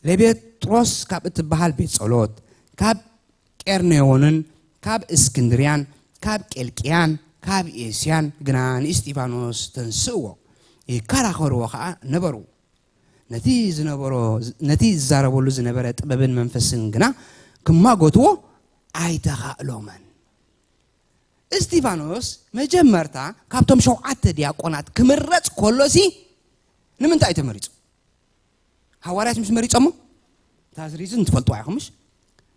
ለቤጥሮስ ካብ እትበሃል ቤት ጸሎት፣ ካብ ቄርኔዎንን ካብ እስክንድርያን ካብ ቄልቅያን ካብ ኤስያን ግና ንእስጢፋኖስ ተንስእዎ፣ ይከራኸርዎ ኸዓ ነበሩ። ነቲ ዝነበሮ፣ ነቲ ዝዛረበሉ ዝነበረ ጥበብን መንፈስን ግና ክማጎትዎ ኣይተኻእሎምን። እስጢፋኖስ መጀመርታ ካብቶም ሸውዓተ ዲያቆናት ክምረጽ ከሎሲ ንምንታይ እዩ ተመሪጹ? ሃዋርያት ምስ መሪጾሞ፣ እታ ሪዝን ትፈልጥዋ ኢኹም ምሽ?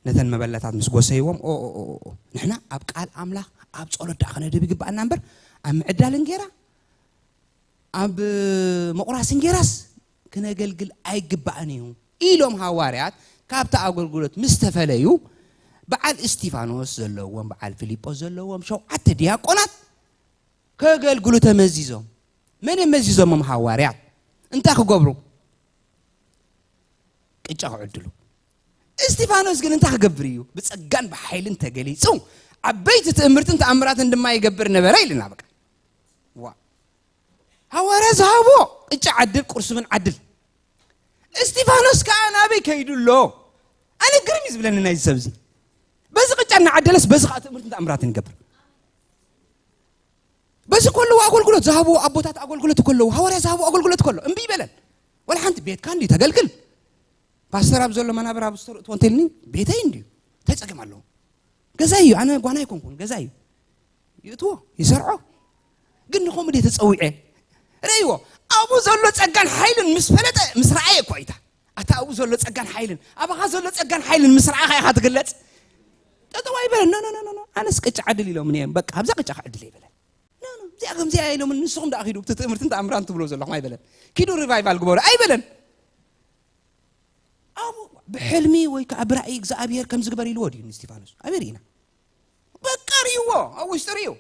ነተን መበለታት ምስ ጎሰይዎም፣ ኦ፣ ኦ፣ ኦ፣ ኦ፣ ንሕና ኣብ ቃል ኣምላኽ፣ ኣብ ጸሎት ደኣ ክነድህብ ይግብኣና እምበር፣ ኣብ ምዕዳል እንጌራ፣ ኣብ ምቑራስ እንጌራስ ክነገልግል ኣይግባእን እዩ ኢሎም ሃዋርያት ካብቲ ኣገልግሎት ምስ ተፈለዩ፣ በዓል እስጢፋኖስ ዘለዎም፣ በዓል ፊልጶስ ዘለዎም ሸውዓተ ዲያቆናት ከገልግሉ ተመዚዞም። መን እዮም መዚዞሞም? ሃዋርያት። እንታይ ክገብሩ? ቅጫ ክዕድሉ። እስጢፋኖስ ግን እንታይ ክገብር እዩ? ብጸጋን ብሓይልን ተገሊጹ፣ ዓበይቲ ትእምርትን ተኣምራትን ድማ ይገብር ነበረ ኢልና። በቃ፣ ዋ፣ ሃዋርያ ዝሃቦ ቅጫ ዓድል፣ ቁርስብን ዓድል። እስጢፋኖስ ከኣ ናበይ ከይዱ ኣሎ? ኣነ ግርም እዩ ዝብለኒ ናይዚ ሰብ እዚ። በዚ ቅጫ እናዓደለስ በዚ ከኣ ትእምርትን ተኣምራትን ይገብር። በዚ ከለዉ ኣገልግሎት ዝሃብዎ ኣቦታት ኣገልግሎት ከለዉ፣ ሃዋርያ ዝሃብዎ ኣገልግሎት ከሎ እምቢ ይበለን። ወላ ሓንቲ፣ ቤትካ እንዲ ተገልግል፣ ፓስተር ኣብ ዘሎ መናብር ኣብ ስተር እትዎ እንተልኒ፣ ቤተይ እንድዩ፣ እንታይ ጸገም ኣለዎ? ገዛይ እዩ፣ ኣነ ጓና ኣይኮንኩን፣ ገዛይ እዩ። ይእትዎ፣ ይሰርዖ። ግን ንኸምኡ ድየ ተጸዊዐ? ረእይዎ፣ ኣብኡ ዘሎ ጸጋን ሓይልን ምስ ፈለጠ፣ ምስ ረኣየ እኮ እዩ። ኣታ ኣብኡ ዘሎ ጸጋን ሓይልን፣ ኣባኻ ዘሎ ጸጋን ሓይልን ምስ ረኣኻ ኢኻ ትግለጽ። ጠጠው ኣይበለን። ኖ፣ ኖ፣ ኖ፣ ኖ፣ ኖ። ኣነስ ቅጫ ዕድል ኢሎምኒ እዮም። በቃ፣ ኣብዛ ቅጫ ክዕድል ኣይበለን። ኖ፣ ኖ፣ እዚኣ ከምዚኣ ኢሎምኒ፣ ንስኹም ደኣ ኪዱ፣ እቲ ትእምርትን ተኣምራን ትብሎ ዘለኹም ኣይበለን። ኪዱ ሪቫይቫል ግበሩ ኣይበለን። ኣብኡ ብሕልሚ ወይ ከዓ ብራእይ እግዚኣብሔር ከም ዝግበር ኢልዎ ድዩ ንእስጢፋኖስ? ኣበይ ርኢና? በቃ ርእይዎ፣ ኣብ ውሽጢ ርእዩ።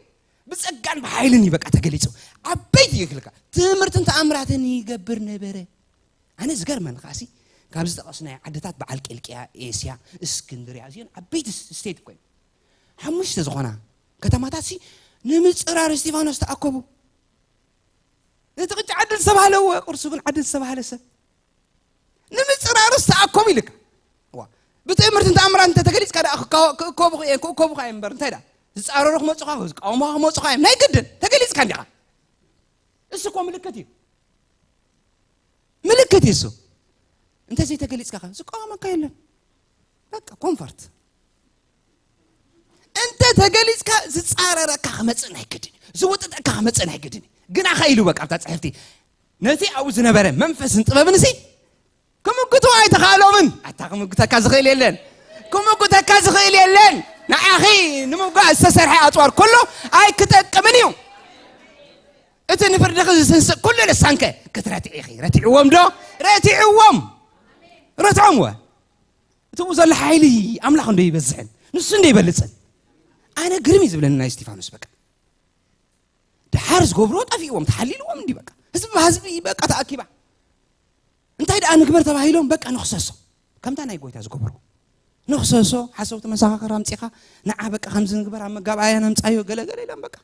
ብጸጋን ብሓይልን እዩ በቃ ተገሊጹ። ዓበይቲ ይክልካ ትምህርትን ተኣምራትን ይገብር ነበረ። ኣነ ዝገርመን ከዓሲ፣ ካብ ዝጠቐስናዮ ዓድታት በዓል ቄልቅያ፣ ኤስያ፣ እስክንድርያ፣ እዚአን ዓበይቲ ስ-፣ ስቴት እኮ እየን። ሓሙሽተ ዝኾና ከተማታት ሲ ንምጽራር እስጢፋኖስ ተኣከቡ። ነቲ ቅጫ ዓድል ዝተባህለ እወ፣ ቁርሲ እውን ዓድል ዝተባህለ ሰብ ንምጽራር ዝተኣከቡ ኢልካ። ዋ፣ ብትእምርትን ተኣምራት እንተ ተገሊጽካ ደኣ ክካ-፣ ክእከቡ እየ፣ ክእከቡ እየ እምበር እንታይ ደኣ? ዝጻረሩ ክመጹኻ፣ ዝቃወሙኻ ክመጹኻ እዮም። ናይ ግድን ተገሊጽካ እንዲኻ። እሱ እኮ ምልክት እዩ። ምልክት እዩ እሱ። እንተ ዘይተገሊጽካ ከ ዝቃወመካ የለን። በቃ ኮንፈርት። እንተ ተገሊጽካ ዝጻረረካ ክመጽእ ናይ ግድን እዩ። ዝውጥጠካ ክመጽእ ናይ ግድን እዩ። ግና ከ ኢሉ በቃ ኣብታ ጽሕፍቲ ነቲ ኣብኡ ዝነበረ መንፈስን ጥበብን ሲ ክምግቱ ኣይተኻእሎምን። ኣታ ክምግተካ ዝኽእል የለን። ክምግተካ ዝኽእል የለን። ንዓኺ ንምውጋእ ዝተሰርሐ ኣጽዋር ኩሉ ኣይክጠቅምን እዩ። እቲ ንፍርድኺ ዝስንስእ ኩሉ ልሳንከ ክትረትዒ ኢኺ። ረቲዕዎም ዶ? ረቲዕዎም። ረትዖም ወ። እቲ ብኡ ዘሎ ሓይሊ ኣምላኽ እንዶ ይበዝሕን ንሱ እንዶ ይበልጽን። ኣነ ግርም እዩ ዝብለኒ ናይ እስጢፋኖስ በቃ። ድሓር ዝገብርዎ ጠፊእዎም፣ ተሓሊልዎም እንዲ በቃ። ህዝቢ ብህዝቢ በቃ ተኣኪባ። እንታይ ደኣ ንግበር ተባሂሎም በቃ ንኽሰሶ። ከምታ ናይ ጎይታ ዝገብርዎ። ንኽሰሶ፣ ሓሰውቲ መሰኻኽር ኣምጺኻ፣ ንዓ በቃ ከምዚ ንግበር፣ ኣብ መጋባእያ ነምጻዮ፣ ገለ ገለ ኢሎም በቃ።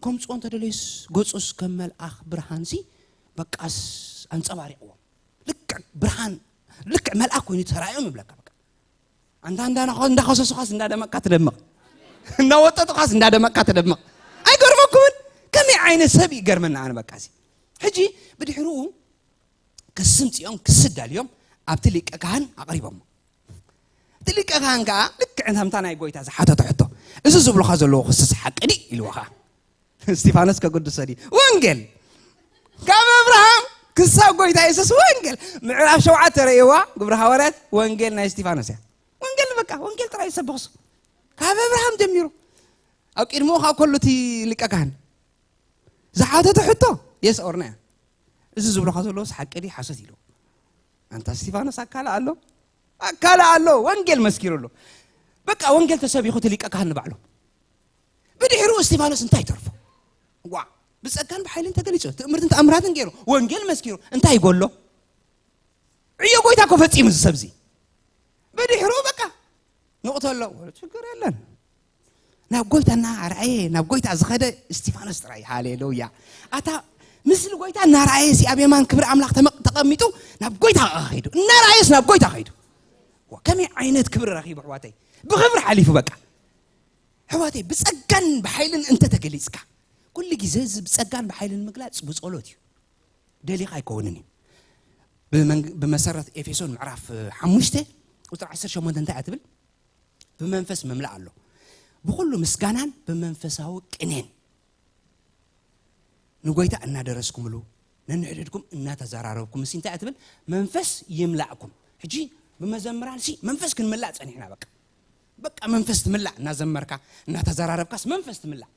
ከምጽኦ እንተደለዩስ፣ ገጹስ ከም መልኣኽ ብርሃንሲ በቃስ ኣንጸባሪቕዎም። ልክዕ ብርሃን፣ ልክዕ መልኣክ ኮይኑ ተራእዮም ይብለካ በቃ። ኣንታ እንዳ-፣ እንዳኸሰሱኻስ እንዳደመቕካ ትደምቕ። እንዳወጠጡኻስ እንዳደመቕካ ትደምቕ። ኣይገርመኩምን? ከመይ ዓይነት ሰብ ይገርመና ኣነ በቃ እዚ። ሕጂ ብድሕሪኡ ክስም ጽኦም ክስዳል እዮም ኣብቲ ሊቀ ካህን ኣቕሪቦሞ። እቲ ሊቀ ካህን ከኣ ልክዕ ከምታ ናይ ጎይታ ዝሓተቶ ሕቶ፣ "እዚ ዝብሉኻ ዘለዉ ክስስ ሓቂ ድዩ?" ኢልዎ ኸኣ። እስጢፋኖስ ከገድሶ ድዩ? ወንጌል ካብ እብርሃም ክሳብ ጎይታ የሱስ ወንጌል። ምዕራፍ ሸውዓተ ረእይዋ ግብሪ ሃዋርያት ወንጌል ናይ እስጢፋኖስ እያ። ወንጌል በቃ ወንጌል ጥራይ ይሰብኽ እሱ። ካብ እብርሃም ጀሚሩ ኣብ ቅድሚኡ ካብ ከሎ እቲ ሊቀ ካህን ዝሓተቶ ሕቶ የስ ኦር ኖ እያ። እዚ ዝብሎኻ ዘለዎስ ሓቂ ድዩ ሓሶት ኢሉ። ኣንታ እስጢፋኖስ ኣካለ ኣሎ፣ ኣካለ ኣሎ፣ ወንጌል መስኪሩ ኣሎ። በቃ ወንጌል ተሰቢኹ እቲ ሊቀ ካህን ንባዕሉ። ብድሕሩ እስጢፋኖስ እንታይ ተርፎ? ዋ፣ ብጸጋን ብሓይልን ተገሊጹ፣ ትእምርትን ተኣምራትን ገይሩ፣ ወንጌል መስኪሩ፣ እንታይ ይጎሎ? ዕዮ ጎይታ እኮ ፈጺሙ እዚ ሰብዚ። ብድሕሩ በቃ ንቕተሎ፣ ችግር የለን። ናብ ጎይታ እናረኣየ ናብ ጎይታ ዝኸደ እስጢፋኖስ ጥራይ። ሃሌሉያ። ኣታ፣ ምስሊ ጎይታ እናረኣየ ሲ ኣብ የማን ክብሪ ኣምላኽ ተመ- ተቐሚጡ ናብ ጎይታ ከይዱ፣ እናረኣየስ ናብ ጎይታ ከይዱ። ዋ፣ ከመይ ዓይነት ክብሪ ረኺቡ ኣሕዋተይ? ብኽብሪ ሓሊፉ በቃ። ኣሕዋተይ፣ ብጸጋን ብሓይልን እንተ ተገሊጽካ፣ ኩሉ ግዜ እዚ ብጸጋን ብሓይልን ምግላጽ ብጸሎት እዩ። ደሊኻ ኣይከውንን እዩ። ብመንግ- ብመሰረት ኤፌሶን ምዕራፍ ሓሙሽተ ቁጽሪ ዓሰርተ ሸሞንተ እንታይ እያ ትብል? ብመንፈስ ምምላእ ኣሎ። ብኹሉ ምስጋናን ብመንፈሳዊ ቅኔን ንጎይታ እናደረስኩምሉ፣ ነንሕድሕድኩም እናተዘራረብኩም፣ እሲ እንታይ እያ ትብል? መንፈስ ይምላእኩም። ሕጂ ብመዘምራን ሲ መንፈስ ክንምላእ ጸኒሕና። በቃ፣ በቃ መንፈስ ትምላእ፣ እናዘመርካ እናተዘራረብካስ መንፈስ ትምላእ።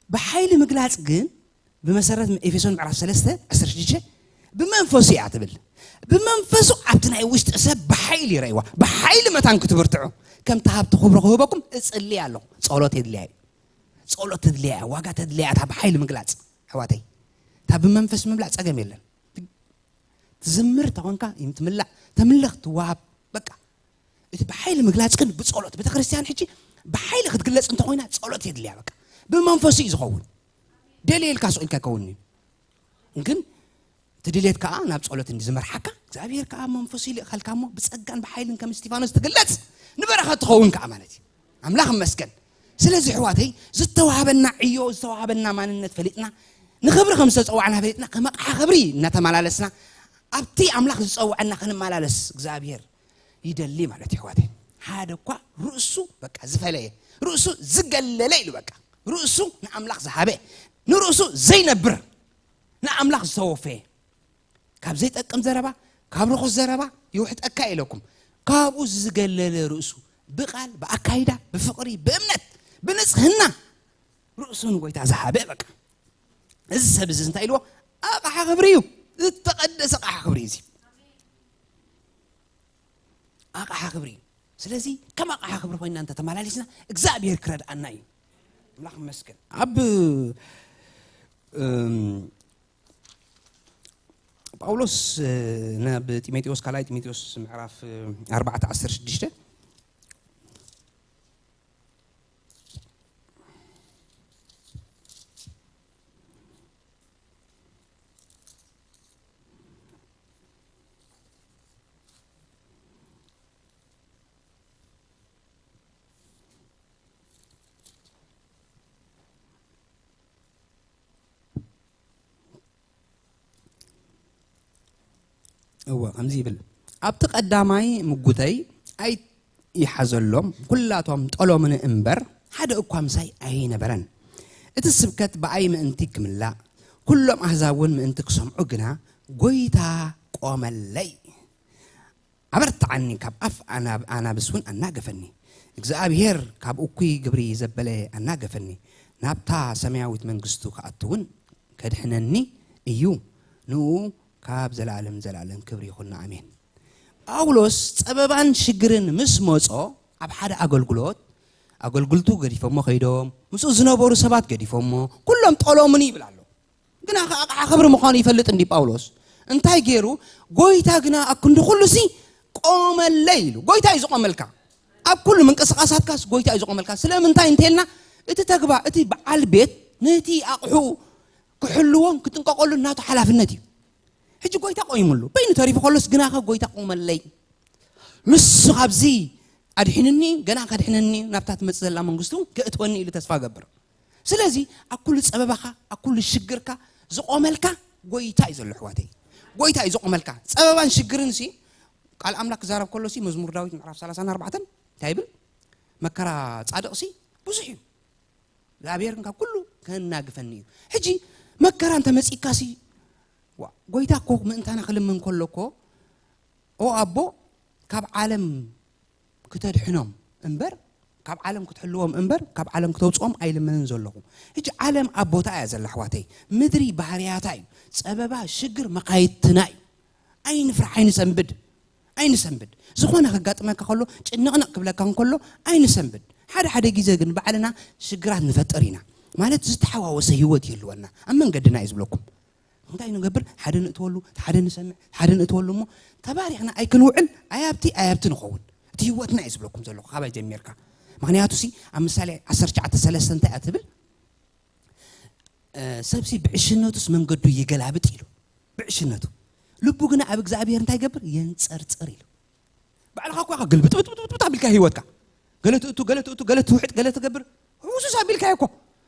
ብሓይሊ ምግላጽ ግን ብመሰረት ኤፌሶን ምዕራፍ ሰለስተ ዓሰርተ ሽዱሽተ ብመንፈሱ እያ ትብል። ብመንፈሱ ኣብቲ ናይ ውሽጢ ሰብ ብሓይሊ ይረእይዋ። ብሓይሊ መታን ክትብርትዑ፣ ከምቲ ሃብቲ ክብሩ ክህበኩም እጽሊ ኣለኹ። ጸሎት የድልያ እዩ። ጸሎት ተድልያ እያ፣ ዋጋ ተድልያ እያ። እታ ብሓይሊ ምግላጽ፣ ኣሕዋተይ፣ እታ ብመንፈስ ምብላዕ ጸገም የለን። ትዝምር ተኾንካ፣ ትምላእ፣ ተምልኽ፣ ትወሃብ። በቃ፣ እቲ ብሓይሊ ምግላጽ ግን ብጸሎት። ቤተ ክርስቲያን ሕጂ ብሓይሊ ክትግለጽ እንተኾይና ጸሎት የድልያ። በቃ፣ ብመንፈሱ እዩ ዝኸውን። ደልየ ኢልካ ስቕ ኢልካ ኣይከውንን እዩ። ግን እቲ ድሌት ከኣ ናብ ጸሎት እንዲ ዝመርሓካ፣ እግዚኣብሔር ከኣ መንፈሱ ይልእኸልካ እሞ ብጸጋን ብሓይልን ከም እስጢፋኖስ ትግለጽ፣ ንበረኸት ትኸውን ከኣ ማለት እዩ። ኣምላኽ ይመስገን። ስለዚ ኣሕዋተይ፣ ዝተዋህበና ዕዮ፣ ዝተዋህበና ማንነት ፈሊጥና፣ ንኽብሪ ከም ዝተጸዋዕና ፈሊጥና፣ ከም ኣቕሓ ክብሪ እናተመላለስና ኣብቲ ኣምላኽ ዝጸውዐና ክንመላለስ እግዚኣብሔር ይደሊ ማለት እዩ። ኣሕዋተይ፣ ሓደ እኳ ርእሱ በቃ ዝፈለየ፣ ርእሱ ዝገለለ ኢሉ፣ በቃ ርእሱ ንኣምላኽ ዝሃበ፣ ንርእሱ ዘይነብር፣ ንኣምላኽ ዝተወፈየ፣ ካብ ዘይጠቅም ዘረባ፣ ካብ ርኹስ ዘረባ ይውሕጠካ ኢለኩም። ካብኡ ዝገለለ ርእሱ ብቓል፣ ብኣካይዳ፣ ብፍቕሪ፣ ብእምነት፣ ብንጽህና ርእሱ ንጎይታ ዝሃበ፣ በቃ፣ እዚ ሰብ እዚ እንታይ ኢልዎ? ኣቕሓ ክብሪ እዩ። ዝተቐደሰ ኣቕሓ ክብሪ እዩ እዚ። ኣቕሓ ክብሪ እዩ። ስለዚ ከም ኣቕሓ ክብሪ ኮይና እንተተመላሊስና እግዚኣብሔር ክረድኣና እዩ። ኣምላኽ ይመስገን። ኣብ፣ እም፣ ጳውሎስ፣ እ፣ ናብ ጢሞቴዎስ፣ ካልኣይ ጢሞቴዎስ ምዕራፍ፣ እ፣ ኣርባዕተ ዓሰርተ ሽዱሽተ። እወ፣ ከምዚ ይብል፣ ኣብቲ ቀዳማይ ምጉተይ ኣይይሓዘሎም፣ ኩላቶም ጠሎምኒ እምበር፣ ሓደ እኳ ምሳይ ኣይነበረን። እቲ ስብከት ብኣይ ምእንቲ ክምላእ፣ ኩሎም ኣህዛብ እውን ምእንቲ ክሰምዑ ግና፣ ጐይታ ቆመለይ። ኣበርትዓኒ፣ ካብ ኣፍ ኣናብ-፣ ኣናብስ እውን ኣናገፈኒ። እግዚኣብሄር ካብ እኩይ ግብሪ ዘበለ ኣናገፈኒ። ናብታ ሰማያዊት መንግስቱ ክኣቱ እውን ከድሕነኒ እዩ። ንኡ ካብ ዘላለም ዘላለም ክብሪ ይኹን። ኣሜን። ጳውሎስ ጸበባን ሽግርን ምስ መጾ፣ ኣብ ሓደ ኣገልግሎት፣ ኣገልግልቱ ገዲፎሞ ከይዶም፣ ምስኡ ዝነበሩ ሰባት ገዲፎሞ፣ ኩሎም ጠሎምኒ ይብል ኣሎ። ግና ከኣ ኣቕሓ ክብሪ ምዃኑ ይፈልጥ እንዲ ጳውሎስ። እንታይ ገይሩ? ጎይታ ግና ኣብ ክንዲ ኩሉ ሲ ቆመለይ ኢሉ። ጎይታ እዩ ዝቆመልካ። ኣብ ኩሉ ምንቅስቓሳትካስ ጎይታ እዩ ዝቆመልካ። ስለምንታይ እንተልና፣ እቲ ተግባር፣ እቲ በዓል ቤት ነቲ ኣቕሑ ክሕልዎን ክጥንቀቐሉን ናቱ ሓላፍነት እዩ። ሕጂ ጎይታ ቆይሙሉ። በይኑ ተሪፉ ከሎስ ግናኸ ጎይታ ቆመለይ። ንሱ ካብዚ ኣድሒንኒ፣ ገና ከድሕነኒ፣ ናብታ ትመጽእ ዘላ መንግስቱ ከእትወኒ ኢሉ ተስፋ ገብር። ስለዚ ኣብ ኩሉ ጸበባኻ፣ ኣብ ኩሉ ሽግርካ ዝቆመልካ ጎይታ እዩ ዘሎ፣ ኣሕዋተይ። ጎይታ እዩ ዝቆመልካ። ጸበባን ሽግርን ሲ፣ ቃል ኣምላኽ ክዛረብ ከሎ ሲ፣ መዝሙር ዳዊት ምዕራፍ ሰላሳን ኣርባዕተን እንታይ ይብል? መከራ ጻድቕ ሲ ብዙሕ እዩ። እግዚኣብሔር ግን ካብ ኩሉ ከናግፈኒ እዩ። ሕጂ መከራ እንተመጺእካ ሲ፣ ዋ፣ ጎይታ እኮ ምእንታና ክልምን ከሎ እኮ፣ ኦ ኣቦ፣ ካብ ዓለም ክተድሕኖም እምበር፣ ካብ ዓለም ክትሕልዎም እምበር፣ ካብ ዓለም ክተውጽኦም ኣይልምንን ዘለኹ። ሕጂ ዓለም ኣቦታ እያ ዘላ፣ ኣሕዋተይ። ምድሪ ባህርያታ እዩ። ጸበባ፣ ሽግር መኻይድትና እዩ። ኣይንፍራሕ፣ ኣይንሰንብድ። ኣይንሰንብድ። ዝኾነ ከጋጥመካ ከሎ፣ ጭንቕንቕ ክብለካ እንከሎ ኣይንሰንብድ። ሓደ ሓደ ግዜ ግን ባዕልና ሽግራት ንፈጥር ኢና። ማለት ዝተሓዋወሰ ህይወት ይህልወና። ኣብ መንገድና እዩ ዝብለኩም። እንታይ ንገብር? ሓደ ንእትወሉ፣ ሓደ ንሰምዕ፣ ሓደ ንእትወሉ እሞ ተባሪኽና ኣይክንውዕል፣ ኣያብቲ ኣያብቲ ንኸውን። እቲ ህይወትና እዩ ዝብለኩም ዘለኹ ካባይ ጀሚርካ። ምኽንያቱ ሲ ኣብ ምሳሌ ዓሰርተ ትሽዓተ ሰለስተ እንታይ እያ ትብል? ሰብሲ ብዕሽነቱስ መንገዱ ይገላብጥ ኢሉ። ብዕሽነቱ ልቡ ግና ኣብ እግዚኣብሔር እንታይ ይገብር? የንጸርጽር ኢሉ። ባዕልኻ እኳ ኢኻ ግልብጥብጥብጥ ኣቢልካ ህይወትካ፣ ገለ ትእቱ፣ ገለ ትእቱ፣ ገለ ትውሕጥ፣ ገለ ትገብር። ውሱስ ኣቢልካ እኮ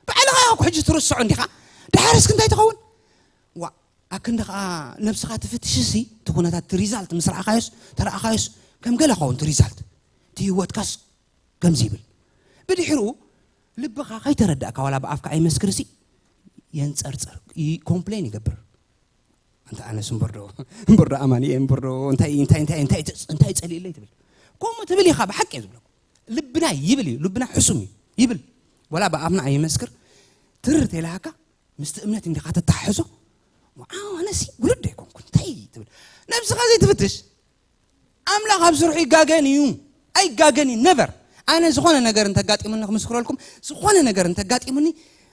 ባዕልኻ ኢኻ እኮ ሕጂ ትርስዖ እንዲኻ። ደሓር እስኪ እንታይ ትኸውን? ዋ ኣክንዲ ከዓ ነብስኻ ትፍትሽሲ፣ እቲ ኩነታት፣ እቲ ሪዛልት ምስ ረኣኻዮስ፣ ተረኣኻዮስ ከም ገለ ኸውን እቲ ሪዛልት። እቲ ህይወትካስ ከምዚ ይብል። ብድሕርኡ ልብኻ ከይተረዳእካ ዋላ ብኣፍካ ኣይመስክርሲ፣ የንጸርጽር፣ ኮምፕሌን ይገብር። ኣንታ ኣነስ እምበር ዶ፣ እምበር ዶ ኣማኒ እየ፣ እምበር ዶ እንታይ እንታይ እንታይ እንታይ እንታይ ጸሊእለይ ትብል። ከምኡ ትብል ኢኻ። ብሓቂ እየ ዝብለኩም። ልብና ይብል እዩ፣ ልብና ሕሱም እዩ ይብል። ወላ ብኣፍና ኣይመስክር። ትርር ተይልሃካ ምስቲ እምነት እንዲኻ ተተሓሕዞ። ኣነሲ ውሉድ ኣይኮንኩን እንታይ ትብል። ነብስኻ ዘይትፍትሽ። ኣምላኽ ኣብ ስርሑ ይጋገን እዩ። ኣይጋገን እዩ ነቨር። ኣነ ዝኾነ ነገር እንተጋጢሙኒ ክምስክረልኩም፣ ዝኾነ ነገር እንተጋጢሙኒ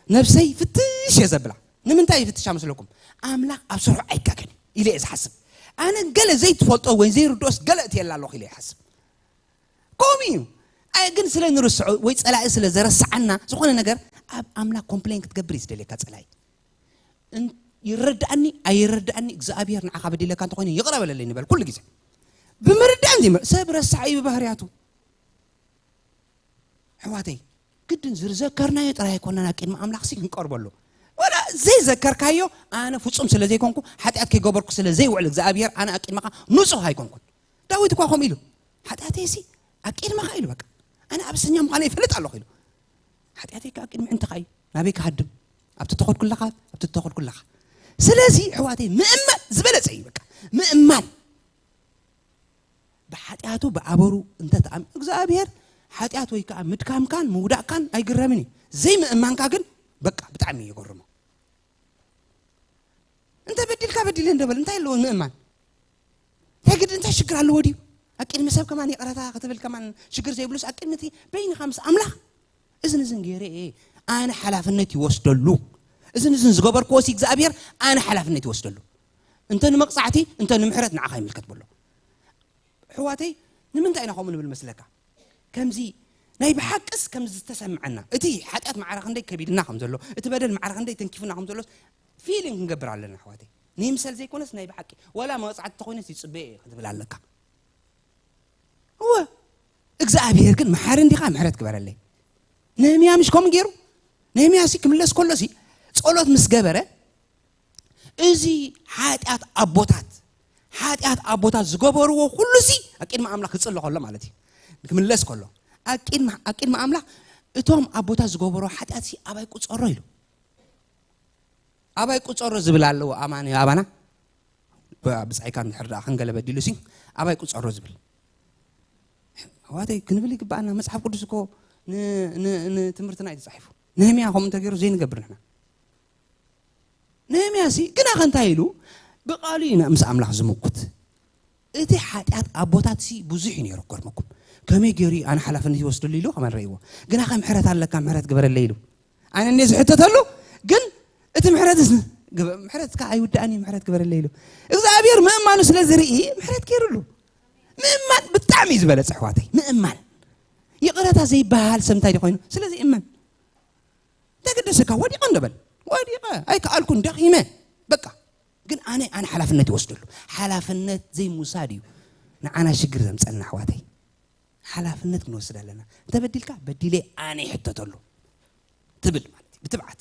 ነብሰይ ፍትሽ እየ ዘብላ። ንምንታይ ይፍትሻ መስለኩም? ኣምላኽ ኣብ ስርሑ ኣይጋገን እዩ ኢለ እየ ዝሓስብ። ኣነ ገለ ዘይትፈልጦ ወይ ዘይርድኦስ ገለ እትየላ ኣለኹ ኢለ ይሓስብ። ከምኡ እዩ። ኣይ ግን ስለ ንርስዖ ወይ ጸላኢ ስለ ዘረስዓና ዝኾነ ነገር ኣብ ኣምላኽ ኮምፕሌን ክትገብር እዩ ዝደልየካ ጸላኢ። እን- ይረድኣኒ ኣይረድኣኒ እግዚኣብሔር ንዓኻ በዲለካ እንተኾይነ ይቕረ በለለይ ንበል ኩሉ ግዜ። ብምርዳእን ዘይምር ሰብ ረሳዕ እዩ ብባህርያቱ። ኣሕዋተይ ግድን ዝዘከርናዮ ጥራይ ኣይኮነን ኣብ ቅድሚ ኣምላኽሲ ክንቀርበሉ። ወላ ዘይዘከርካዮ ኣነ ፍጹም ስለ ዘይኮንኩ ሓጢኣት ከይገበርኩ ስለ ዘይውዕል እግዚኣብሔር ኣነ ኣብ ቅድመኻ ንጹህ ኣይኮንኩን። ዳዊት እኳ ከምኡ ኢሉ ሓጢኣተይሲ ኣብ ቅድመኻ ኢሉ በቃ ኣነ ኣብሰኛ ምዃነ ይፈልጥ ኣለኹ ኢሉ። ሓጢኣተይ ከዓ ቅድሚ ዕንትኻ እዩ ናበይ ክሃድም ኣብቲ ተኸድኩለኻ ኣብቲ ተኸድኩለኻ። ስለዚ ኣሕዋተይ ምእማን ዝበለጸ እዩ በቃ ምእማን። ብሓጢኣቱ ብኣበሩ እንተተኣም እግዚኣብሔር ሓጢኣት ወይ ከዓ ምድካምካን ምውዳቕካን ኣይግረምን እዩ። ዘይምእማንካ ግን በቃ ብጣዕሚ እዩ ይገርሞ። እንተ በዲልካ በዲለ እንደበል እንታይ ኣለዎ ምእማን? እንታይ ግድ እንታይ ሽግር ኣለዎ ድዩ? ኣብ ቅድሚ ሰብ ከማን ይቕረታ ክትብል ከማን ሽግር ዘይብሉስ ኣብ ቅድሚ እቲ በይንኻ ምስ ኣምላኽ እዝን እዝን ገይረ እየ ኣነ ሓላፍነት ይወስደሉ። እዝን እዝን ዝገበርክዎ ሲ እግዚኣብሔር ኣነ ሓላፍነት ይወስደሉ። እንተ ንመቕጻዕቲ እንተ ንምሕረት ንዓኻ ይምልከት በሎ። ኣሕዋተይ ንምንታይ ኢና ከምኡ ንብል መስለካ? ከምዚ ናይ ብሓቅስ ከምዚ ዝተሰምዐና እቲ ሓጢኣት ማዕረ ክንደይ ከቢድና ከም ዘሎ እቲ በደል ማዕረ ክንደይ ተንኪፉና ከም ዘሎ ፊሊንግ ክንገብር ኣለና ኣሕዋተይ። ንይምሰል ዘይኮነስ ናይ ብሓቂ ዋላ መቕጻዕቲ ተኮይነስ ይጽበየ እየ ክትብል ኣለካ። እወ እግዚኣብሔር ግን መሓሪ እንዲኻ ምሕረት ግበረለይ። ነህምያ ምሽ ከምኡ ገይሩ ነህምያ ሲ ክምለስ ከሎ ሲ ጸሎት ምስ ገበረ እዚ ሓጢኣት ኣቦታት ሓጢኣት ኣቦታት ዝገበርዎ ኩሉ ሲ ኣብ ቅድሚ ኣምላኽ ክጽሎ ከሎ ማለት እዩ። ክምለስ ከሎ ኣብ ቅድሚ ኣብ ቅድሚ ኣምላኽ እቶም ኣቦታት ዝገበርዎ ሓጢኣት ሲ ኣባይ ቁጸሮ ኢሉ ኣባይ ቁጸሮ ዝብል ኣለዎ ኣማኒ ኣባና ብጻይካ እንድሕር ደኣ ከንገለ በዲሉ ሲ ኣባይ ቁጸሮ ዝብል ኣዋተይ ክንብል ይግባኣና። መጽሓፍ ቅዱስ እኮ ንትምህርትና እዩ ተጻሒፉ። ነህምያ ከምኡ እንተገይሩ ዘይንገብር ንሕና። ነህምያ ሲ ግና ከንታይ ኢሉ ብቃሉ ኢና ምስ ኣምላኽ ዝምኩት። እቲ ሓጢኣት ኣቦታት ሲ ብዙሕ እዩ ነይሩ። ከርመኩም ከመይ ገይሩ ኣነ ሓላፍነት ይወስደሉ ኢሉ ከመን ረእይዎ። ግና ከ ምሕረት ኣለካ ምሕረት ግበረለይ ኢሉ ኣነ እኔ ዝሕተተሉ ግን እቲ ምሕረት ምሕረትካ ኣይውዳእን እዩ ምሕረት ግበረለይ ኢሉ እግዚኣብሔር ምእማኑ ስለ ዝርኢ ምሕረት ገይሩሉ። ምእማን ብጣዕሚ እዩ ዝበለፀ ኣሕዋተይ። ምእማን ይቕረታ ዘይበሃል ሰብ እንታይ ኮይኑ ስለዚ እመን። እንታይ ገደሰካ ወዲቐ እንደበል ወዲቐ ኣይከኣልኩን ደኺመ በቃ። ግን ኣነ ኣነ ሓላፍነት ይወስደሉ። ሓላፍነት ዘይምውሳድ እዩ ንዓና ሽግር ዘምፀልና ኣሕዋተይ። ሓላፍነት ክንወስድ ኣለና። እንተበዲልካ በዲለ ኣነ ይሕተተሉ ትብል ማለት እዩ ብትብዓት።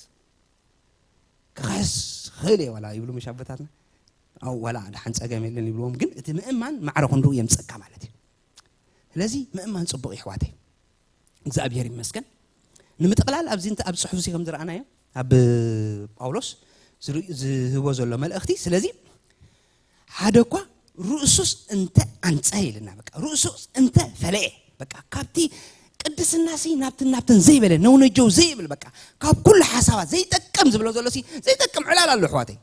ክኸስ ክእል እየ ዋላ ይብሉ ምሽ ኣቦታትና። ኣው ዋላ ደሓን ፀገም የለን ይብልዎም ግን እቲ ምእማን ማዕረ ክንድኡ የምፀካ ማለት እዩ። ስለዚ ምእማን ፅቡቕ እዩ ኣሕዋተይ። እግዚኣብሔር ይመስገን። ንምጥቕላል ኣብዚ እንተ ኣብ ፅሑፍ እዚ ከም ዝረኣናዮ ኣብ ጳውሎስ ዝህቦ ዘሎ መልእኽቲ ስለዚ ሓደ እኳ ርእሱስ እንተ ኣንጸ ይልና በቃ ርእሱስ እንተ ፈለየ በቃ ካብቲ ቅድስናሲ ናብትን ናብትን ዘይበለ ነውነጀው ዘይብል በቃ ካብ ኩሉ ሓሳባት ዘይጠቅም ዝብሎ ዘሎ ሲ ዘይጠቅም ዕላል ኣሎ ኣሕዋተይ።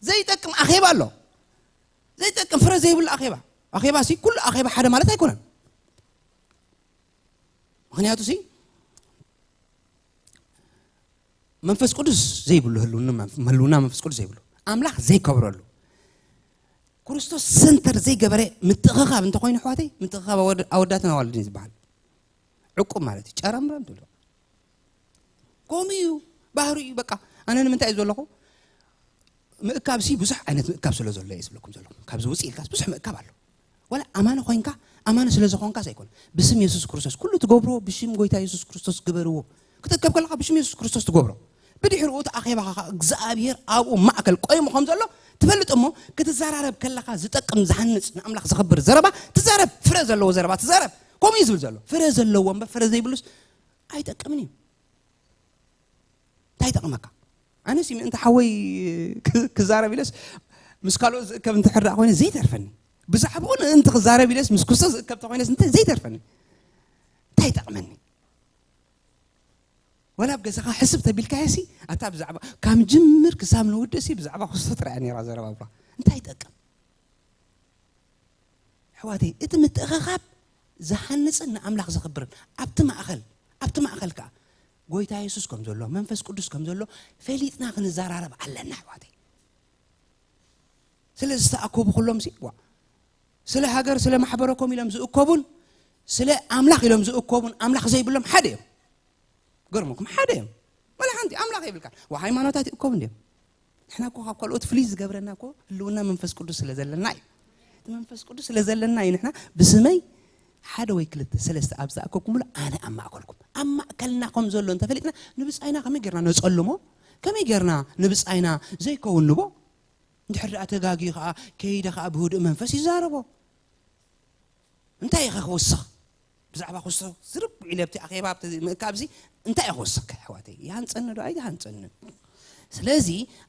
ዘይጠቅም ኣኼባ ኣሎ። ዘይጠቅም ፍረ ዘይብሉ ኣኼባ ኣኼባ ሲ ኩሉ ኣኼባ ሓደ ማለት ኣይኮነን። ምክንያቱ ሲ መንፈስ ቅዱስ ዘይብሉ ህልውና፣ ህልውና መንፈስ ቅዱስ ዘይብሉ፣ ኣምላኽ ዘይከብረሉ፣ ክርስቶስ ሰንተር ዘይገበረ ምትእኽኻብ እንተኾይኑ፣ ኣሕዋተይ፣ ምትእኽኻብ ኣወድ-፣ ኣወዳትን ኣዋልድን እዩ ዝበሃል። ዕቁብ ማለት እዩ። ጨረምረም ትብሎ። ከምኡ እዩ፣ ባህሪ እዩ። በቃ ኣነ ንምንታይ እዩ ዘለኹ? ምእካብ ሲ ብዙሕ ዓይነት ምእካብ ስለ ዘሎ እየ ዝብለኩም ዘለኹ። ካብዚ ውፅእ ኢልካስ ብዙሕ ምእካብ ኣሎ። ዋላ ኣማኒ ኮይንካ፣ ኣማኒ ስለ ዝኾንካስ ኣይኮነ። ብስም የሱስ ክርስቶስ ኩሉ ትገብርዎ፣ ብሽም ጎይታ የሱስ ክርስቶስ ግበርዎ። ክትእከብ ከለኻ ብሽም የሱስ ክርስቶስ ትገብሮ። ብድሕሪኡ እቲ ኣኼባኻ ኸዓ እግዚኣብሔር ኣብኡ ማእከል ቆይሙ ከም ዘሎ ትፈልጥ እሞ፣ ክትዘራረብ ከለኻ ዝጠቅም፣ ዝሃንጽ፣ ንኣምላኽ ዘኽብር ዘረባ ትዛረብ። ፍረ ዘለዎ ዘረባ ትዛረብ። ከምኡ እዩ ዝብል ዘሎ። ፍረ ዘለዎ እምበር ፍረ ዘይብሉስ ኣይጠቅምን እዩ። እንታይ ይጠቕመካ? ኣነሲ ምእንቲ ሓወይ ክ-፣ ክዛረብ ኢለስ ምስ ካልኦት ዝእከብ እንተ ሕርዳእ ኮይነ ዘይተርፈኒ። ብዛዕባኡ ምእንቲ ክዛረብ ኢለስ ምስ ክስቶ ዝእከብ ተኮይነስ እንታይ ዘይተርፈኒ? እንታይ ይጠቕመኒ? ወላ ኣብ ገዛኻ ሕስብ ተቢልካዮ ሲ፣ ኣታ ብዛዕባ፣ ካብ ጅምር ክሳብ ንውድእ ሲ ብዛዕባ ክስቶ ጥራይ እያ ነይራ ዘረባ እኳ። እንታይ ይጠቅም? ኣሕዋተይ፣ እቲ ምትእኽኻብ ዝሃንጽን ንኣምላኽ ዘኽብርን ኣብቲ ማእከል፣ ኣብቲ ማእከል ከኣ ጎይታ የሱስ ከም ዘሎ፣ መንፈስ ቅዱስ ከም ዘሎ ፈሊጥና ክንዘራረብ ኣለና ኣሕዋተይ። ስለ ዝተኣከቡ ኩሎም ሲ፣ ዋ፣ ስለ ሃገር፣ ስለ ማሕበረኮም ኢሎም ዝእከቡን ስለ ኣምላኽ ኢሎም ዝእከቡን ኣምላኽ ዘይብሎም ሓደ እዮም። ገርመኩም፣ ሓደ እዮም። ወላ ሓንቲ ኣምላኽ የብልካን። ዋ፣ ሃይማኖታት ይእከቡ እንድዮም። ንሕና እኮ ካብ ካልኦት ፍልይ ዝገብረና እኮ ህልውና መንፈስ ቅዱስ ስለ ዘለና እዩ። እቲ መንፈስ ቅዱስ ስለ ዘለና እዩ ንሕና ብስመይ ሓደ ወይ ክልተ ሰለስተ ኣብ ዝኣከብኩምሉ ኣነ ኣብ ማእከልኩም። ኣብ ማእከልና ከም ዘሎ እንተፈሊጥና ንብጻይና ከመይ ጌርና ነጸልሞ? ከመይ ጌርና ንብጻይና ዘይከውን ንቦ? እንድሕር ደኣ ተጋግዩ ኸኣ ከይደ ኸኣ ብህዱእ መንፈስ ይዛረቦ። እንታይ ኢኸ ክውስኽ? ብዛዕባ ክስቶ ዝርብ ኢለ ኣብቲ ኣኼባ ኣብቲ ምእካብዚ እንታይ ኢኸ ክውስኽ ኣሕዋተይ? ይሃንጸኒ ዶ ኣይሃንጸንን? ስለዚ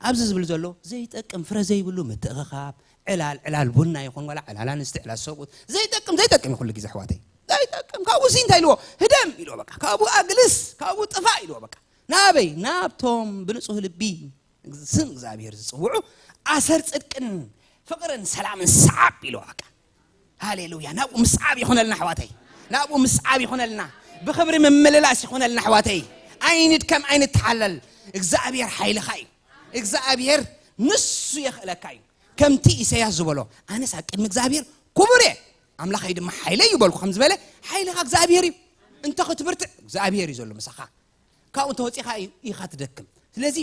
ኣብዚ ዝብል ዘሎ ዘይጠቅም ፍረ ዘይብሉ ምትእኽኻብ፣ ዕላል፣ ዕላል ቡና ይኹን ዋላ ዕላል ኣንስቲ፣ ዕላል ሰብኡት፣ ዘይጠቅም፣ ዘይጠቅም እዩ ኩሉ ግዜ ኣሕዋተይ። ዘይጠቅም፣ ካብኡ ሲ እንታይ ኢልዎ? ህደም ኢልዎ በቃ። ካብኡ ኣግልስ፣ ካብኡ ጥፋእ ኢልዎ በቃ። ናበይ? ናብቶም ብንጹህ ልቢ ስም እግዚኣብሔር ዝጽውዑ ኣሰር ጽድቅን ፍቕርን ሰላምን ሰዓብ ኢልዎ በቃ። ሃሌሉያ። ናብኡ ምስዓብ ይኹነልና ኣሕዋተይ። ናብኡ ምስዓብ ይኹነልና። ብኽብሪ ምምልላስ ይኹነልና ኣሕዋተይ። ኣይንድከም፣ ኣይንተሓለል። እግዚኣብሔር ሓይልኻ እዩ። እግዚኣብሔር ንሱ የኽእለካ እዩ። ከምቲ ኢሳያስ ዝበሎ፣ ኣነስ ኣብ ቅድሚ እግዚኣብሔር ክቡር እየ፣ ኣምላኸይ ድማ ሓይለይ እዩ በልኩ ከም ዝበለ፣ ሓይልኻ እግዚኣብሔር እዩ። እንተ ክትብርትዕ እግዚኣብሔር እዩ ዘሎ ምሳኻ። ካብኡ እንተወፂኻ ኢኻ ትደክም። ስለዚ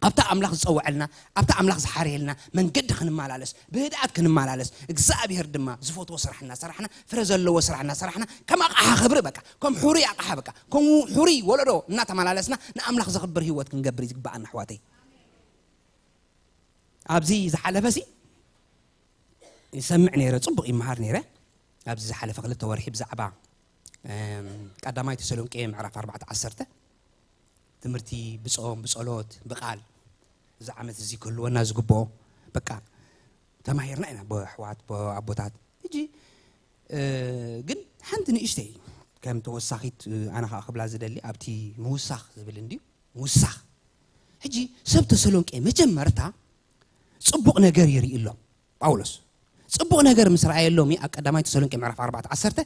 ኣብታ ኣምላኽ ዝፀውዐልና፣ ኣብታ ኣምላኽ ዝሓርየልና መንገዲ ክንመላለስ፣ ብህድኣት ክንመላለስ፣ እግዚኣብሔር ድማ ዝፈትዎ ስራሕ እናሰራሕና፣ ፍረ ዘለዎ ስራሕ እናሰራሕና፣ ከም ኣቕሓ ክብሪ በቃ፣ ከም ሕሩይ ኣቕሓ በቃ፣ ከም ሕሩይ ወለዶ እናተመላለስና ንኣምላኽ ዘኽብር ህይወት ክንገብር ይግብኣና ኣሕዋተይ። ኣብዚ ዝሓለፈ ሲ ይሰምዕ ነይረ፣ ጽቡቕ ይመሃር ነይረ። ኣብዚ ዝሓለፈ ክልተ ወርሒ ብዛዕባ፣ እም፣ ቀዳማይ ተሰሎንቄ ምዕራፍ ኣርባዕተ ዓሰርተ ትምህርቲ ብጾም፣ ብጸሎት፣ ብቓል እዚ ዓመት እዚ ክህልወና ዝግብኦ በቃ ተማሂርና ኢና፣ ብኣሕዋት፣ ብኣቦታት። ሕጂ፣ እ፣ ግን ሓንቲ ንእሽተይ ከም ተወሳኺት፣ እ፣ ኣነ ኸኣ ክብላ ዝደሊ ኣብቲ ምውሳኽ ዝብል እንድዩ፣ ምውሳኽ። ሕጂ ሰብ ተሰሎንቄ መጀመርታ ጽቡቕ ነገር ይርኢ ኣሎ ጳውሎስ። ጽቡቕ ነገር ምስ ረኣየሎም እዩ ኣብ ቀዳማይ ተሰሎንቄ ምዕራፍ ኣርባዕተ ዓሰርተ፣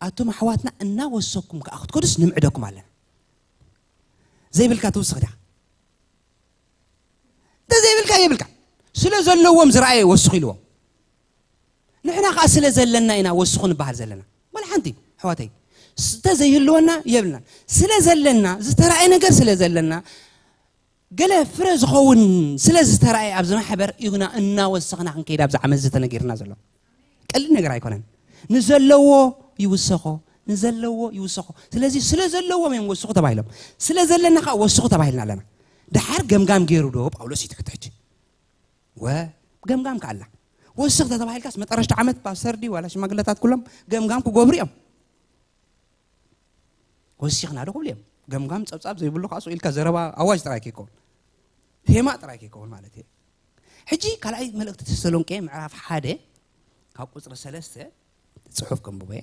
ኣቱም ኣሕዋትና እናወሰኩም ከኣ ክትከዱስ ንምዕደኩም ኣለና። ዘይብልካ ትውስኽ ዲኻ? እንተ ዘይብልካ የብልካ። ስለ ዘለዎም ዝረኣየ ይወስኹ ኢልዎም። ንሕና ኸኣ ስለ ዘለና ኢና ወስኹ ንበሃል ዘለና። ወላ ሓንቲ ኣሕዋተይ፣ ስ-፣ እንተ ዘይህልወና የብልናን። ስለ ዘለና፣ ዝተራእየ ነገር ስለ ዘለና፣ ገለ ፍረ ዝኸውን ስለ ዝተራእየ ኣብዚ ማሕበር እዩ ግና እናወሰኽና ክንከይድ ኣብዚ ዓመት እዚ ተነጊርና ዘሎ። ቀሊል ነገር ኣይኮነን። ንዘለዎ ይውሰኾ፣ ንዘለዎ ይውሰኾ። ስለዚ ስለ ዘለዎም እዮም ወስኹ ተባሂሎም። ስለ ዘለና ኸኣ ወስኹ ተባሂልና ኣለና። ደሓር ገምጋም ገይሩ ዶ ጳውሎስ እዩ ትሕቲ ሕጂ? ወ-፣ ገምጋም ከኣላ። ወስኽ ተተባሂልካስ መጠረሽታ ዓመት ፓስተር ድዩ ዋላ ሽማግለታት ኩሎም ገምጋም ክገብሩ እዮም። ወሲኽና ዶ ክብሉ እዮም። ገምጋም ጸብጻብ ዘይብሉ ከኣ ስቕ ኢልካ ዘረባ ኣዋጅ ጥራይ ከይከውን፣ ቴማ ጥራይ ከይከውን ማለት እዩ። ሕጂ ካልኣይ መልእኽቲ ተሰሎንቄ ምዕራፍ ሓደ ካብ ቁጽሪ ሰለስተ ጽሑፍ ከንብቦ እየ።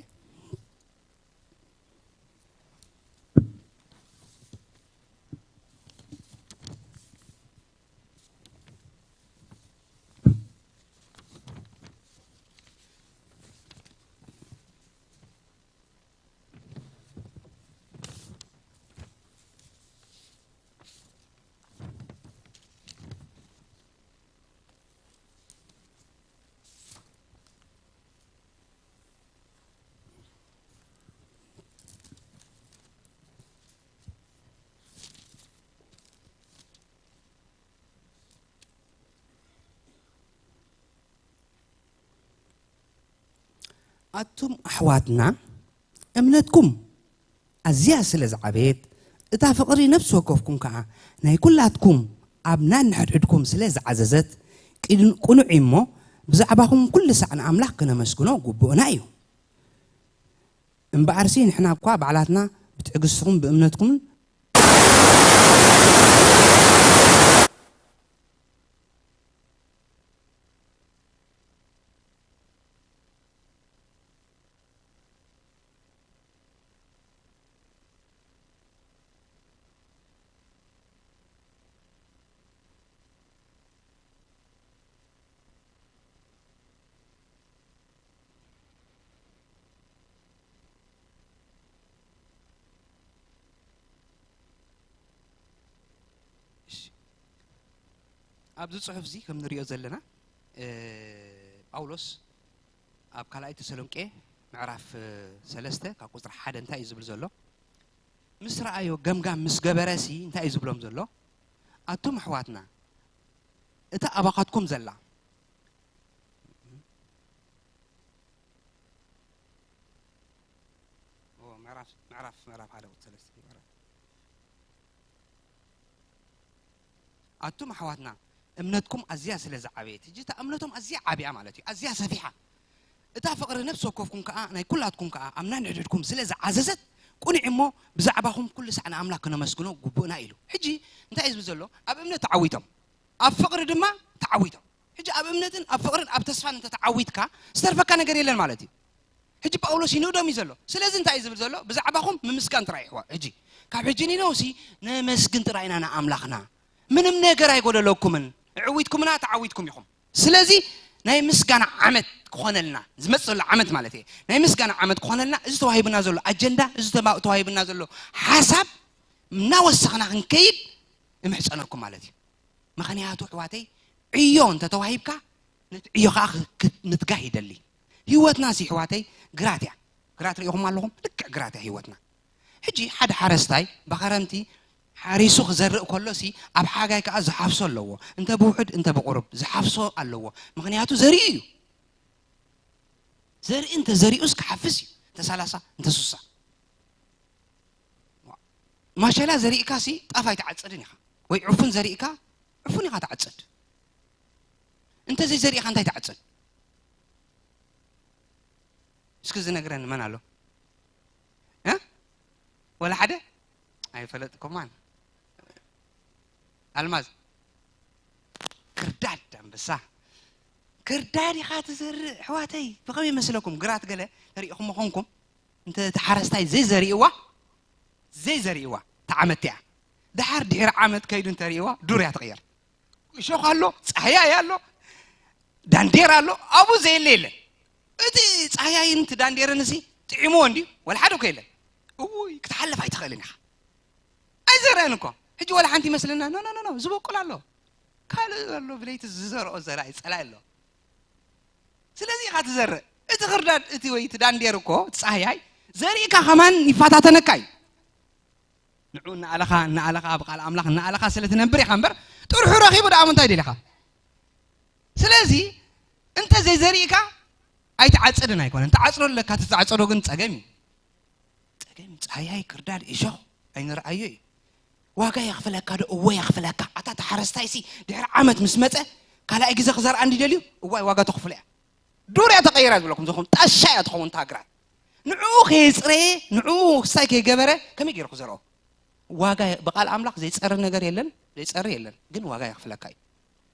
ኣቱም ኣሕዋትና፣ እምነትኩም ኣዝያ ስለ ዝዓበየት፣ እታ ፍቕሪ ነፍሲ ወከፍኩም ከኣ ናይ ኩላትኩም ኣብ ናንሕድሕድኩም ስለ ዝዓዘዘት፣ ቅን-፣ ቅኑዕ እዩ እሞ፣ ብዛዕባኹም ኩሉ ሳዕ ንኣምላኽ ክነመስግኖ ግቡእና እዩ። እምበኣርሲ ንሕና እኳ ባዕላትና ብትዕግስትኹም ብእምነትኩምን እሺ። ኣብዚ ጽሑፍ እዚ ከም ንሪኦ ዘለና፣ እ፣ ጳውሎስ ኣብ ካልኣይ ተሰሎንቄ ምዕራፍ፣ እ፣ ሰለስተ ካብ ቁጽሪ ሓደ እንታይ እዩ ዝብል ዘሎ? ምስ ረኣዮ ገምጋም ምስ ገበረሲ እንታይ እዩ ዝብሎም ዘሎ? ኣቱም ኣሕዋትና፣ እታ ኣባኻትኩም ዘላ፣ ኦ፣ ምዕራፍ፣ ምዕራፍ፣ ምዕራፍ ሓደ ቁጽሪ ሰለስተ ይባረክ። ኣቱም ኣሕዋትና፣ እምነትኩም ኣዝያ ስለ ዝዓበየት፣ ሕጂ እታ እምነቶም ኣዝያ ዓብያ ማለት እዩ፣ ኣዝያ ሰፊሓ። እታ ፍቕሪ ነፍሲ ወከፍኩም ከኣ፣ ናይ ኩላትኩም ከኣ፣ ኣብ ናንሕድሕድኩም ስለ ዝዓዘዘት፣ ቅኑዕ እሞ ብዛዕባኹም ኩሉ ሳዕ ንኣምላኽ ክነመስግኖ ግቡእና ኢሉ። ሕጂ እንታይ እዩ ዝብል ዘሎ? ኣብ እምነት ተዓዊቶም፣ ኣብ ፍቕሪ ድማ ተዓዊቶም። ሕጂ ኣብ እምነትን ኣብ ፍቕርን ኣብ ተስፋን እንተ ተዓዊትካ፣ ዝተርፈካ ነገር የለን ማለት እዩ። ሕጂ ጳውሎስ ይንእዶም እዩ ዘሎ። ስለዚ እንታይ እዩ ዝብል ዘሎ? ብዛዕባኹም ምምስጋን ጥራይ ይሕዋ። ሕጂ፣ ካብ ሕጂ ንነውሲ ነመስግን ጥራይ ኢና ንኣምላኽና። ምንም ነገር ኣይጎደለኩምን። ዕዊትኩምና ተዓዊትኩም ኢኹም። ስለዚ ናይ ምስጋና ዓመት ክኾነልና፣ ዝመጽእ ዘሎ ዓመት ማለት እየ። ናይ ምስጋና ዓመት ክኾነልና፣ እዚ ተዋሂብና ዘሎ ኣጀንዳ፣ እዚ ተማ-፣ ተዋሂብና ዘሎ ሓሳብ እናወሰኽና ክንከይድ እምሕጸነኩም ማለት እዩ። ምኽንያቱ ኣሕዋተይ፣ ዕዮ እንተ ተዋሂብካ፣ ነቲ ዕዮ ኸኣ ክ-፣ ክ-፣ ምትጋህ ይደሊ። ህይወትናሲ ኣሕዋተይ፣ ግራት እያ። ግራት ርኢኹም ኣለኹም? ልክዕ ግራት እያ ህይወትና። ሕጂ ሓደ ሓረስታይ ብኸረምቲ ሓሪሱ ክዘርእ ከሎሲ፣ ኣብ ሓጋይ ከኣ ዝሓፍሶ ኣለዎ። እንተ ብውሑድ፣ እንተ ብቑሩብ ዝሓፍሶ ኣለዎ። ምኽንያቱ ዘሪኡ እዩ። ዘርኢ እንተ ዘሪኡስ ክሓፍስ እዩ። እንተ ሰላሳ፣ እንተ ሱሳ። ማሸላ ዘሪእካሲ ጣፍ ኣይትዓጽድን ኢኻ። ወይ ዕፉን ዘሪእካ፣ ዕፉን ኢኻ ትዓጽድ። እንተ ዘይዘሪእኻ እንታይ ትዓጽድ? እስኪ ዝነግረኒ መን ኣሎ? እ? ወላ ሓደ? ኣይፈለጥኩማን። ኣልማዝ። ክርዳድ ኣንበሳ። ክርዳድ ኢኻ ትዘርእ፣ ኣሕዋተይ። ብኸመይ ይመስለኩም? ግራት ገለ ተሪእኹም ኾንኩም? እንተ እቲ ሓረስታይ ዘይዘሪእዋ፣ ዘይዘሪእዋ፣ እታ ዓመት እቲኣ። ደሓር ድሕሪ ዓመት ከይዱ እንተሪእዋ፣ ዱር እያ ትቕየር። እሾኽ ኣሎ፣ ጻህያይ ኣሎ፣ ዳንዴር ኣሎ፣ ኣብኡ ዘየለ የለን። እቲ ጻህያይን እቲ ዳንዴርን እዚ ጥዒምዎ እንድዩ፣ ወላ ሓደ እኮ የለን። እውይ፣ ክትሓልፍ ኣይትኽእልን ኢኻ። ኣይዘርአን እኮ። ሕጂ ወላ ሓንቲ ይመስለና፣ ኖ፣ ኖ፣ ኖ፣ ኖ፣ ዝበቁል ኣሎ። ካልእ ኣሎ፣ ብለይቲ ዝዘርኦ ዘርኣይ ጸላኢ ኣሎ። ስለዚ ኢኻ ትዘርእ። እቲ ክርዳድ፣ እቲ ወይ እቲ ዳንዴር እኮ፣ እቲ ጻህያይ፣ ዘሪእካ ከማን ይፈታተነካ እዩ። ንዑ እናኣለኻ፣ እናኣለኻ፣ ብቃል ኣምላኽ እናኣለኻ ስለ ትነብር ኢኻ እምበር፣ ጥርሑ ረኺቡ ደኣ ምንታይ ደሊኻ? ስለዚ፣ እንተ ዘይዘሪእካ፣ ኣይትዓጽድን ኣይኮነን። ትዓጽዶ ኣለካ፣ እቲ ትዓጽዶ ግን ጸገም እዩ። ጸገም፣ ጻህያይ፣ ክርዳድ፣ እሾኽ፣ ኣይንርኣዮ እዩ። ዋጋ የኽፍለካ ዶ? እወ የኽፍለካ። ኣታ፣ እቲ ሓረስታይሲ፣ ድሕሪ ዓመት ምስ መጸ፣ ካልኣይ ግዜ ክዘርኣ እንዲ ደልዩ፣ እዋይ፣ ዋጋ ተኽፍሎ እያ። ዱር እያ ተቐይራ ዝብለኩም ዘለኹም፣ ጣሻ እያ ትኸውን እታ ግራት። ንዕኡ ከየጽረየ፣ ንዕኡ ክስታይ ከይገበረ፣ ከመይ ገይሩ ክዘርኦ? ዋጋ፣ ብቃል ኣምላኽ ዘይጸሪ ነገር የለን፣ ዘይጸሪ የለን፣ ግን ዋጋ የኽፍለካ እዩ።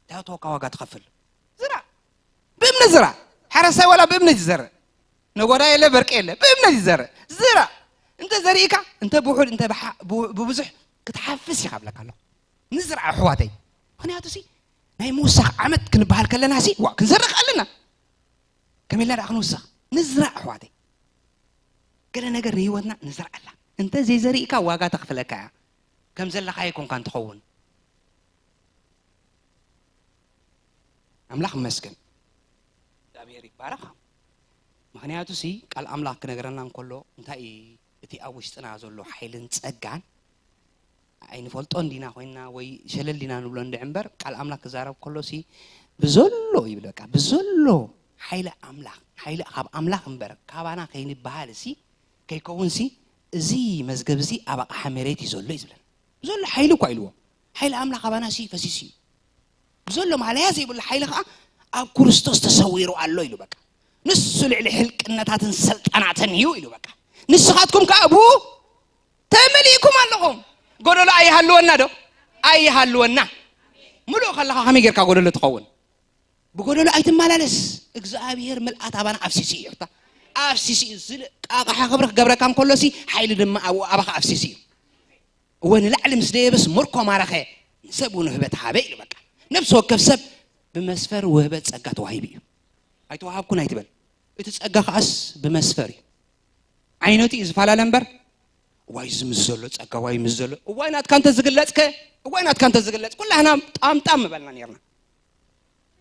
እንታይ ተወካ ዋጋ ትኸፍል? ዝራእ። ብእምነት ዝራእ። ሓረስታይ ዋላ ብእምነት ይዘርእ። ነጎዳ የለ፣ በርቂ የለ፣ ብእምነት ይዘርእ። ዝራእ። እንተ ዘሪእካ፣ እንተ ብውሑድ፣ እንተ ብሓ-፣ ብ-፣ ብብዙሕ ክትሓፍስ ኢኻ እብለካ ኣለኹ። ንዝራእ ኣሕዋተይ። ምኽንያቱ ሲ፣ ናይ ምውሳኽ ዓመት ክንበሃል ከለና ሲ፣ ዋ፣ ክንዘርእ ኣለና። ከመይ ኢልና ደኣ ክንውስኽ? ንዝራእ ኣሕዋተይ። ገለ ነገር ንህይወትና ንዝርኣላ። እንተ ዘይዘሪእካ ዋጋ ተኽፍለካ እያ። ከም ዘለኻዮ ኣይኮንካን ትኸውን። ኣምላኽ ይመስገን። እግዚኣብሔር ይባረኽ። ምኽንያቱ ሲ ቃል ኣምላኽ ክነግረና እንከሎ እንታይ እዩ እቲ ኣብ ውሽጥና ዘሎ ሓይልን ጸጋን ኣይንፈልጦን ዲና ኮይንና ወይ ሸለል ዲና ንብሎ እንድዒ እምበር ቃል ኣምላኽ ክዛረብ ከሎ ሲ ብዘሎ ይብል በቃ ብዘሎ ሓይሊ ኣምላኽ፣ ሓይሊ ካብ ኣምላኽ እምበር ካባና ከይንበሃል ሲ፣ ከይከውን ሲ፣ እዚ መዝገብ እዚ ኣብ ኣቕሓ መሬት እዩ ዘሎ እዩ ዝብለን። ዘሎ ሓይሊ እኳ ኢልዎ። ሓይሊ ኣምላኽ ካባና ሲ ፈሲሱ እዩ። ዘሎ ማለያ ዘይብሉ ሓይሊ ከዓ ኣብ ክርስቶስ ተሰዊሩ ኣሎ ኢሉ በቃ። ንሱ ልዕሊ ሕልቅነታትን ሰልጣናትን እዩ ኢሉ በቃ። ንስኻትኩም ከዓ ብኡ ተመሊእኩም ኣለኹም። ጎደሎ ኣይሃልወና ዶ? ኣይሃልወና። ምሉእ ከለኻ ከመይ ጌርካ ጎደሎ ትኸውን? ብጎደሎ ኣይትመላለስ። እግዚኣብሔር ምልኣት ኣባና ኣፍሲሱ እዩ። እታ ኣፍሲሱ እዩ። ዝል ኣቕሓ ክብሪ ክገብረካ እንከሎ ሲ ሓይሊ ድማ ኣብኡ ኣባኻ ኣፍሲሱ እዩ። እወ ንላዕሊ ምስ ደየበስ ምርኮ ማረኸ፣ ንሰብ እውን ውህበት ሃበ ኢሉ በቃ። ነፍሲ ወከፍ ሰብ ብመስፈር ውህበት ጸጋ ተዋሂቡ እዩ። ኣይተዋሃብኩን ኣይትበል። እቲ ጸጋ ከኣስ ብመስፈር እዩ። ዓይነቱ እዩ ዝፈላለ እምበር፣ ዋይ እዚ ምስ ዘሎ ጸጋ፣ ዋይ ምስ ዘሎ፣ እዋይ ናትካ እንተ ዝግለጽከ፣ እዋይ ናትካ እንተ ዝግለጽ፣ ኩላህና ጣምጣም ምበልና ነርና።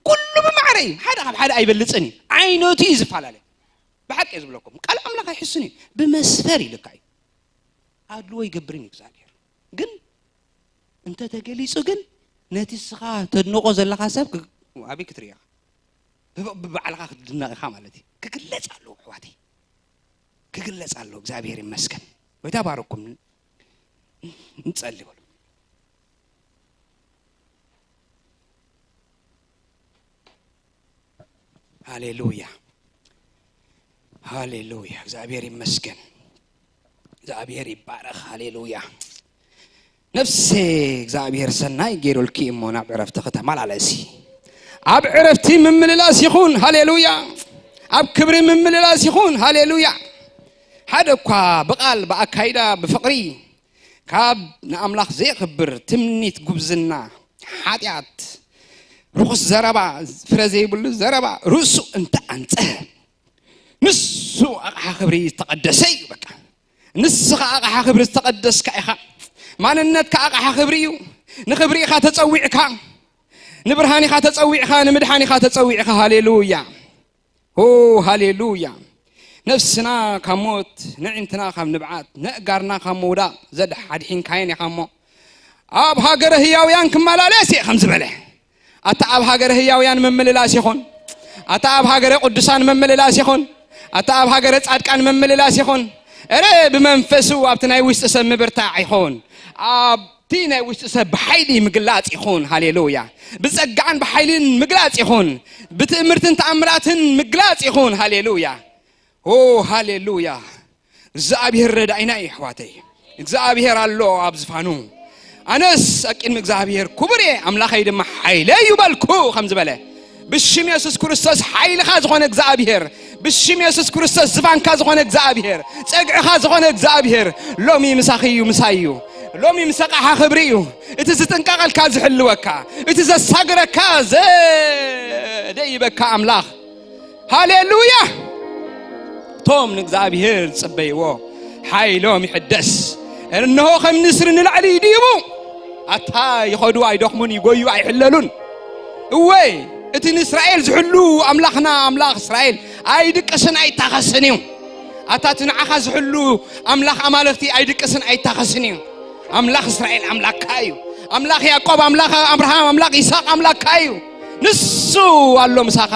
ኩሉ ብማዕረ እዩ። ሓደ ካብ ሓደ ኣይበልጽን እዩ። ዓይነቱ እዩ ዝፈላለ። ብሓቂ እየ ዝብለኩም። ቃል ኣምላኽ ኣይሕስን እዩ። ብመስፈር ይልካ እዩ። ኣድልዎ ይገብርን እዩ እግዚኣብሔር። ግን እንተ ተገሊጹ ግን ነቲ እስኻ ተድንቖ ዘለኻ ሰብ ክ-፣ ኣበይ ክትርኢ ኢኻ? ብ-፣ ብባዕልኻ ክትድነቕ ኢኻ ማለት እዩ። ክግለጽ ኣለዎ ኣሕዋተይ። ክግለጽ ኣለዎ። እግዚኣብሔር ይመስገን። ጎይታ ባረኩም። ንጸሊ በሉ። ሃሌሉያ። ሃሌሉያ። እግዚኣብሔር ይመስገን። እግዚኣብሔር ይባረኽ። ሃሌሉያ። ነፍሴ እግዚኣብሔር ሰናይ ገይሩልኪ እሞ ናብ ዕረፍቲ ከተመላለሲ። ኣብ ዕረፍቲ ምምልላስ ይኹን። ሃሌሉያ። ኣብ ክብሪ ምምልላስ ይኹን። ሃሌሉያ። ሓደ እኳ ብቓል፣ ብኣካይዳ፣ ብፍቕሪ ካብ ንኣምላኽ ዘየኽብር ትምኒት፣ ጉብዝና፣ ሓጢኣት፣ ርኹስ ዘረባ፣ ፍረ ዘይብሉ ዘረባ ርእሱ እንተ ኣንጸ፣ ንሱ ኣቕሓ ክብሪ ዝተቐደሰ እዩ። በቃ ንስኻ ኣቕሓ ክብሪ ዝተቐደስካ ኢኻ። ማንነትካ ኣቕሓ ክብሪ እዩ። ንኽብሪ ኢኻ ተጸዊዕካ፣ ንብርሃን ኢኻ ተጸዊዕካ፣ ንምድሓን ኢኻ ተጸዊዕካ። ሃሌሉያ። ኦ ሃሌሉያ። ነፍስና ካብ ሞት፣ ንዕንትና ካብ ንብዓት፣ ነእጋርና ካብ ምውዳቕ ዘድሓድሒንካየን ኢኻ እሞ፣ ኣብ ሃገረ ህያውያን ክመላለስ እየ ከም ዝበለ፣ ኣታ ኣብ ሃገረ ህያውያን ምምልላስ ይኹን። ኣታ ኣብ ሃገረ ቅዱሳን ምምልላስ ይኹን። ኣታ ኣብ ሃገረ ጻድቃን ምምልላስ ይኹን። እረ ብመንፈሱ ኣብቲ ናይ ውሽጢ ሰብ ምብርታዕ ይኹን። ኣብቲ ናይ ውሽጢ ሰብ ብሓይሊ ምግላጽ ይኹን። ሃሌሉያ። ብጸጋን ብሓይልን ምግላጽ ይኹን። ብትእምርትን ተኣምራትን ምግላጽ ይኹን። ሃሌሉያ። ኦ ሃሌሉያ። እግዚኣብሔር ረዳኢና እዩ ኣሕዋተይ። እግዚኣብሔር ኣሎ ኣብ ዝፋኑ። ኣነስ ኣብ ቅድሚ እግዚኣብሔር ክቡር እየ፣ ኣምላኸይ ድማ ሓይለይ እዩ በልኩ ከም ዝበለ፣ ብሽም የሱስ ክርስቶስ ሓይልኻ ዝኾነ እግዚኣብሔር፣ ብሽም የሱስ ክርስቶስ ዝፋንካ ዝኾነ እግዚኣብሔር፣ ጸግዕኻ ዝኾነ እግዚኣብሔር ሎሚ ምሳኺ እዩ፣ ምሳይ እዩ። ሎሚ ምስ ኣቕሓ ክብሪ እዩ። እቲ ዝጥንቀቐልካ ዝሕልወካ፣ እቲ ዘሳግረካ ዘደይበካ ኣምላኽ። ሃሌሉያ። እቶም ንእግዚኣብሔር ዝጽበይዎ ሓይሎም ይሕደስ። እንሆ ከም ንስሪ ንላዕሊ ይድይቡ። ኣታ ይኸዱ ኣይደኽሙን፣ ይጎዩ ኣይሕለሉን። እወ እቲ ንእስራኤል ዝሕሉ ኣምላኽና ኣምላኽ እስራኤል ኣይድቅስን ኣይታኸስን እዩ። ኣታ እቲ ንዓኻ ዝሕሉ ኣምላኽ ኣማልኽቲ ኣይድቅስን ኣይታኸስን እዩ። ኣምላኽ እስራኤል ኣምላኽካ እዩ። ኣምላኽ ያዕቆብ፣ ኣምላኽ ኣብርሃም፣ ኣምላኽ ይስሐቅ ኣምላኽካ እዩ። ንሱ ኣሎ ምሳኻ።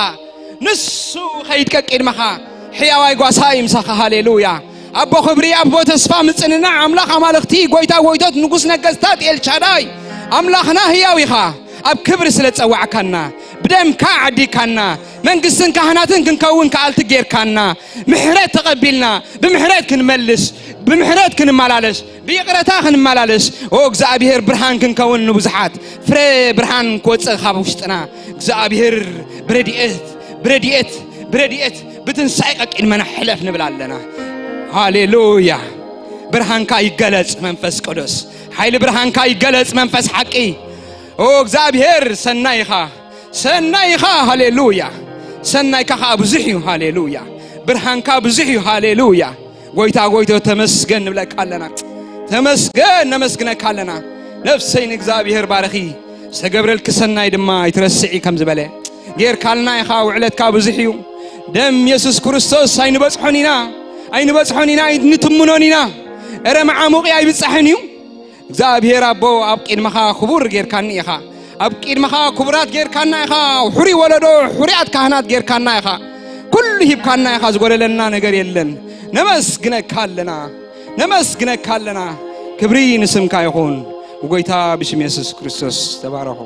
ንሱ ኸይድ ቀቂድመኻ። ሕያዋይ ጓሳ እዩ ምሳኻ። ሃሌሉያ። ኣቦ ክብሪ፣ ኣቦ ተስፋ፣ ምጽንናዕ፣ ኣምላኽ ኣማልኽቲ፣ ጎይታ ጎይቶት፣ ንጉስ ነገስታት፣ ኤልሻዳይ ኣምላኽና ህያው ኢኻ። ኣብ ክብሪ ስለ ዝጸዋዕካና፣ ብደምካ ዓዲግካና፣ መንግስትን ካህናትን ክንከውን ከኣልቲ ጌርካና፣ ምሕረት ተቐቢልና፣ ብምሕረት ክንመልስ፣ ብምሕረት ክንመላለስ፣ ብይቕረታ ክንመላለስ፣ ኦ እግዚኣብሔር ብርሃን ክንከውን ንብዙሓት፣ ፍረ ብርሃን ክወጽእ ካብ ውሽጥና፣ እግዚኣብሔር ብረድኤት፣ ብረድኤት፣ ብረድኤት፣ ብትንሳኤ ቀቂድመና ሕለፍ ንብል ኣለና። ሃሌሉያ። ብርሃንካ ይገለጽ መንፈስ ቅዱስ። ሓይሊ ብርሃንካ ይገለጽ መንፈስ ሓቂ። ኦ እግዚኣብሔር ሰናይ ኢኻ። ሰናይ ኢኻ። ሃሌሉያ። ሰናይካ ኸዓ ብዙሕ እዩ። ሃሌሉያ። ብርሃንካ ብዙሕ እዩ። ሃሌሉያ። ጎይታ ጎይቶ ተመስገን ንብለካ ኣለና። ተመስገን ነመስግነካ ኣለና። ነፍሰይ ንእግዚኣብሔር ባረኺ፣ ዝተገብረልኪ ሰናይ ድማ ኣይትረስዒ ከም ዝበለ ጌርካልና ኢኻ። ውዕለትካ ብዙሕ እዩ። ደም የሱስ ክርስቶስ ኣይንበጽሖን ኢና፣ ኣይንበጽሖን ኢና፣ ኣይንትምኖን ኢና። እረ መዓሙቒ ኣይብጻሕን እዩ። እግዚኣብሔር ኣቦ ኣብ ቅድመኻ ክቡር ጌርካኒ ኢኻ። ኣብ ቅድመኻ ክቡራት ጌርካና ኢኻ። ሕሩይ ወለዶ፣ ሕሩያት ካህናት ጌርካና ኢኻ። ኩሉ ሂብካና ኢኻ፣ ዝጎደለና ነገር የለን። ነመስግነካ ኣለና፣ ነመስግነካ ኣለና። ክብሪ ንስምካ ይኹን። ብጎይታ ብሽም የሱስ ክርስቶስ ተባረኹ።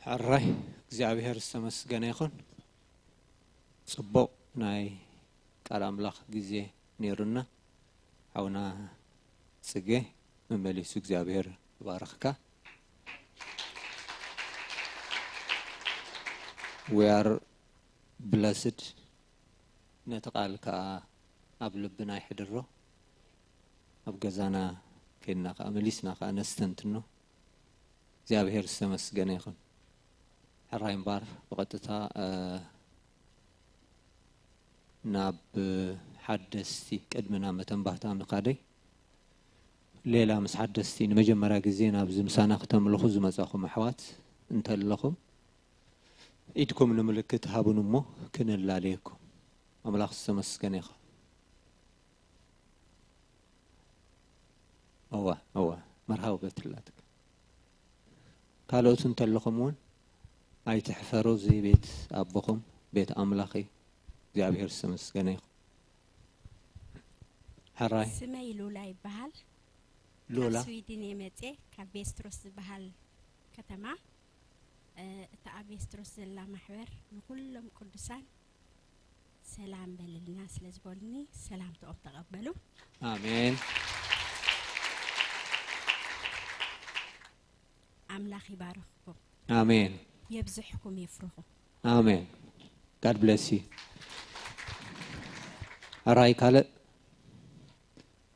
ሕራይ እግዚኣብሔር ዝተመስገነ ይኹን። ጽቡቕ ናይ ቃል ኣምላኽ ግዜ ነይሩና። ሓውና ጽጌ፣ መመሊሱ እግዚኣብሔር ይባርኽካ። We are blessed። ነቲ ቃል ከኣ ኣብ ልብና ይሕድሮ፣ ኣብ ገዛና ኬድና ከኣ መሊስና ከኣ ነስተንትኖ። እግዚኣብሔር ዝተመስገነ ይኹን። ሕራይ እምባር ብቐጥታ ናብ ሓደስቲ ቅድሚ ናብ መተንባህታ ምኻደይ፣ ሌላ ምስ ሓደስቲ ንመጀመርያ ግዜ ናብዚ ምሳና ክተምልኹ ዝመጻኹም ኣሕዋት እንተለኹም፣ ኢድኩም ንምልክት ሃቡን እሞ ክንላለየኩም። ኣምላኽ ዝተመስገነ ይኹን። እዋ እዋ፣ መርሃዊ በትላትክ። ካልኦት እንተለኹም እውን ኣይትሕፈሩ። እዚ ቤት ኣቦኹም ቤት ኣምላኽ እዩ። እግዚኣብሔር ዝተመስገነ ይኹን። ሕራይ። ስመይ ሉላ ይበሃል። ሉላ። ካብ ስዊድን እየ መፅየ፣ ካብ ቬስትሮስ ዝበሃል ከተማ። እ፣ እታ ኣብ ቬስትሮስ ዘላ ማሕበር ንኩሎም ቅዱሳን ሰላም በልልና ስለ ዝበሉኒ ሰላምታኦም ተቐበሉ። ኣሜን። ኣምላኽ ይባርኽኩም። ኣሜን። የብዝሕኩም ይፍርኹ። ኣሜን። God bless you። ሕራይ ካልእ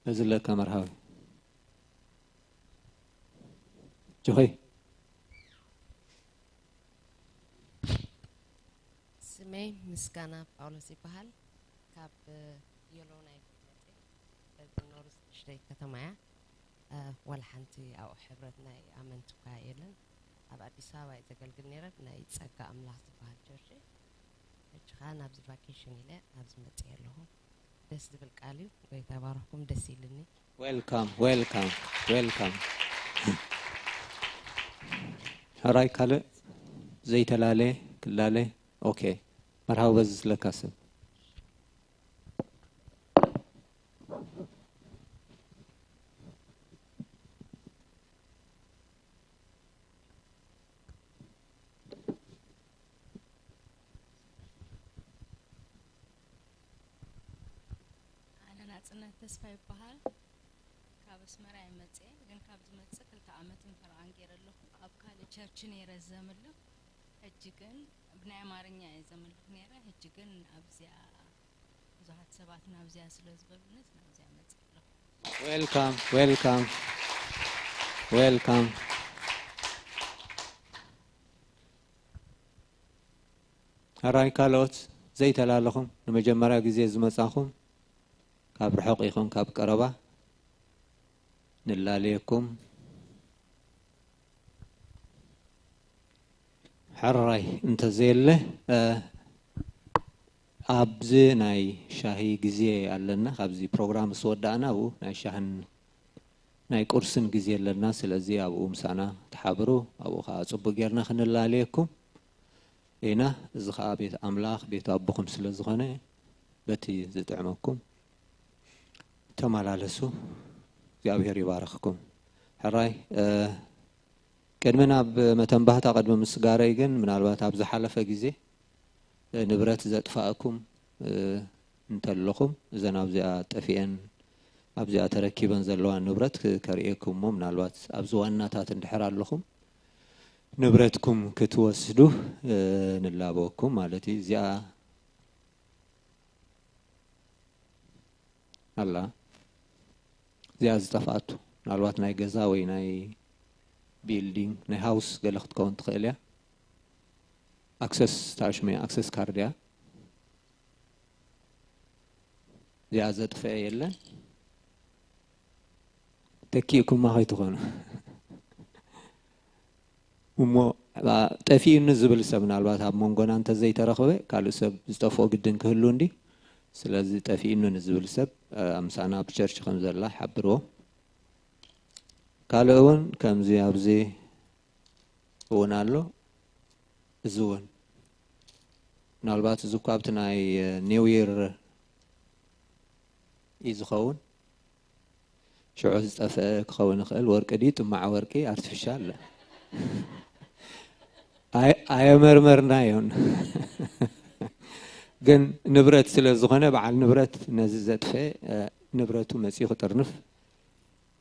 እዚ ለካ መርሃዊ ጆኸይ። ስመይ ምስጋና ጳውሎስ ይበሃል። ካብ ዮሎ ናይ መፅእ፣ በዚ ኖርዝ ንእሽተይ ከተማ እያ። እ፣ ዋላ ሓንቲ ኣብኡ ሕብረት ናይ ኣመንቲ እኳ የለን። ኣብ ኣዲስ ኣበባ እየ ዘገልግል ነይረ፣ ናይ ጸጋ ኣምላኽ ዝበሃል ቸርች። ሕጂ ኸኣ ናብዚ ቫኬሽን ኢለ ኣብዚ መፅእ ኣለኹ። ደስ ዝብል ቃል እዩ። ጎይታ ባረኽኩም፣ ደስ ኢልኒ። Welcome, welcome, welcome። ሕራይ ካልእ ዘይተላለ ክላለ። ኦኬ፣ መርሃዊ በዚ ስለካ ስም። ኣነ ናጽነት ተስፋ ይበሃል። ካብ ኣስመራ እየ መጽኤ፣ ግን ካብ ዝመጽእ ክልተ ዓመትን ፈረቓን ገይረ ኣለኹ። ኣብ ካልእ ቸርች ነይረ ዘምልኽ፣ ሕጂ ግን ብናይ ኣማርኛ እየ ዘምልኽ ነይረ፣ ሕጂ ግን ኣብዚኣ ብዙሓት ሰባት ናብዚኣ ስለ ዝበሉኒ ናብዚኣ መጽእ ኣለኹ። Welcome, welcome, welcome። ሕራይ ካልኦት ዘይተላለኹም፣ ንመጀመርያ ግዜ ዝመጻኹም፣ ካብ ርሑቕ ይኹን ካብ ቀረባ ንላለየኩም። ሕራይ እንተዘየለ፣ እ፣ ኣብዚ ናይ ሻሂ ግዜ ኣለና። ካብዚ ፕሮግራም ምስ ወዳእና ኣብኡ ናይ ሻህን ናይ ቁርስን ግዜ ኣለና። ስለዚ ኣብኡ ምሳና ተሓብሩ፣ ኣብኡ ኸዓ ጽቡቅ ጌርና ክንላለየኩም ኢና። እዚ ኸዓ ቤት ኣምላኽ፣ ቤት ኣቦኹም ስለ ዝኾነ በቲ ዝጥዕመኩም ተመላለሱ። እግዚኣብሔር ይባርኽኩም። ሕራይ፣ እ፣ ቅድሚ ናብ መተንባህታ ቅድሚ ምስጋረይ ግን ምናልባት ኣብ ዝሓለፈ ግዜ፣ እ፣ ንብረት ዘጥፋእኩም፣ እ፣ እንተለኹም እዘን ኣብዚኣ ጠፊአን ኣብዚኣ ተረኪበን ዘለዋ ንብረት ክ-፣ ከርእየኩም እሞ ምናልባት ኣብዚ ዋናታት እንድሕር ኣለኹም ንብረትኩም ክትወስዱ፣ እ፣ ንላበወኩም ማለት እዩ። እዚኣ ኣላ። እዚኣ ዝጠፍኣቱ ምናልባት ናይ ገዛ ወይ ናይ ቢልዲንግ፣ ናይ ሃውስ ገለ ክትከውን ትኽእል እያ። ኣክሰስ ተኣሽመያ፣ ኣክሰስ ካርድ እያ። እዚኣ ዘጥፈአ የለን። ተኪእኩማ ከይትኾኑ። እሞ፣ ኣ፣ ጠፊኡኒ ዝብል ሰብ ምናልባት ኣብ መንጎና እንተዘይተረኽበ፣ ካልእ ሰብ ዝጠፍኦ ግድን ክህሉ እንዲ። ስለዚ ጠፊኡኒ ንዝብል ሰብ፣ ኣ፣ ኣምሳና ኣብ ቸርች ከም ዘላ ሓብርዎ። ካልእ እውን ከምዚ ኣብዚ እውን ኣሎ። እዚ እውን ምናልባት እዚ እኳ ኣብቲ ናይ፣ እ፣ ኒው ይር እዩ ዝኸውን። ሽዑ ዝጠፍአ ክኸውን ይኽእል። ወርቂ ድዩ ጥማዕ ወርቂ ኣርቲፊሻል? ኣይ-፣ ኣየመርመርናዮን። ግን ንብረት ስለ ዝኾነ በዓል ንብረት ነዚ ዘጥፈአ፣ እ፣ ንብረቱ መጺኡ ክጥርንፍ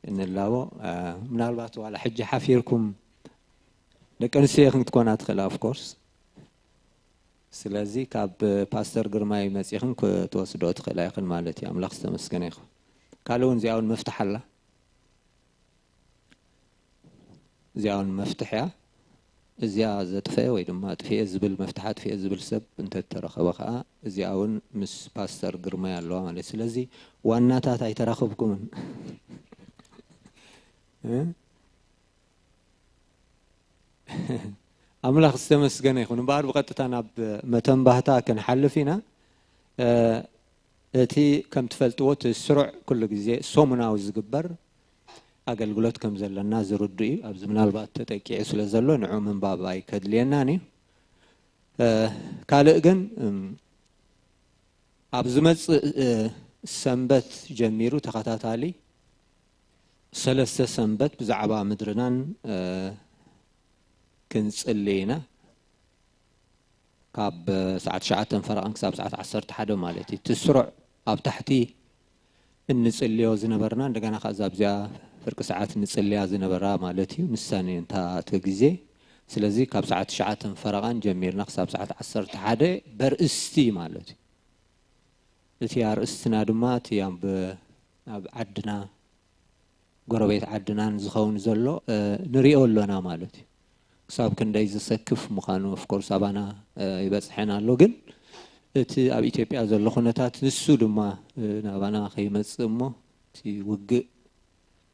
ንላቦ። እ፣ ምናልባት ዋላ ሕጂ ሓፊርኩም ደቂ ኣንስትዮ ኢኽን ክትኮና ትኽእላ፣ ኦፍ ኮርስ። ስለዚ ካብ ፓስተር ግርማይ መጺኽን ክትወስዶ ትኽእላ ኢኽን ማለት እዩ። ኣምላኽ ዝተመስገነ ይኹን። ካልእ እውን እዚኣ እውን መፍትሕ ኣላ። እዚኣ እውን መፍትሕ እያ። እዚኣ ዘጥፈአ ወይ ድማ ኣጥፍኤ ዝብል፣ መፍትሕ ኣጥፍኤ ዝብል ሰብ እንተተረኸበ ኸዓ እዚኣ እውን ምስ ፓስተር ግርማይ ኣለዋ ማለት እዩ። ስለዚ ዋናታት ኣይተራኸብኩምን። እ? ኣምላኽ ዝተመስገነ ይኹን። እምበኣር ብቐጥታ ናብ መተንባህታ ክንሓልፍ ኢና። እ፣ እቲ ከም ትፈልጥዎ እቲ ስሩዕ ኩሉ ግዜ ሰሙናዊ ዝግበር ኣገልግሎት ከም ዘለና ዝርዱ እዩ። ኣብዚ ምናልባት ተጠቂዑ ስለ ዘሎ ንዑ ምንባብ ኣይከድልየናን እዩ። እ፣ ካልእ ግን፣ እም፣ ኣብ ዝመጽእ፣ እ፣ ሰንበት ጀሚሩ ተኸታታሊ ሰለስተ ሰንበት ብዛዕባ ምድርናን፣ እ፣ ክንጽሊ ኢና። ካብ ሰዓት ትሽዓተ ፈረቓን ክሳብ ሰዓት ዓሰርተ ሓደ ማለት እዩ። እቲ ስሩዕ ኣብ ታሕቲ እንጽልዮ ዝነበርና፣ እንደገና ከኣ እዛ ኣብዚኣ ፍርቂ ሰዓት ንጽልያ ዝነበራ ማለት እዩ። ንሳ ነየንታ እቲ ግዜ። ስለዚ ካብ ሰዓት ትሽዓተ ፈረቓን ጀሚርና ክሳብ ሰዓት ዓሰርተ ሓደ በርእስቲ ማለት እዩ። እቲ ኣርእስትና ድማ እቲ ኣብ፣ ኣብ ዓድና፣ ጎረቤት ዓድናን ዝኸውን ዘሎ፣ እ፣ ንሪኦ ኣሎና ማለት እዩ። ክሳብ ክንደይ ዘሰክፍ ምዃኑ፣ ኦፍ ኮርስ፣ ኣባና፣ እ፣ ይበጽሐን ኣሎ። ግን እቲ ኣብ ኢትዮጵያ ዘሎ ኩነታት፣ ንሱ ድማ፣ እ፣ ናባና ከይመጽእ እሞ፣ እቲ ውግእ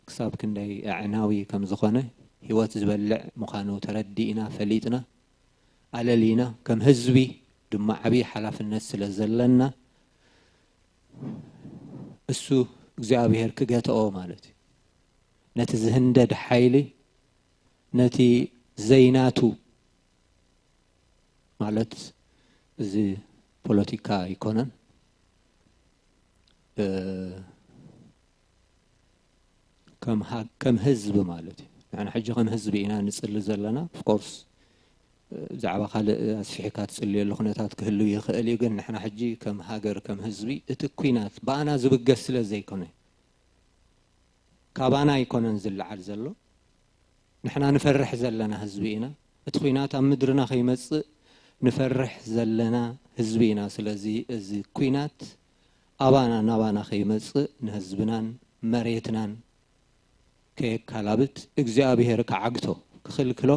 ክሳብ ክንደይ ኣዕናዊ ከም ዝኾነ፣ ህይወት ዝበልዕ ምዃኑ ተረዲእና፣ ፈሊጥና፣ ኣለሊና፣ ከም ህዝቢ ድማ ዓብዪ ሓላፍነት ስለ ዘለና፣ እሱ እግዚኣብሔር ክገትኦ ማለት እዩ። ነቲ ዝህንደድ ሓይሊ፣ ነቲ ዘይናቱ ማለት፣ እዚ ፖለቲካ ኣይኮነን። እ፣ ከም ሃ-፣ ከም ህዝቢ ማለት እዩ። ንሕና ሕጂ ከም ህዝቢ ኢና ንጽሊ ዘለና። ኦፍ ኮርስ፣ እ፣ ብዛዕባ ካልእ ኣስፊሕካ ትጽልየሉ ኩነታት ክህሉ ይኽእል እዩ። ግን ንሕና ሕጂ ከም ሃገር፣ ከም ህዝቢ፣ እቲ ኲናት ብኣና ዝብገስ ስለ ዘይኮነ፣ ካባና ኣይኮነን ዝለዓል ዘሎ። ንሕና ንፈርሕ ዘለና ህዝቢ ኢና። እቲ ኲናት ኣብ ምድርና ከይመጽእ ንፈርሕ ዘለና ህዝቢ ኢና። ስለዚ እዚ ኲናት ኣባና፣ ናባና ከይመጽእ ንህዝብናን መሬትናን ከየካላብት እግዚኣብሔር ክዓግቶ፣ ክኽልክሎ፣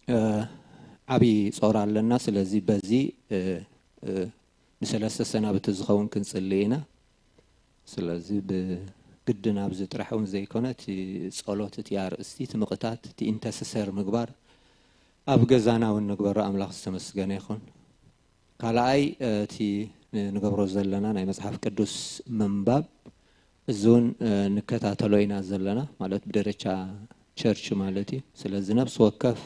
እ፣ ዓብዪ ጾር ኣለና። ስለዚ በዚ፣ እ፣ እ፣ ንሰለስተ ሰናብቲ ዝኸውን ክንጽሊ ኢና። ስለዚ ብግድን ኣብዚ ጥራሕ እውን ዘይኮነ፣ እቲ ጸሎት፣ እቲ ኣርእስቲ፣ እቲ ምቕታት፣ እቲ ኢንተስሰር ምግባር ኣብ ገዛና እውን ንግበሮ። ኣምላኽ ዝተመስገነ ይኹን። ካልኣይ፣ እቲ ንገብሮ ዘለና ናይ መጽሓፍ ቅዱስ ምንባብ፣ እዚ እውን፣ እ፣ ንከታተሎ ኢና ዘለና፣ ማለት ብደረጃ ቸርች ማለት እዩ። ስለዚ ነፍሲ ወከፍ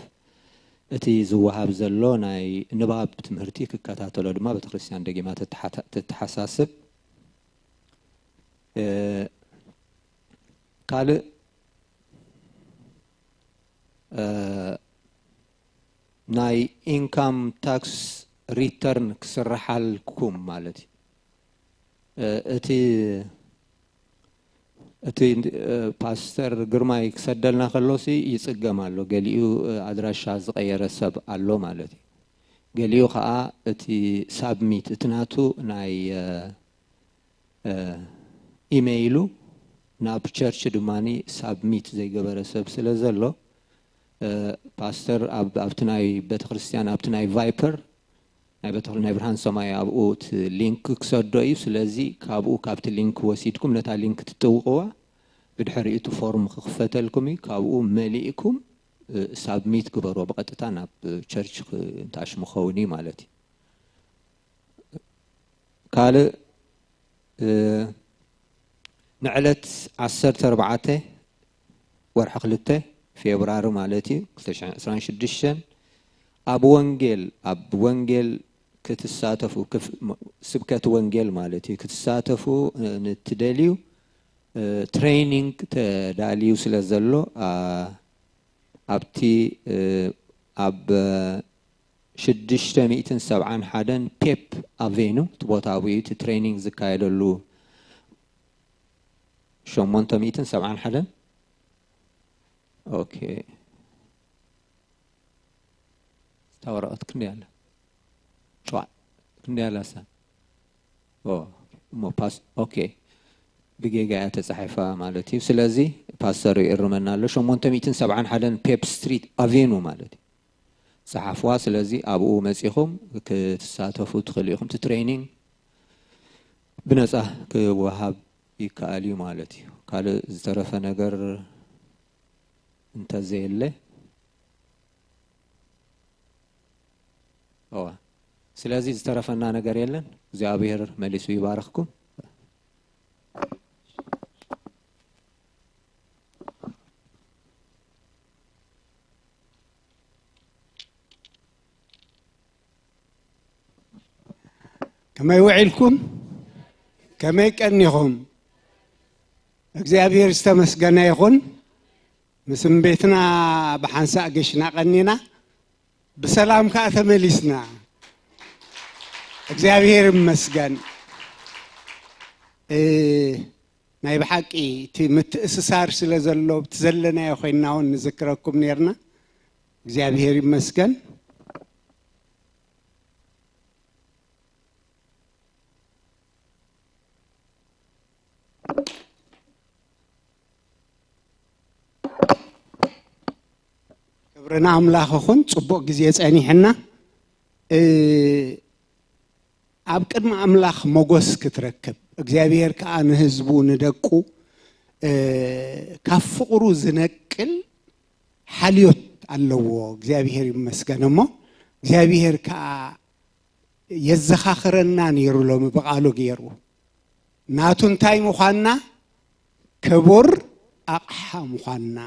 እቲ ዝወሃብ ዘሎ ናይ ንባብ ትምህርቲ ክከታተሎ ድማ ቤተክርስትያን ደጊማ ትተሓታ-፣ ትተሓሳስብ። እ፣ ካልእ፣ እ፣ ናይ ኢንካም ታክስ ሪተርን ክስርሓልኩም ማለት እዩ። እ፣ እቲ፣ እቲ፣ እ፣ ፓስተር ግርማይ ክሰደልና ከሎሲ ይጽገም ኣሎ። ገሊኡ፣ እ፣ ኣድራሻ ዝቐየረ ሰብ ኣሎ ማለት እዩ። ገሊኡ ኸኣ እቲ ሳብሚት፣ እቲ ናቱ ናይ፣ እ፣ እ፣ ኢሜይሉ ናብ ቸርች ድማኒ ሳብሚት ዘይገበረ ሰብ ስለ ዘሎ፣ እ፣ ፓስተር ኣብ፣ ኣብቲ ናይ ቤተክርስትያን፣ ኣብቲ ናይ ቫይፐር ናይ በተክሉ ናይ ብርሃን ሰማይ ኣብኡ እቲ ሊንክ ክሰዶ እዩ። ስለዚ ካብኡ ካብቲ ሊንክ ወሲድኩም ነታ ሊንክ ትጥውቕዋ፣ ብድሕሪኡ እቲ ፎርም ክኽፈተልኩም እዩ። ካብኡ መሊእኩም ሳብሚት ግበርዎ፣ ብቐጥታ ናብ ቸርች ክ- እንታሽሙ ኸውን እዩ ማለት እዩ። ካልእ እ፣ ንዕለት ዓሰርተ ኣርባዕተ ወርሒ ክልተ ፌብራሪ ማለት እዩ ክልተ ሽሕን ዕስራን ሽዱሽተን ኣብ ወንጌል ኣብ ወንጌል ክትሳተፉ ክፍ- ም- ስብከት ወንጌል ማለት እዩ ክትሳተፉ እ፣ ንትደልዩ እ፣ ትሬኒንግ ተዳልዩ ስለ ዘሎ ኣ፣ ኣብቲ እ፣ ኣብ ሽዱሽተ ሚእትን ሰብዓን ሓደን ፔፕ ኣቬኑ እቲ ቦታ ኣብኡ እቲ ትሬኒንግ ዝካየደሉ ሸሞንተ ሚእትን ሰብዓን ሓደን ኦኬ እታ ወረቐት ክንደይ ኣላ ሸዋ ክንደይ ኣላ ሳ ኦ እሞ ፓስ ኦኬ ብጌጋ እያ ተፃሒፋ ማለት እዩ ስለዚ ፓስተር ይእርመና ኣሎ ሸሞንተ ሚእትን ሰብዓን ሓደን ፔፕ ስትሪት ኣቬኑ ማለት እዩ ፀሓፍዋ ስለዚ ኣብኡ መፂኹም ክትሳተፉ ትኽእሉ ኢኹም እቲ ትሬኒንግ ብነፃ ክወሃብ ይከኣል እዩ ማለት እዩ ካልእ ዝተረፈ ነገር እንተዘየለ እዋ ስለዚ ዝተረፈና ነገር የለን እግዚኣብሔር መሊሱ ይባርኽኩም ከመይ ውዒልኩም ከመይ ቀኒኹም እግዚኣብሔር ዝተመስገነ ይኹን ምስ ቤትና ብሓንሳእ ገሽና ቀኒና ብሰላም ከዓ ተመሊስና እግዚኣብሔር ይመስገን ናይ ብሓቂ እቲ ምትእስሳር ስለ ዘሎ እቲ ዘለናዮ ኮይና እውን ንዝክረኩም ነርና እግዚኣብሔር ይመስገን ክብሪ ንኣምላኽ ይኹን ፅቡቕ ግዜ ፀኒሕና ኣብ ቅድሚ ኣምላኽ ሞጎስ ክትረክብ እግዚኣብሔር ከዓ ንህዝቡ ንደቁ ካብ ፍቕሩ ዝነቅል ሓልዮት ኣለዎ እግዚኣብሔር ይመስገን እሞ እግዚኣብሔር ከዓ የዘኻኽረና ነይሩ ሎሚ ብቓሉ ገይሩ ናቱ እንታይ ምዃንና ክቡር ኣቕሓ ምዃንና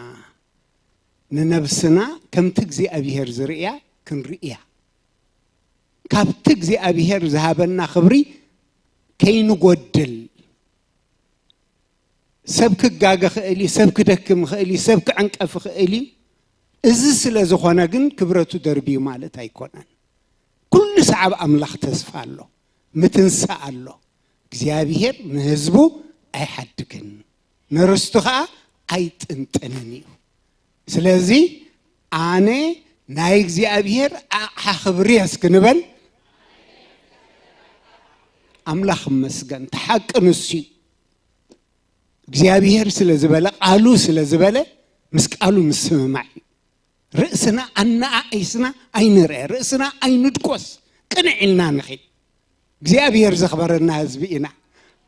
ንነብስና ከምቲ እግዚኣብሔር ዝርእያ ክንርእያ ካብቲ እግዚኣብሔር ዝሃበና ክብሪ ከይንጎድል ሰብ ክጋገ ክእል እዩ ሰብ ክደክም ክእል እዩ ሰብ ክዕንቀፍ ክእል እዩ እዚ ስለ ዝኾነ ግን ክብረቱ ደርብዩ ማለት ኣይኮነን ኩሉ ሰዓብ ኣምላኽ ተስፋ ኣሎ ምትንሳ ኣሎ እግዚኣብሔር ንህዝቡ ኣይሓድግን ንርስቱ ከዓ ኣይጥንጥንን እዩ ስለዚ ኣነ ናይ እግዚኣብሔር ኣቕሓ ክብሪ እስክንበል ኣምላኽ መስገን ተሓቂ ንሱ እግዚኣብሔር ስለ ዝበለ ቃሉ ስለ ዝበለ ምስ ቃሉ ምስምማዕ እዩ ርእስና ኣነኣኢስና ኣይንርአ ርእስና ኣይንድቆስ ቅንዕ ኢልና ንኺድ እግዚኣብሔር ዘኽበረና ህዝቢ ኢና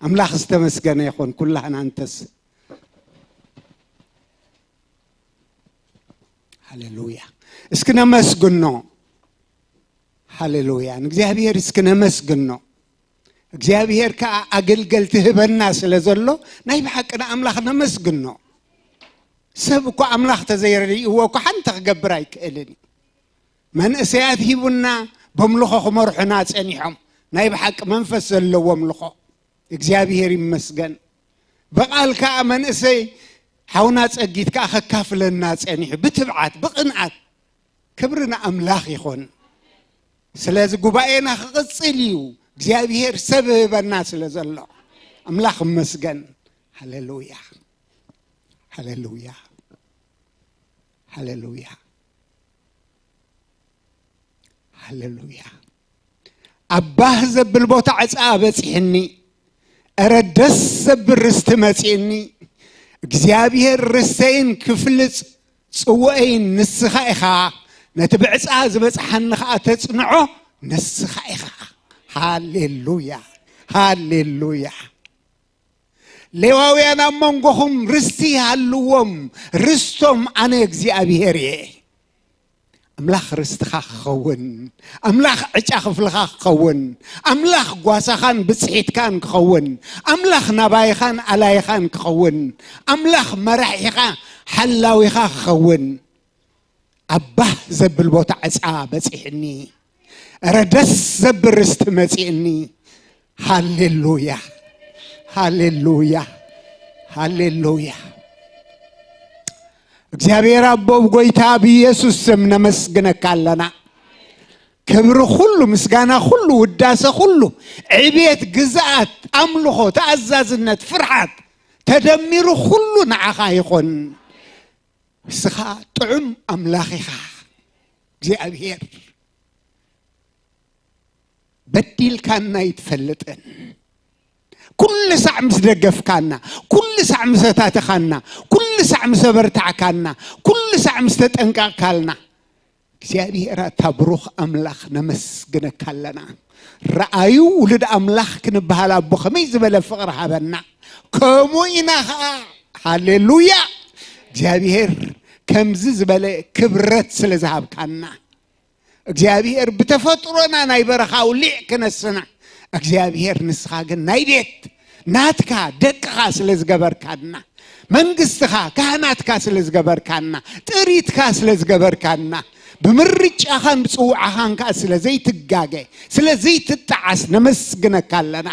ኣምላኽ ዝተመስገነ ይኹን ኩላህና እንተስ ሃሌሉያ እስኪ ነመስግኖ ሃሌሉያ ንእግዚኣብሔር እስኪ ነመስግኖ እግዚኣብሔር ከዓ ኣገልገልቲ ህበና ስለ ዘሎ ናይ ብሓቂ ንኣምላኽ ነመስግኖ ሰብ እኮ ኣምላኽ ተዘይረድእዎ እኮ ሓንቲ ክገብር ኣይክእልን እዩ መንእሰያት ሂቡና በምልኾ ክመርሑና ጸኒሖም ናይ ብሓቂ መንፈስ ዘለዎም ልኾ እግዚኣብሔር ይመስገን ብቓል ከዓ መንእሰይ ሓውና ጸጊት ከዓ ከካፍለና ጸኒሑ ብትብዓት ብቕንኣት ክብሪ ንኣምላኽ ይኹን ስለዚ ጉባኤና ክቕጽል እዩ እግዚኣብሔር ሰብ ህበና ስለ ዘሎ ኣምላኽ መስገን ሃሌሉያ ሃሌሉያ ሃሌሉያ ሃሌሉያ ኣብ ባህ ዘብል ቦታ ዕፃ በፂሕኒ እረ ደስ ዘብል ርስቲ መፂእኒ እግዚኣብሔር ርስተይን ክፍልፅ ፅውአይን ንስኻ ኢኻ ነቲ ብዕፃ ዝበፅሓኒ ከዓ ተፅንዖ ንስኻ ኢኻ። ሃሌሉያ፣ ሃሌሉያ። ሌዋውያን ኣብ መንጎኹም ርስቲ ይሃልዎም፣ ርስቶም ኣነ እግዚኣብሄር እየ። ኣምላኽ ርስትኻ ክኸውን፣ ኣምላኽ ዕጫ ክፍልኻ ክኸውን፣ ኣምላኽ ጓሳኻን ብጽሒትካን ክኸውን፣ ኣምላኽ ናባይኻን ኣላይኻን ክኸውን፣ ኣምላኽ መራሒኻ ሓላዊኻ ክኸውን። ኣብ ባህ ዘብል ቦታ ዕጻ በጺሕኒ፣ እረ ደስ ዘብል ርስቲ መጺእኒ። ሃሌሉያ፣ ሃሌሉያ፣ ሃሌሉያ። እግዚኣብሔር ኣቦ፣ ብጎይታ ብኢየሱስ ስም ነመስግነካ ኣለና። ክብሪ ኩሉ፣ ምስጋና ኩሉ፣ ውዳሰ ኩሉ፣ ዕቤት፣ ግዝኣት፣ ኣምልኾ፣ ተኣዛዝነት፣ ፍርሓት ተደሚሩ ኩሉ ንዓኻ ይኹን። ንስኻ ጥዑም ኣምላኽ ኢኻ እግዚኣብሔር። በዲልካና ኣይትፈልጥን። ኩሉ ሳዕ ምስ ደገፍካና፣ ኩሉ ሳዕ ምስ ኣታተኻና፣ ኩሉ ሳዕ ምስ ኣበርታዕካና፣ ኩሉ ሳዕ ምስ ተጠንቀቕካልና፣ እግዚኣብሔር ኣታ ብሩኽ ኣምላኽ ነመስግነካ ኣለና። ረኣዩ ውሉድ ኣምላኽ ክንበሃል ኣቦ ከመይ ዝበለ ፍቕሪ ሃበና። ከምኡ ኢና ኸዓ፣ ሃሌሉያ፣ እግዚኣብሔር ከምዚ ዝበለ ክብረት ስለ ዝሃብካና፣ እግዚኣብሔር ብተፈጥሮና ናይ በረኻ ኣውሊዕ ክነስና፣ እግዚኣብሔር ንስኻ ግን ናይ ቤት ናትካ ደቅኻ ስለ ዝገበርካና፣ መንግስትኻ ካህናትካ ስለ ዝገበርካና፣ ጥሪትካ ስለ ዝገበርካና፣ ብምርጫኻን ብጽውዓኻን ከኣ ስለ ዘይትጋገ፣ ስለ ዘይትጠዓስ ነመስግነካ ኣለና።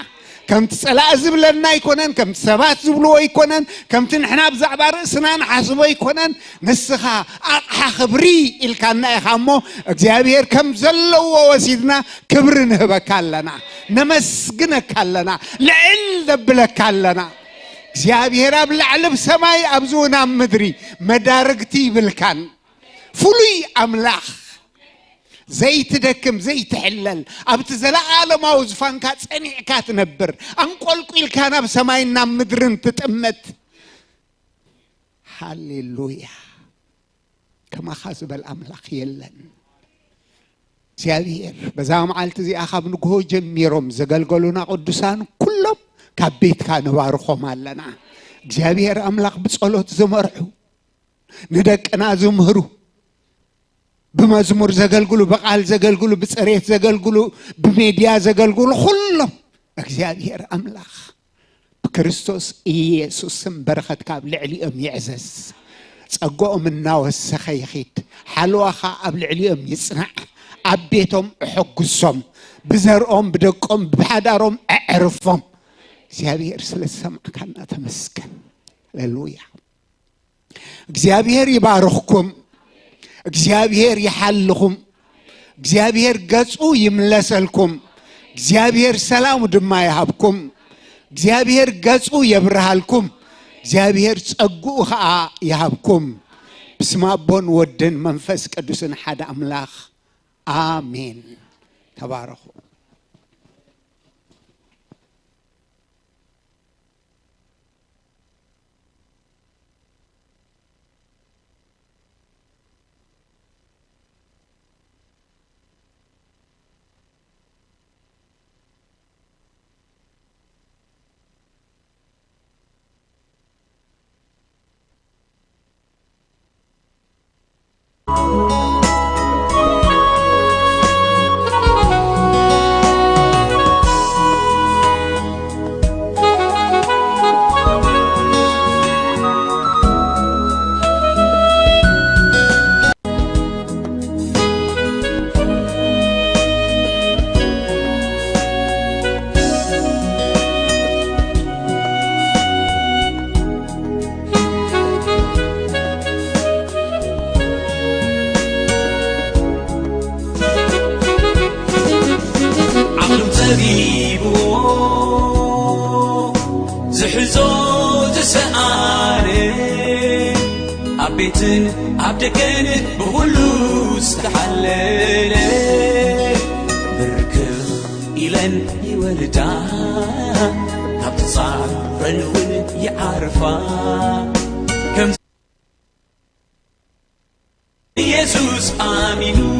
ከምቲ ጸላኢ ዝብለና ኣይኮነን፣ ከምቲ ሰባት ዝብልዎ ኣይኮነን፣ ከምቲ ንሕና ብዛዕባ ርእስና ንሓስቦ ኣይኮነን። ንስኻ ኣቕሓ ክብሪ ኢልካና ኢኻ እሞ፣ እግዚኣብሔር ከም ዘለዎ ወሲድና ክብሪ ንህበካ ኣለና፣ ነመስግነካ ኣለና፣ ልዕል ነብለካ ኣለና። እግዚኣብሔር ኣብ ላዕሊ ብሰማይ፣ ኣብዚ እውን ኣብ ምድሪ መዳርግቲ ይብልካን። ፍሉይ ኣምላኽ፣ ዘይትደክም፣ ዘይትሕለል፣ ኣብቲ ዘለዓለማዊ ዙፋንካ ጸኒዕካ ትነብር፣ ኣንቆልቂልካ ናብ ሰማይን ናብ ምድርን ትጥምት። ሃሌሉያ! ከማኻ ዝበል ኣምላኽ የለን። እግዚኣብሔር፣ በዛ መዓልቲ እዚኣ ካብ ንግሆ ጀሚሮም ዘገልገሉና ቅዱሳን ኩሎም ካብ ቤትካ ንባርኾም ኣለና። እግዚኣብሔር ኣምላኽ፣ ብጸሎት ዝመርሑ፣ ንደቅና ዝምህሩ፣ ብመዝሙር ዘገልግሉ፣ ብቓል ዘገልግሉ፣ ብጽሬት ዘገልግሉ፣ ብሜድያ ዘገልግሉ፣ ኩሎም እግዚኣብሔር ኣምላኽ ብክርስቶስ ኢየሱስ ስም በረኸትካ ኣብ ልዕሊኦም ይዕዘዝ። ጸጋኦም እናወሰኸ ይኺድ። ሓለዋኻ ኣብ ልዕሊኦም ይጽናዕ። ኣብ ቤቶም እሐጉሶም። ብዘርኦም፣ ብደቆም፣ ብሓዳሮም ኣዕርፎም። እግዚኣብሔር ስለ ዝሰማዕካና ተመስገን። ሃሌሉያ። እግዚኣብሔር ይባርኽኩም። እግዚኣብሔር ይሓልኹም። እግዚኣብሔር ገጹ ይምለሰልኩም። እግዚኣብሔር ሰላሙ ድማ ይሃብኩም። እግዚኣብሔር ገጹ የብርሃልኩም። እግዚኣብሔር ጸግኡ ኸኣ ይሃብኩም። ብስመ ኣቦን ወድን መንፈስ ቅዱስን ሓደ ኣምላኽ ኣሜን። ተባረኹ። ዓቕሎም ጸቢብዎ ዝሕዞ ዝሰኣነ፣ ኣብ ቤትን ኣብ ደገን ብኹሉ ዝተሓለለ፣ ብርክኽ ኢለን ይወርዳ፣ ካብ ተጻረን እውን ይዓርፋ።